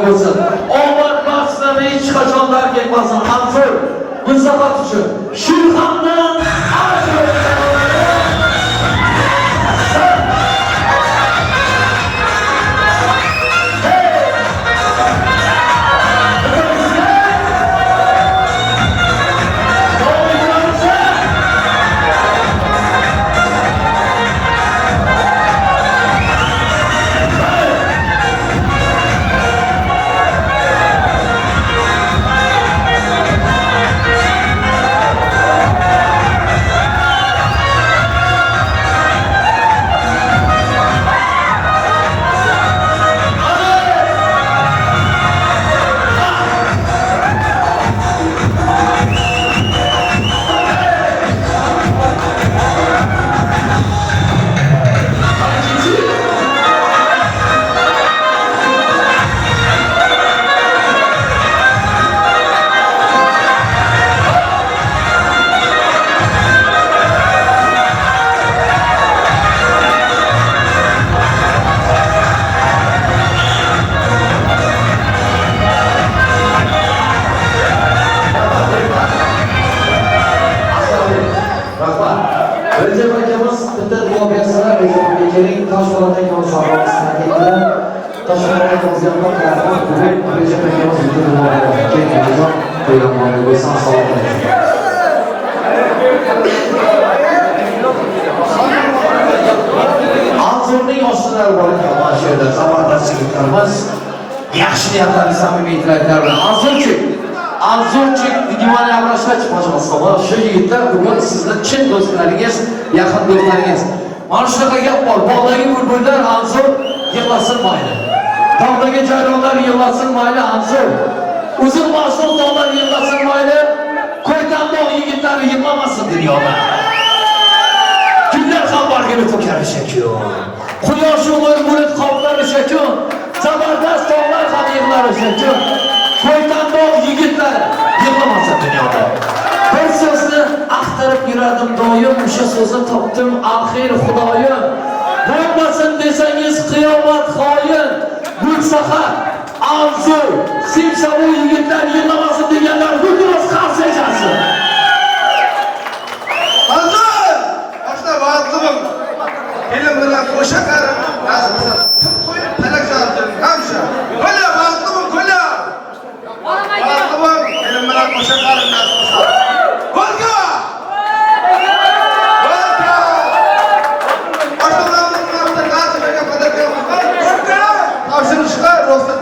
Speaker 17: bo'lsin. Omad baxt sizlarni hech qachon tark etmasin. Anzur Gulsafar uchun Shirxondan Anzurning ostinlari bor ekan mana shu yerda zabardast yigitlarimiz yaxshi niyatlar, samimiy tilaklar bilan. Anzurchik, Anzurchik, внимание обращайте, пожалуйста. Mana shu yigitlar bugun sizni chin do'stlaringiz, yaqin do'stlaringiz. Mana shunaqa gap bor, bog'dagi bulbullar Anzur yig'lasin mayli. Tog'dagi jayronlar yig'lasin mayli Anzur. Uzun masum tog'lar yig'lasin mayli. Ko'ytandog' yigitlari yig'lamasin dunyoda. Gullar ham bargini to'kar shakun. Quyosh umr bulut qoplar shakun. Zabardast tog'lar ham yig'lar shakun. Ko'ytandog' yigitlari yig'lamasin dunyoda. Bir so'zni axtarib yurardim doim, o'sha so'zni topdim axir Xudoyim. Bo'lmasin desangiz qiyomat xoin. Gulsahar, Anzur, Simsavu yigitlar yig'lamasin deganlar gulduros qarshi echalsin.
Speaker 7: Anzur! Boshda va'dlim. Kelin bilan qo'sha qarim, nasib bo'lsa tib qo'yib palak jardim. Hamsha. Qo'la va'dlim, qo'la. Va'dlim, kelin bilan qo'sha qarim nasib bo'lsa. Qo'lga! Qo'lga! Boshda qarshi qadar topshirishlar rosa.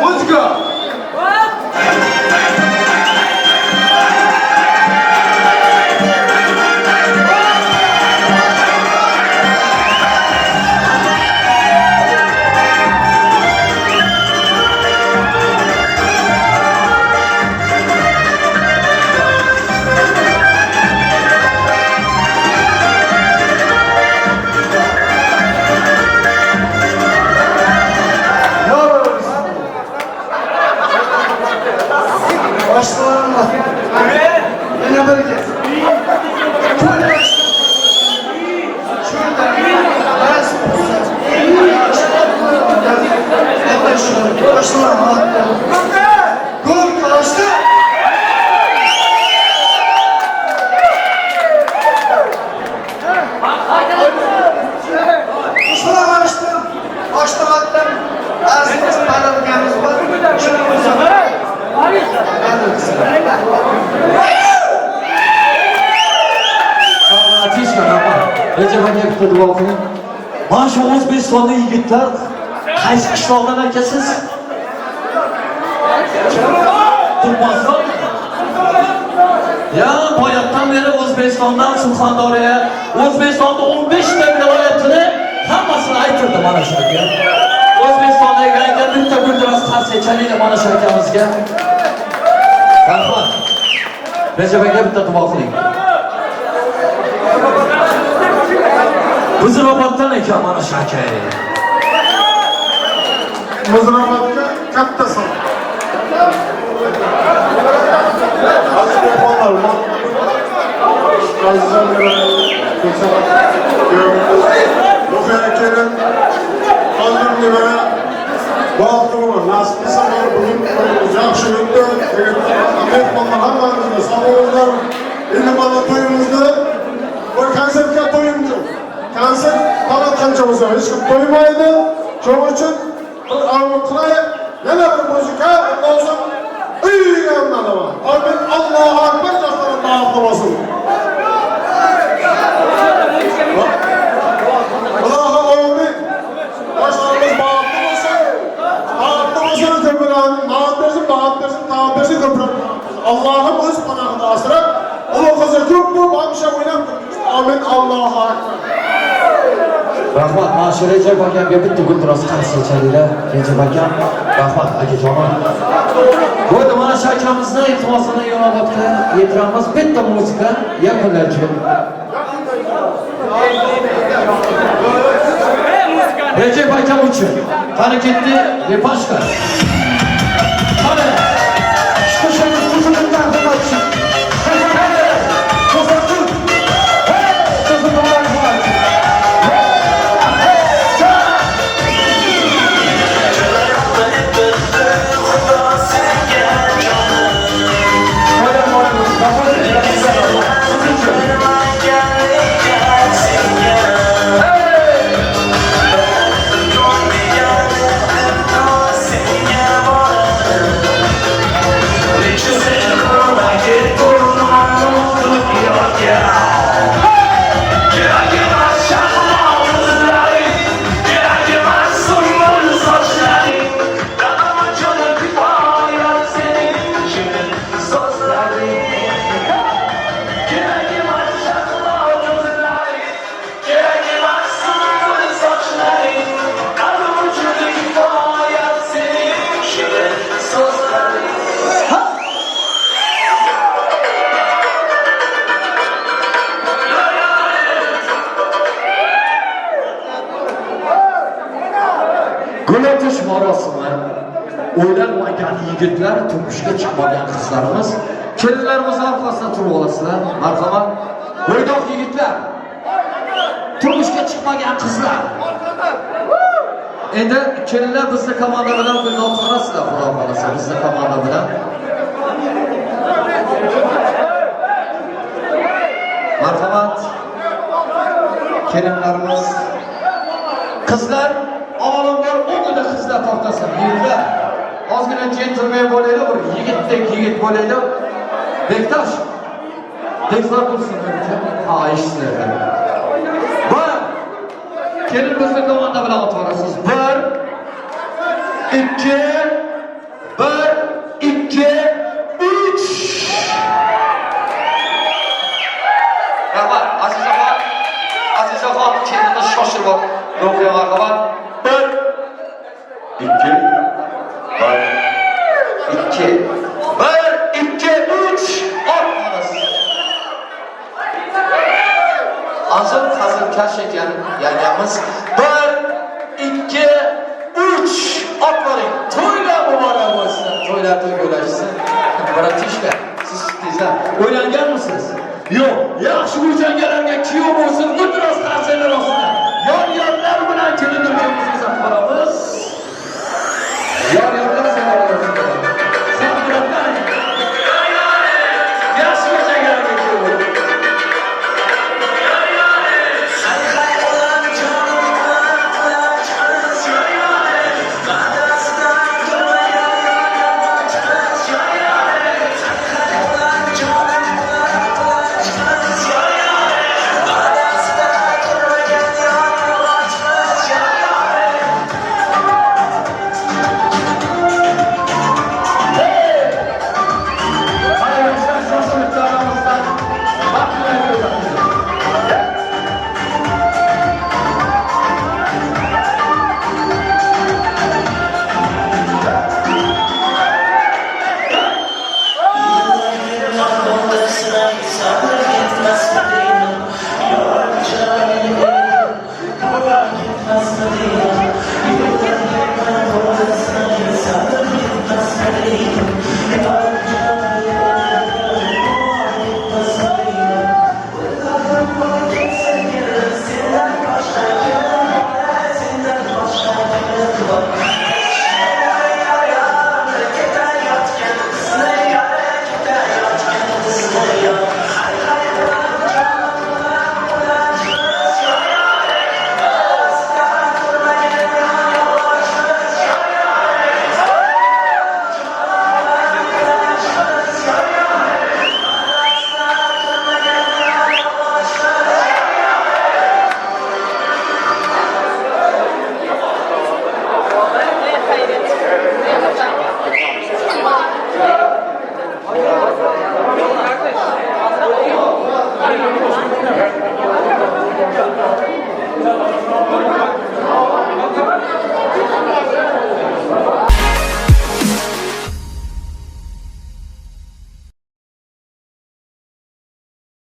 Speaker 7: Muzika.
Speaker 17: Mana shu O'zbekistonda yigitlar qaysi qishloqdan akasiz? Turkmaniston. Ya boyatdan beri O'zbekistondan Surxondaryo, O'zbekistonda 15 ta viloyatini hammasini aytirdi mana shu aka. O'zbekistondagi aka bitta guldiroz qarshi chalinglar mana shu akamizga. Rahmat. Rajab aka bitta duo qiling. Muzroboddan ekan mana shu aka.
Speaker 18: Muzrobodga katta salom. Ruhiya kelin, qoldim nevara, baxtli
Speaker 7: Bo'laman. Nasib qilsa mana bugun to'yimiz yaxshi o'tdi. Mehmonlar hammamizga sog' bo'linglar. Endi mana to'yimizni bir konsertga to'yim yo'q. Konsert faqat qancha bo'lsa hech kim to'ymaydi. Shuning uchun bir avval qilaylik, yana bir muzika, undan so'ng uyga manaman. Amin. Allohu akbar. Yoshlar baxtli bo'lsin. Allohu amin. Yoshlarimiz baxtli bo'lsin. Baxtli bo'lsin, ko'plarni baxt bersin, baxt bersin, taom bersin, ko'plarni. Allohim o'z panohida asrab, ulug' qizi ko'p bo'lib, hamisha o'ynab tursin. Amin. Allohu akbar.
Speaker 17: Rahmat, mana shu Rejab akamga bitta guldiroz qarshi chalinglar. Rejab akam, rahmat akajonim. Bo'ldi, mana shu akamizni iltimosini Yo'nobodga yetiramiz. Bitta muzika yakunlaychi. Rejab akam uchun. Qani ketdi, Lepashka. Qani. Qo'shamiz, qo'shamiz, taqdim. O'ylanmagan yigitlar, turmushga chiqmagan qizlarimiz, kelinlarimiz orqasida turib olasizlar. Marhamat. Bo'ydoq yigitlar, turmushga chiqmagan qizlar. Endi kelinlar bizni komanda bilan gulni olib, Xudo xolasa, bizni komanda bilan. Marhamat. Kelinlarimiz, qizlar, avvalambor o'ngida qizlar tortasin, yigitlar. Ozgina jentlmen bo'laylik, bir yigitdek yigit bo'laylik. Bektash. Beklar tursin. Ha, eshitsinlar. Bir. Kelin bizni komanda bilan otvorasiz. 1 2 1 2 3. Rahmat, Azizaxon. Azizaxon kelinni shoshirib Ruhiya marhamat. 1 2 1 2 1 2 3. Ot. Azim hazilkash ekan yangamiz. 1 2 3. Ot boring. To'ylar muborak bo'lsin. To'ylar to'yga. Bratishka, siz chiqdingizlar. O'ylanganmisiz? Yo'q. Yaxshi o'ylanganlarga kuyov bo'lsin. Guldiroz qarsaklar ostida. Yor-yorlar bilan kelinlarimizni qolamiz. Yor-yorlar salomat bo'lsin.
Speaker 16: Yo'qmi?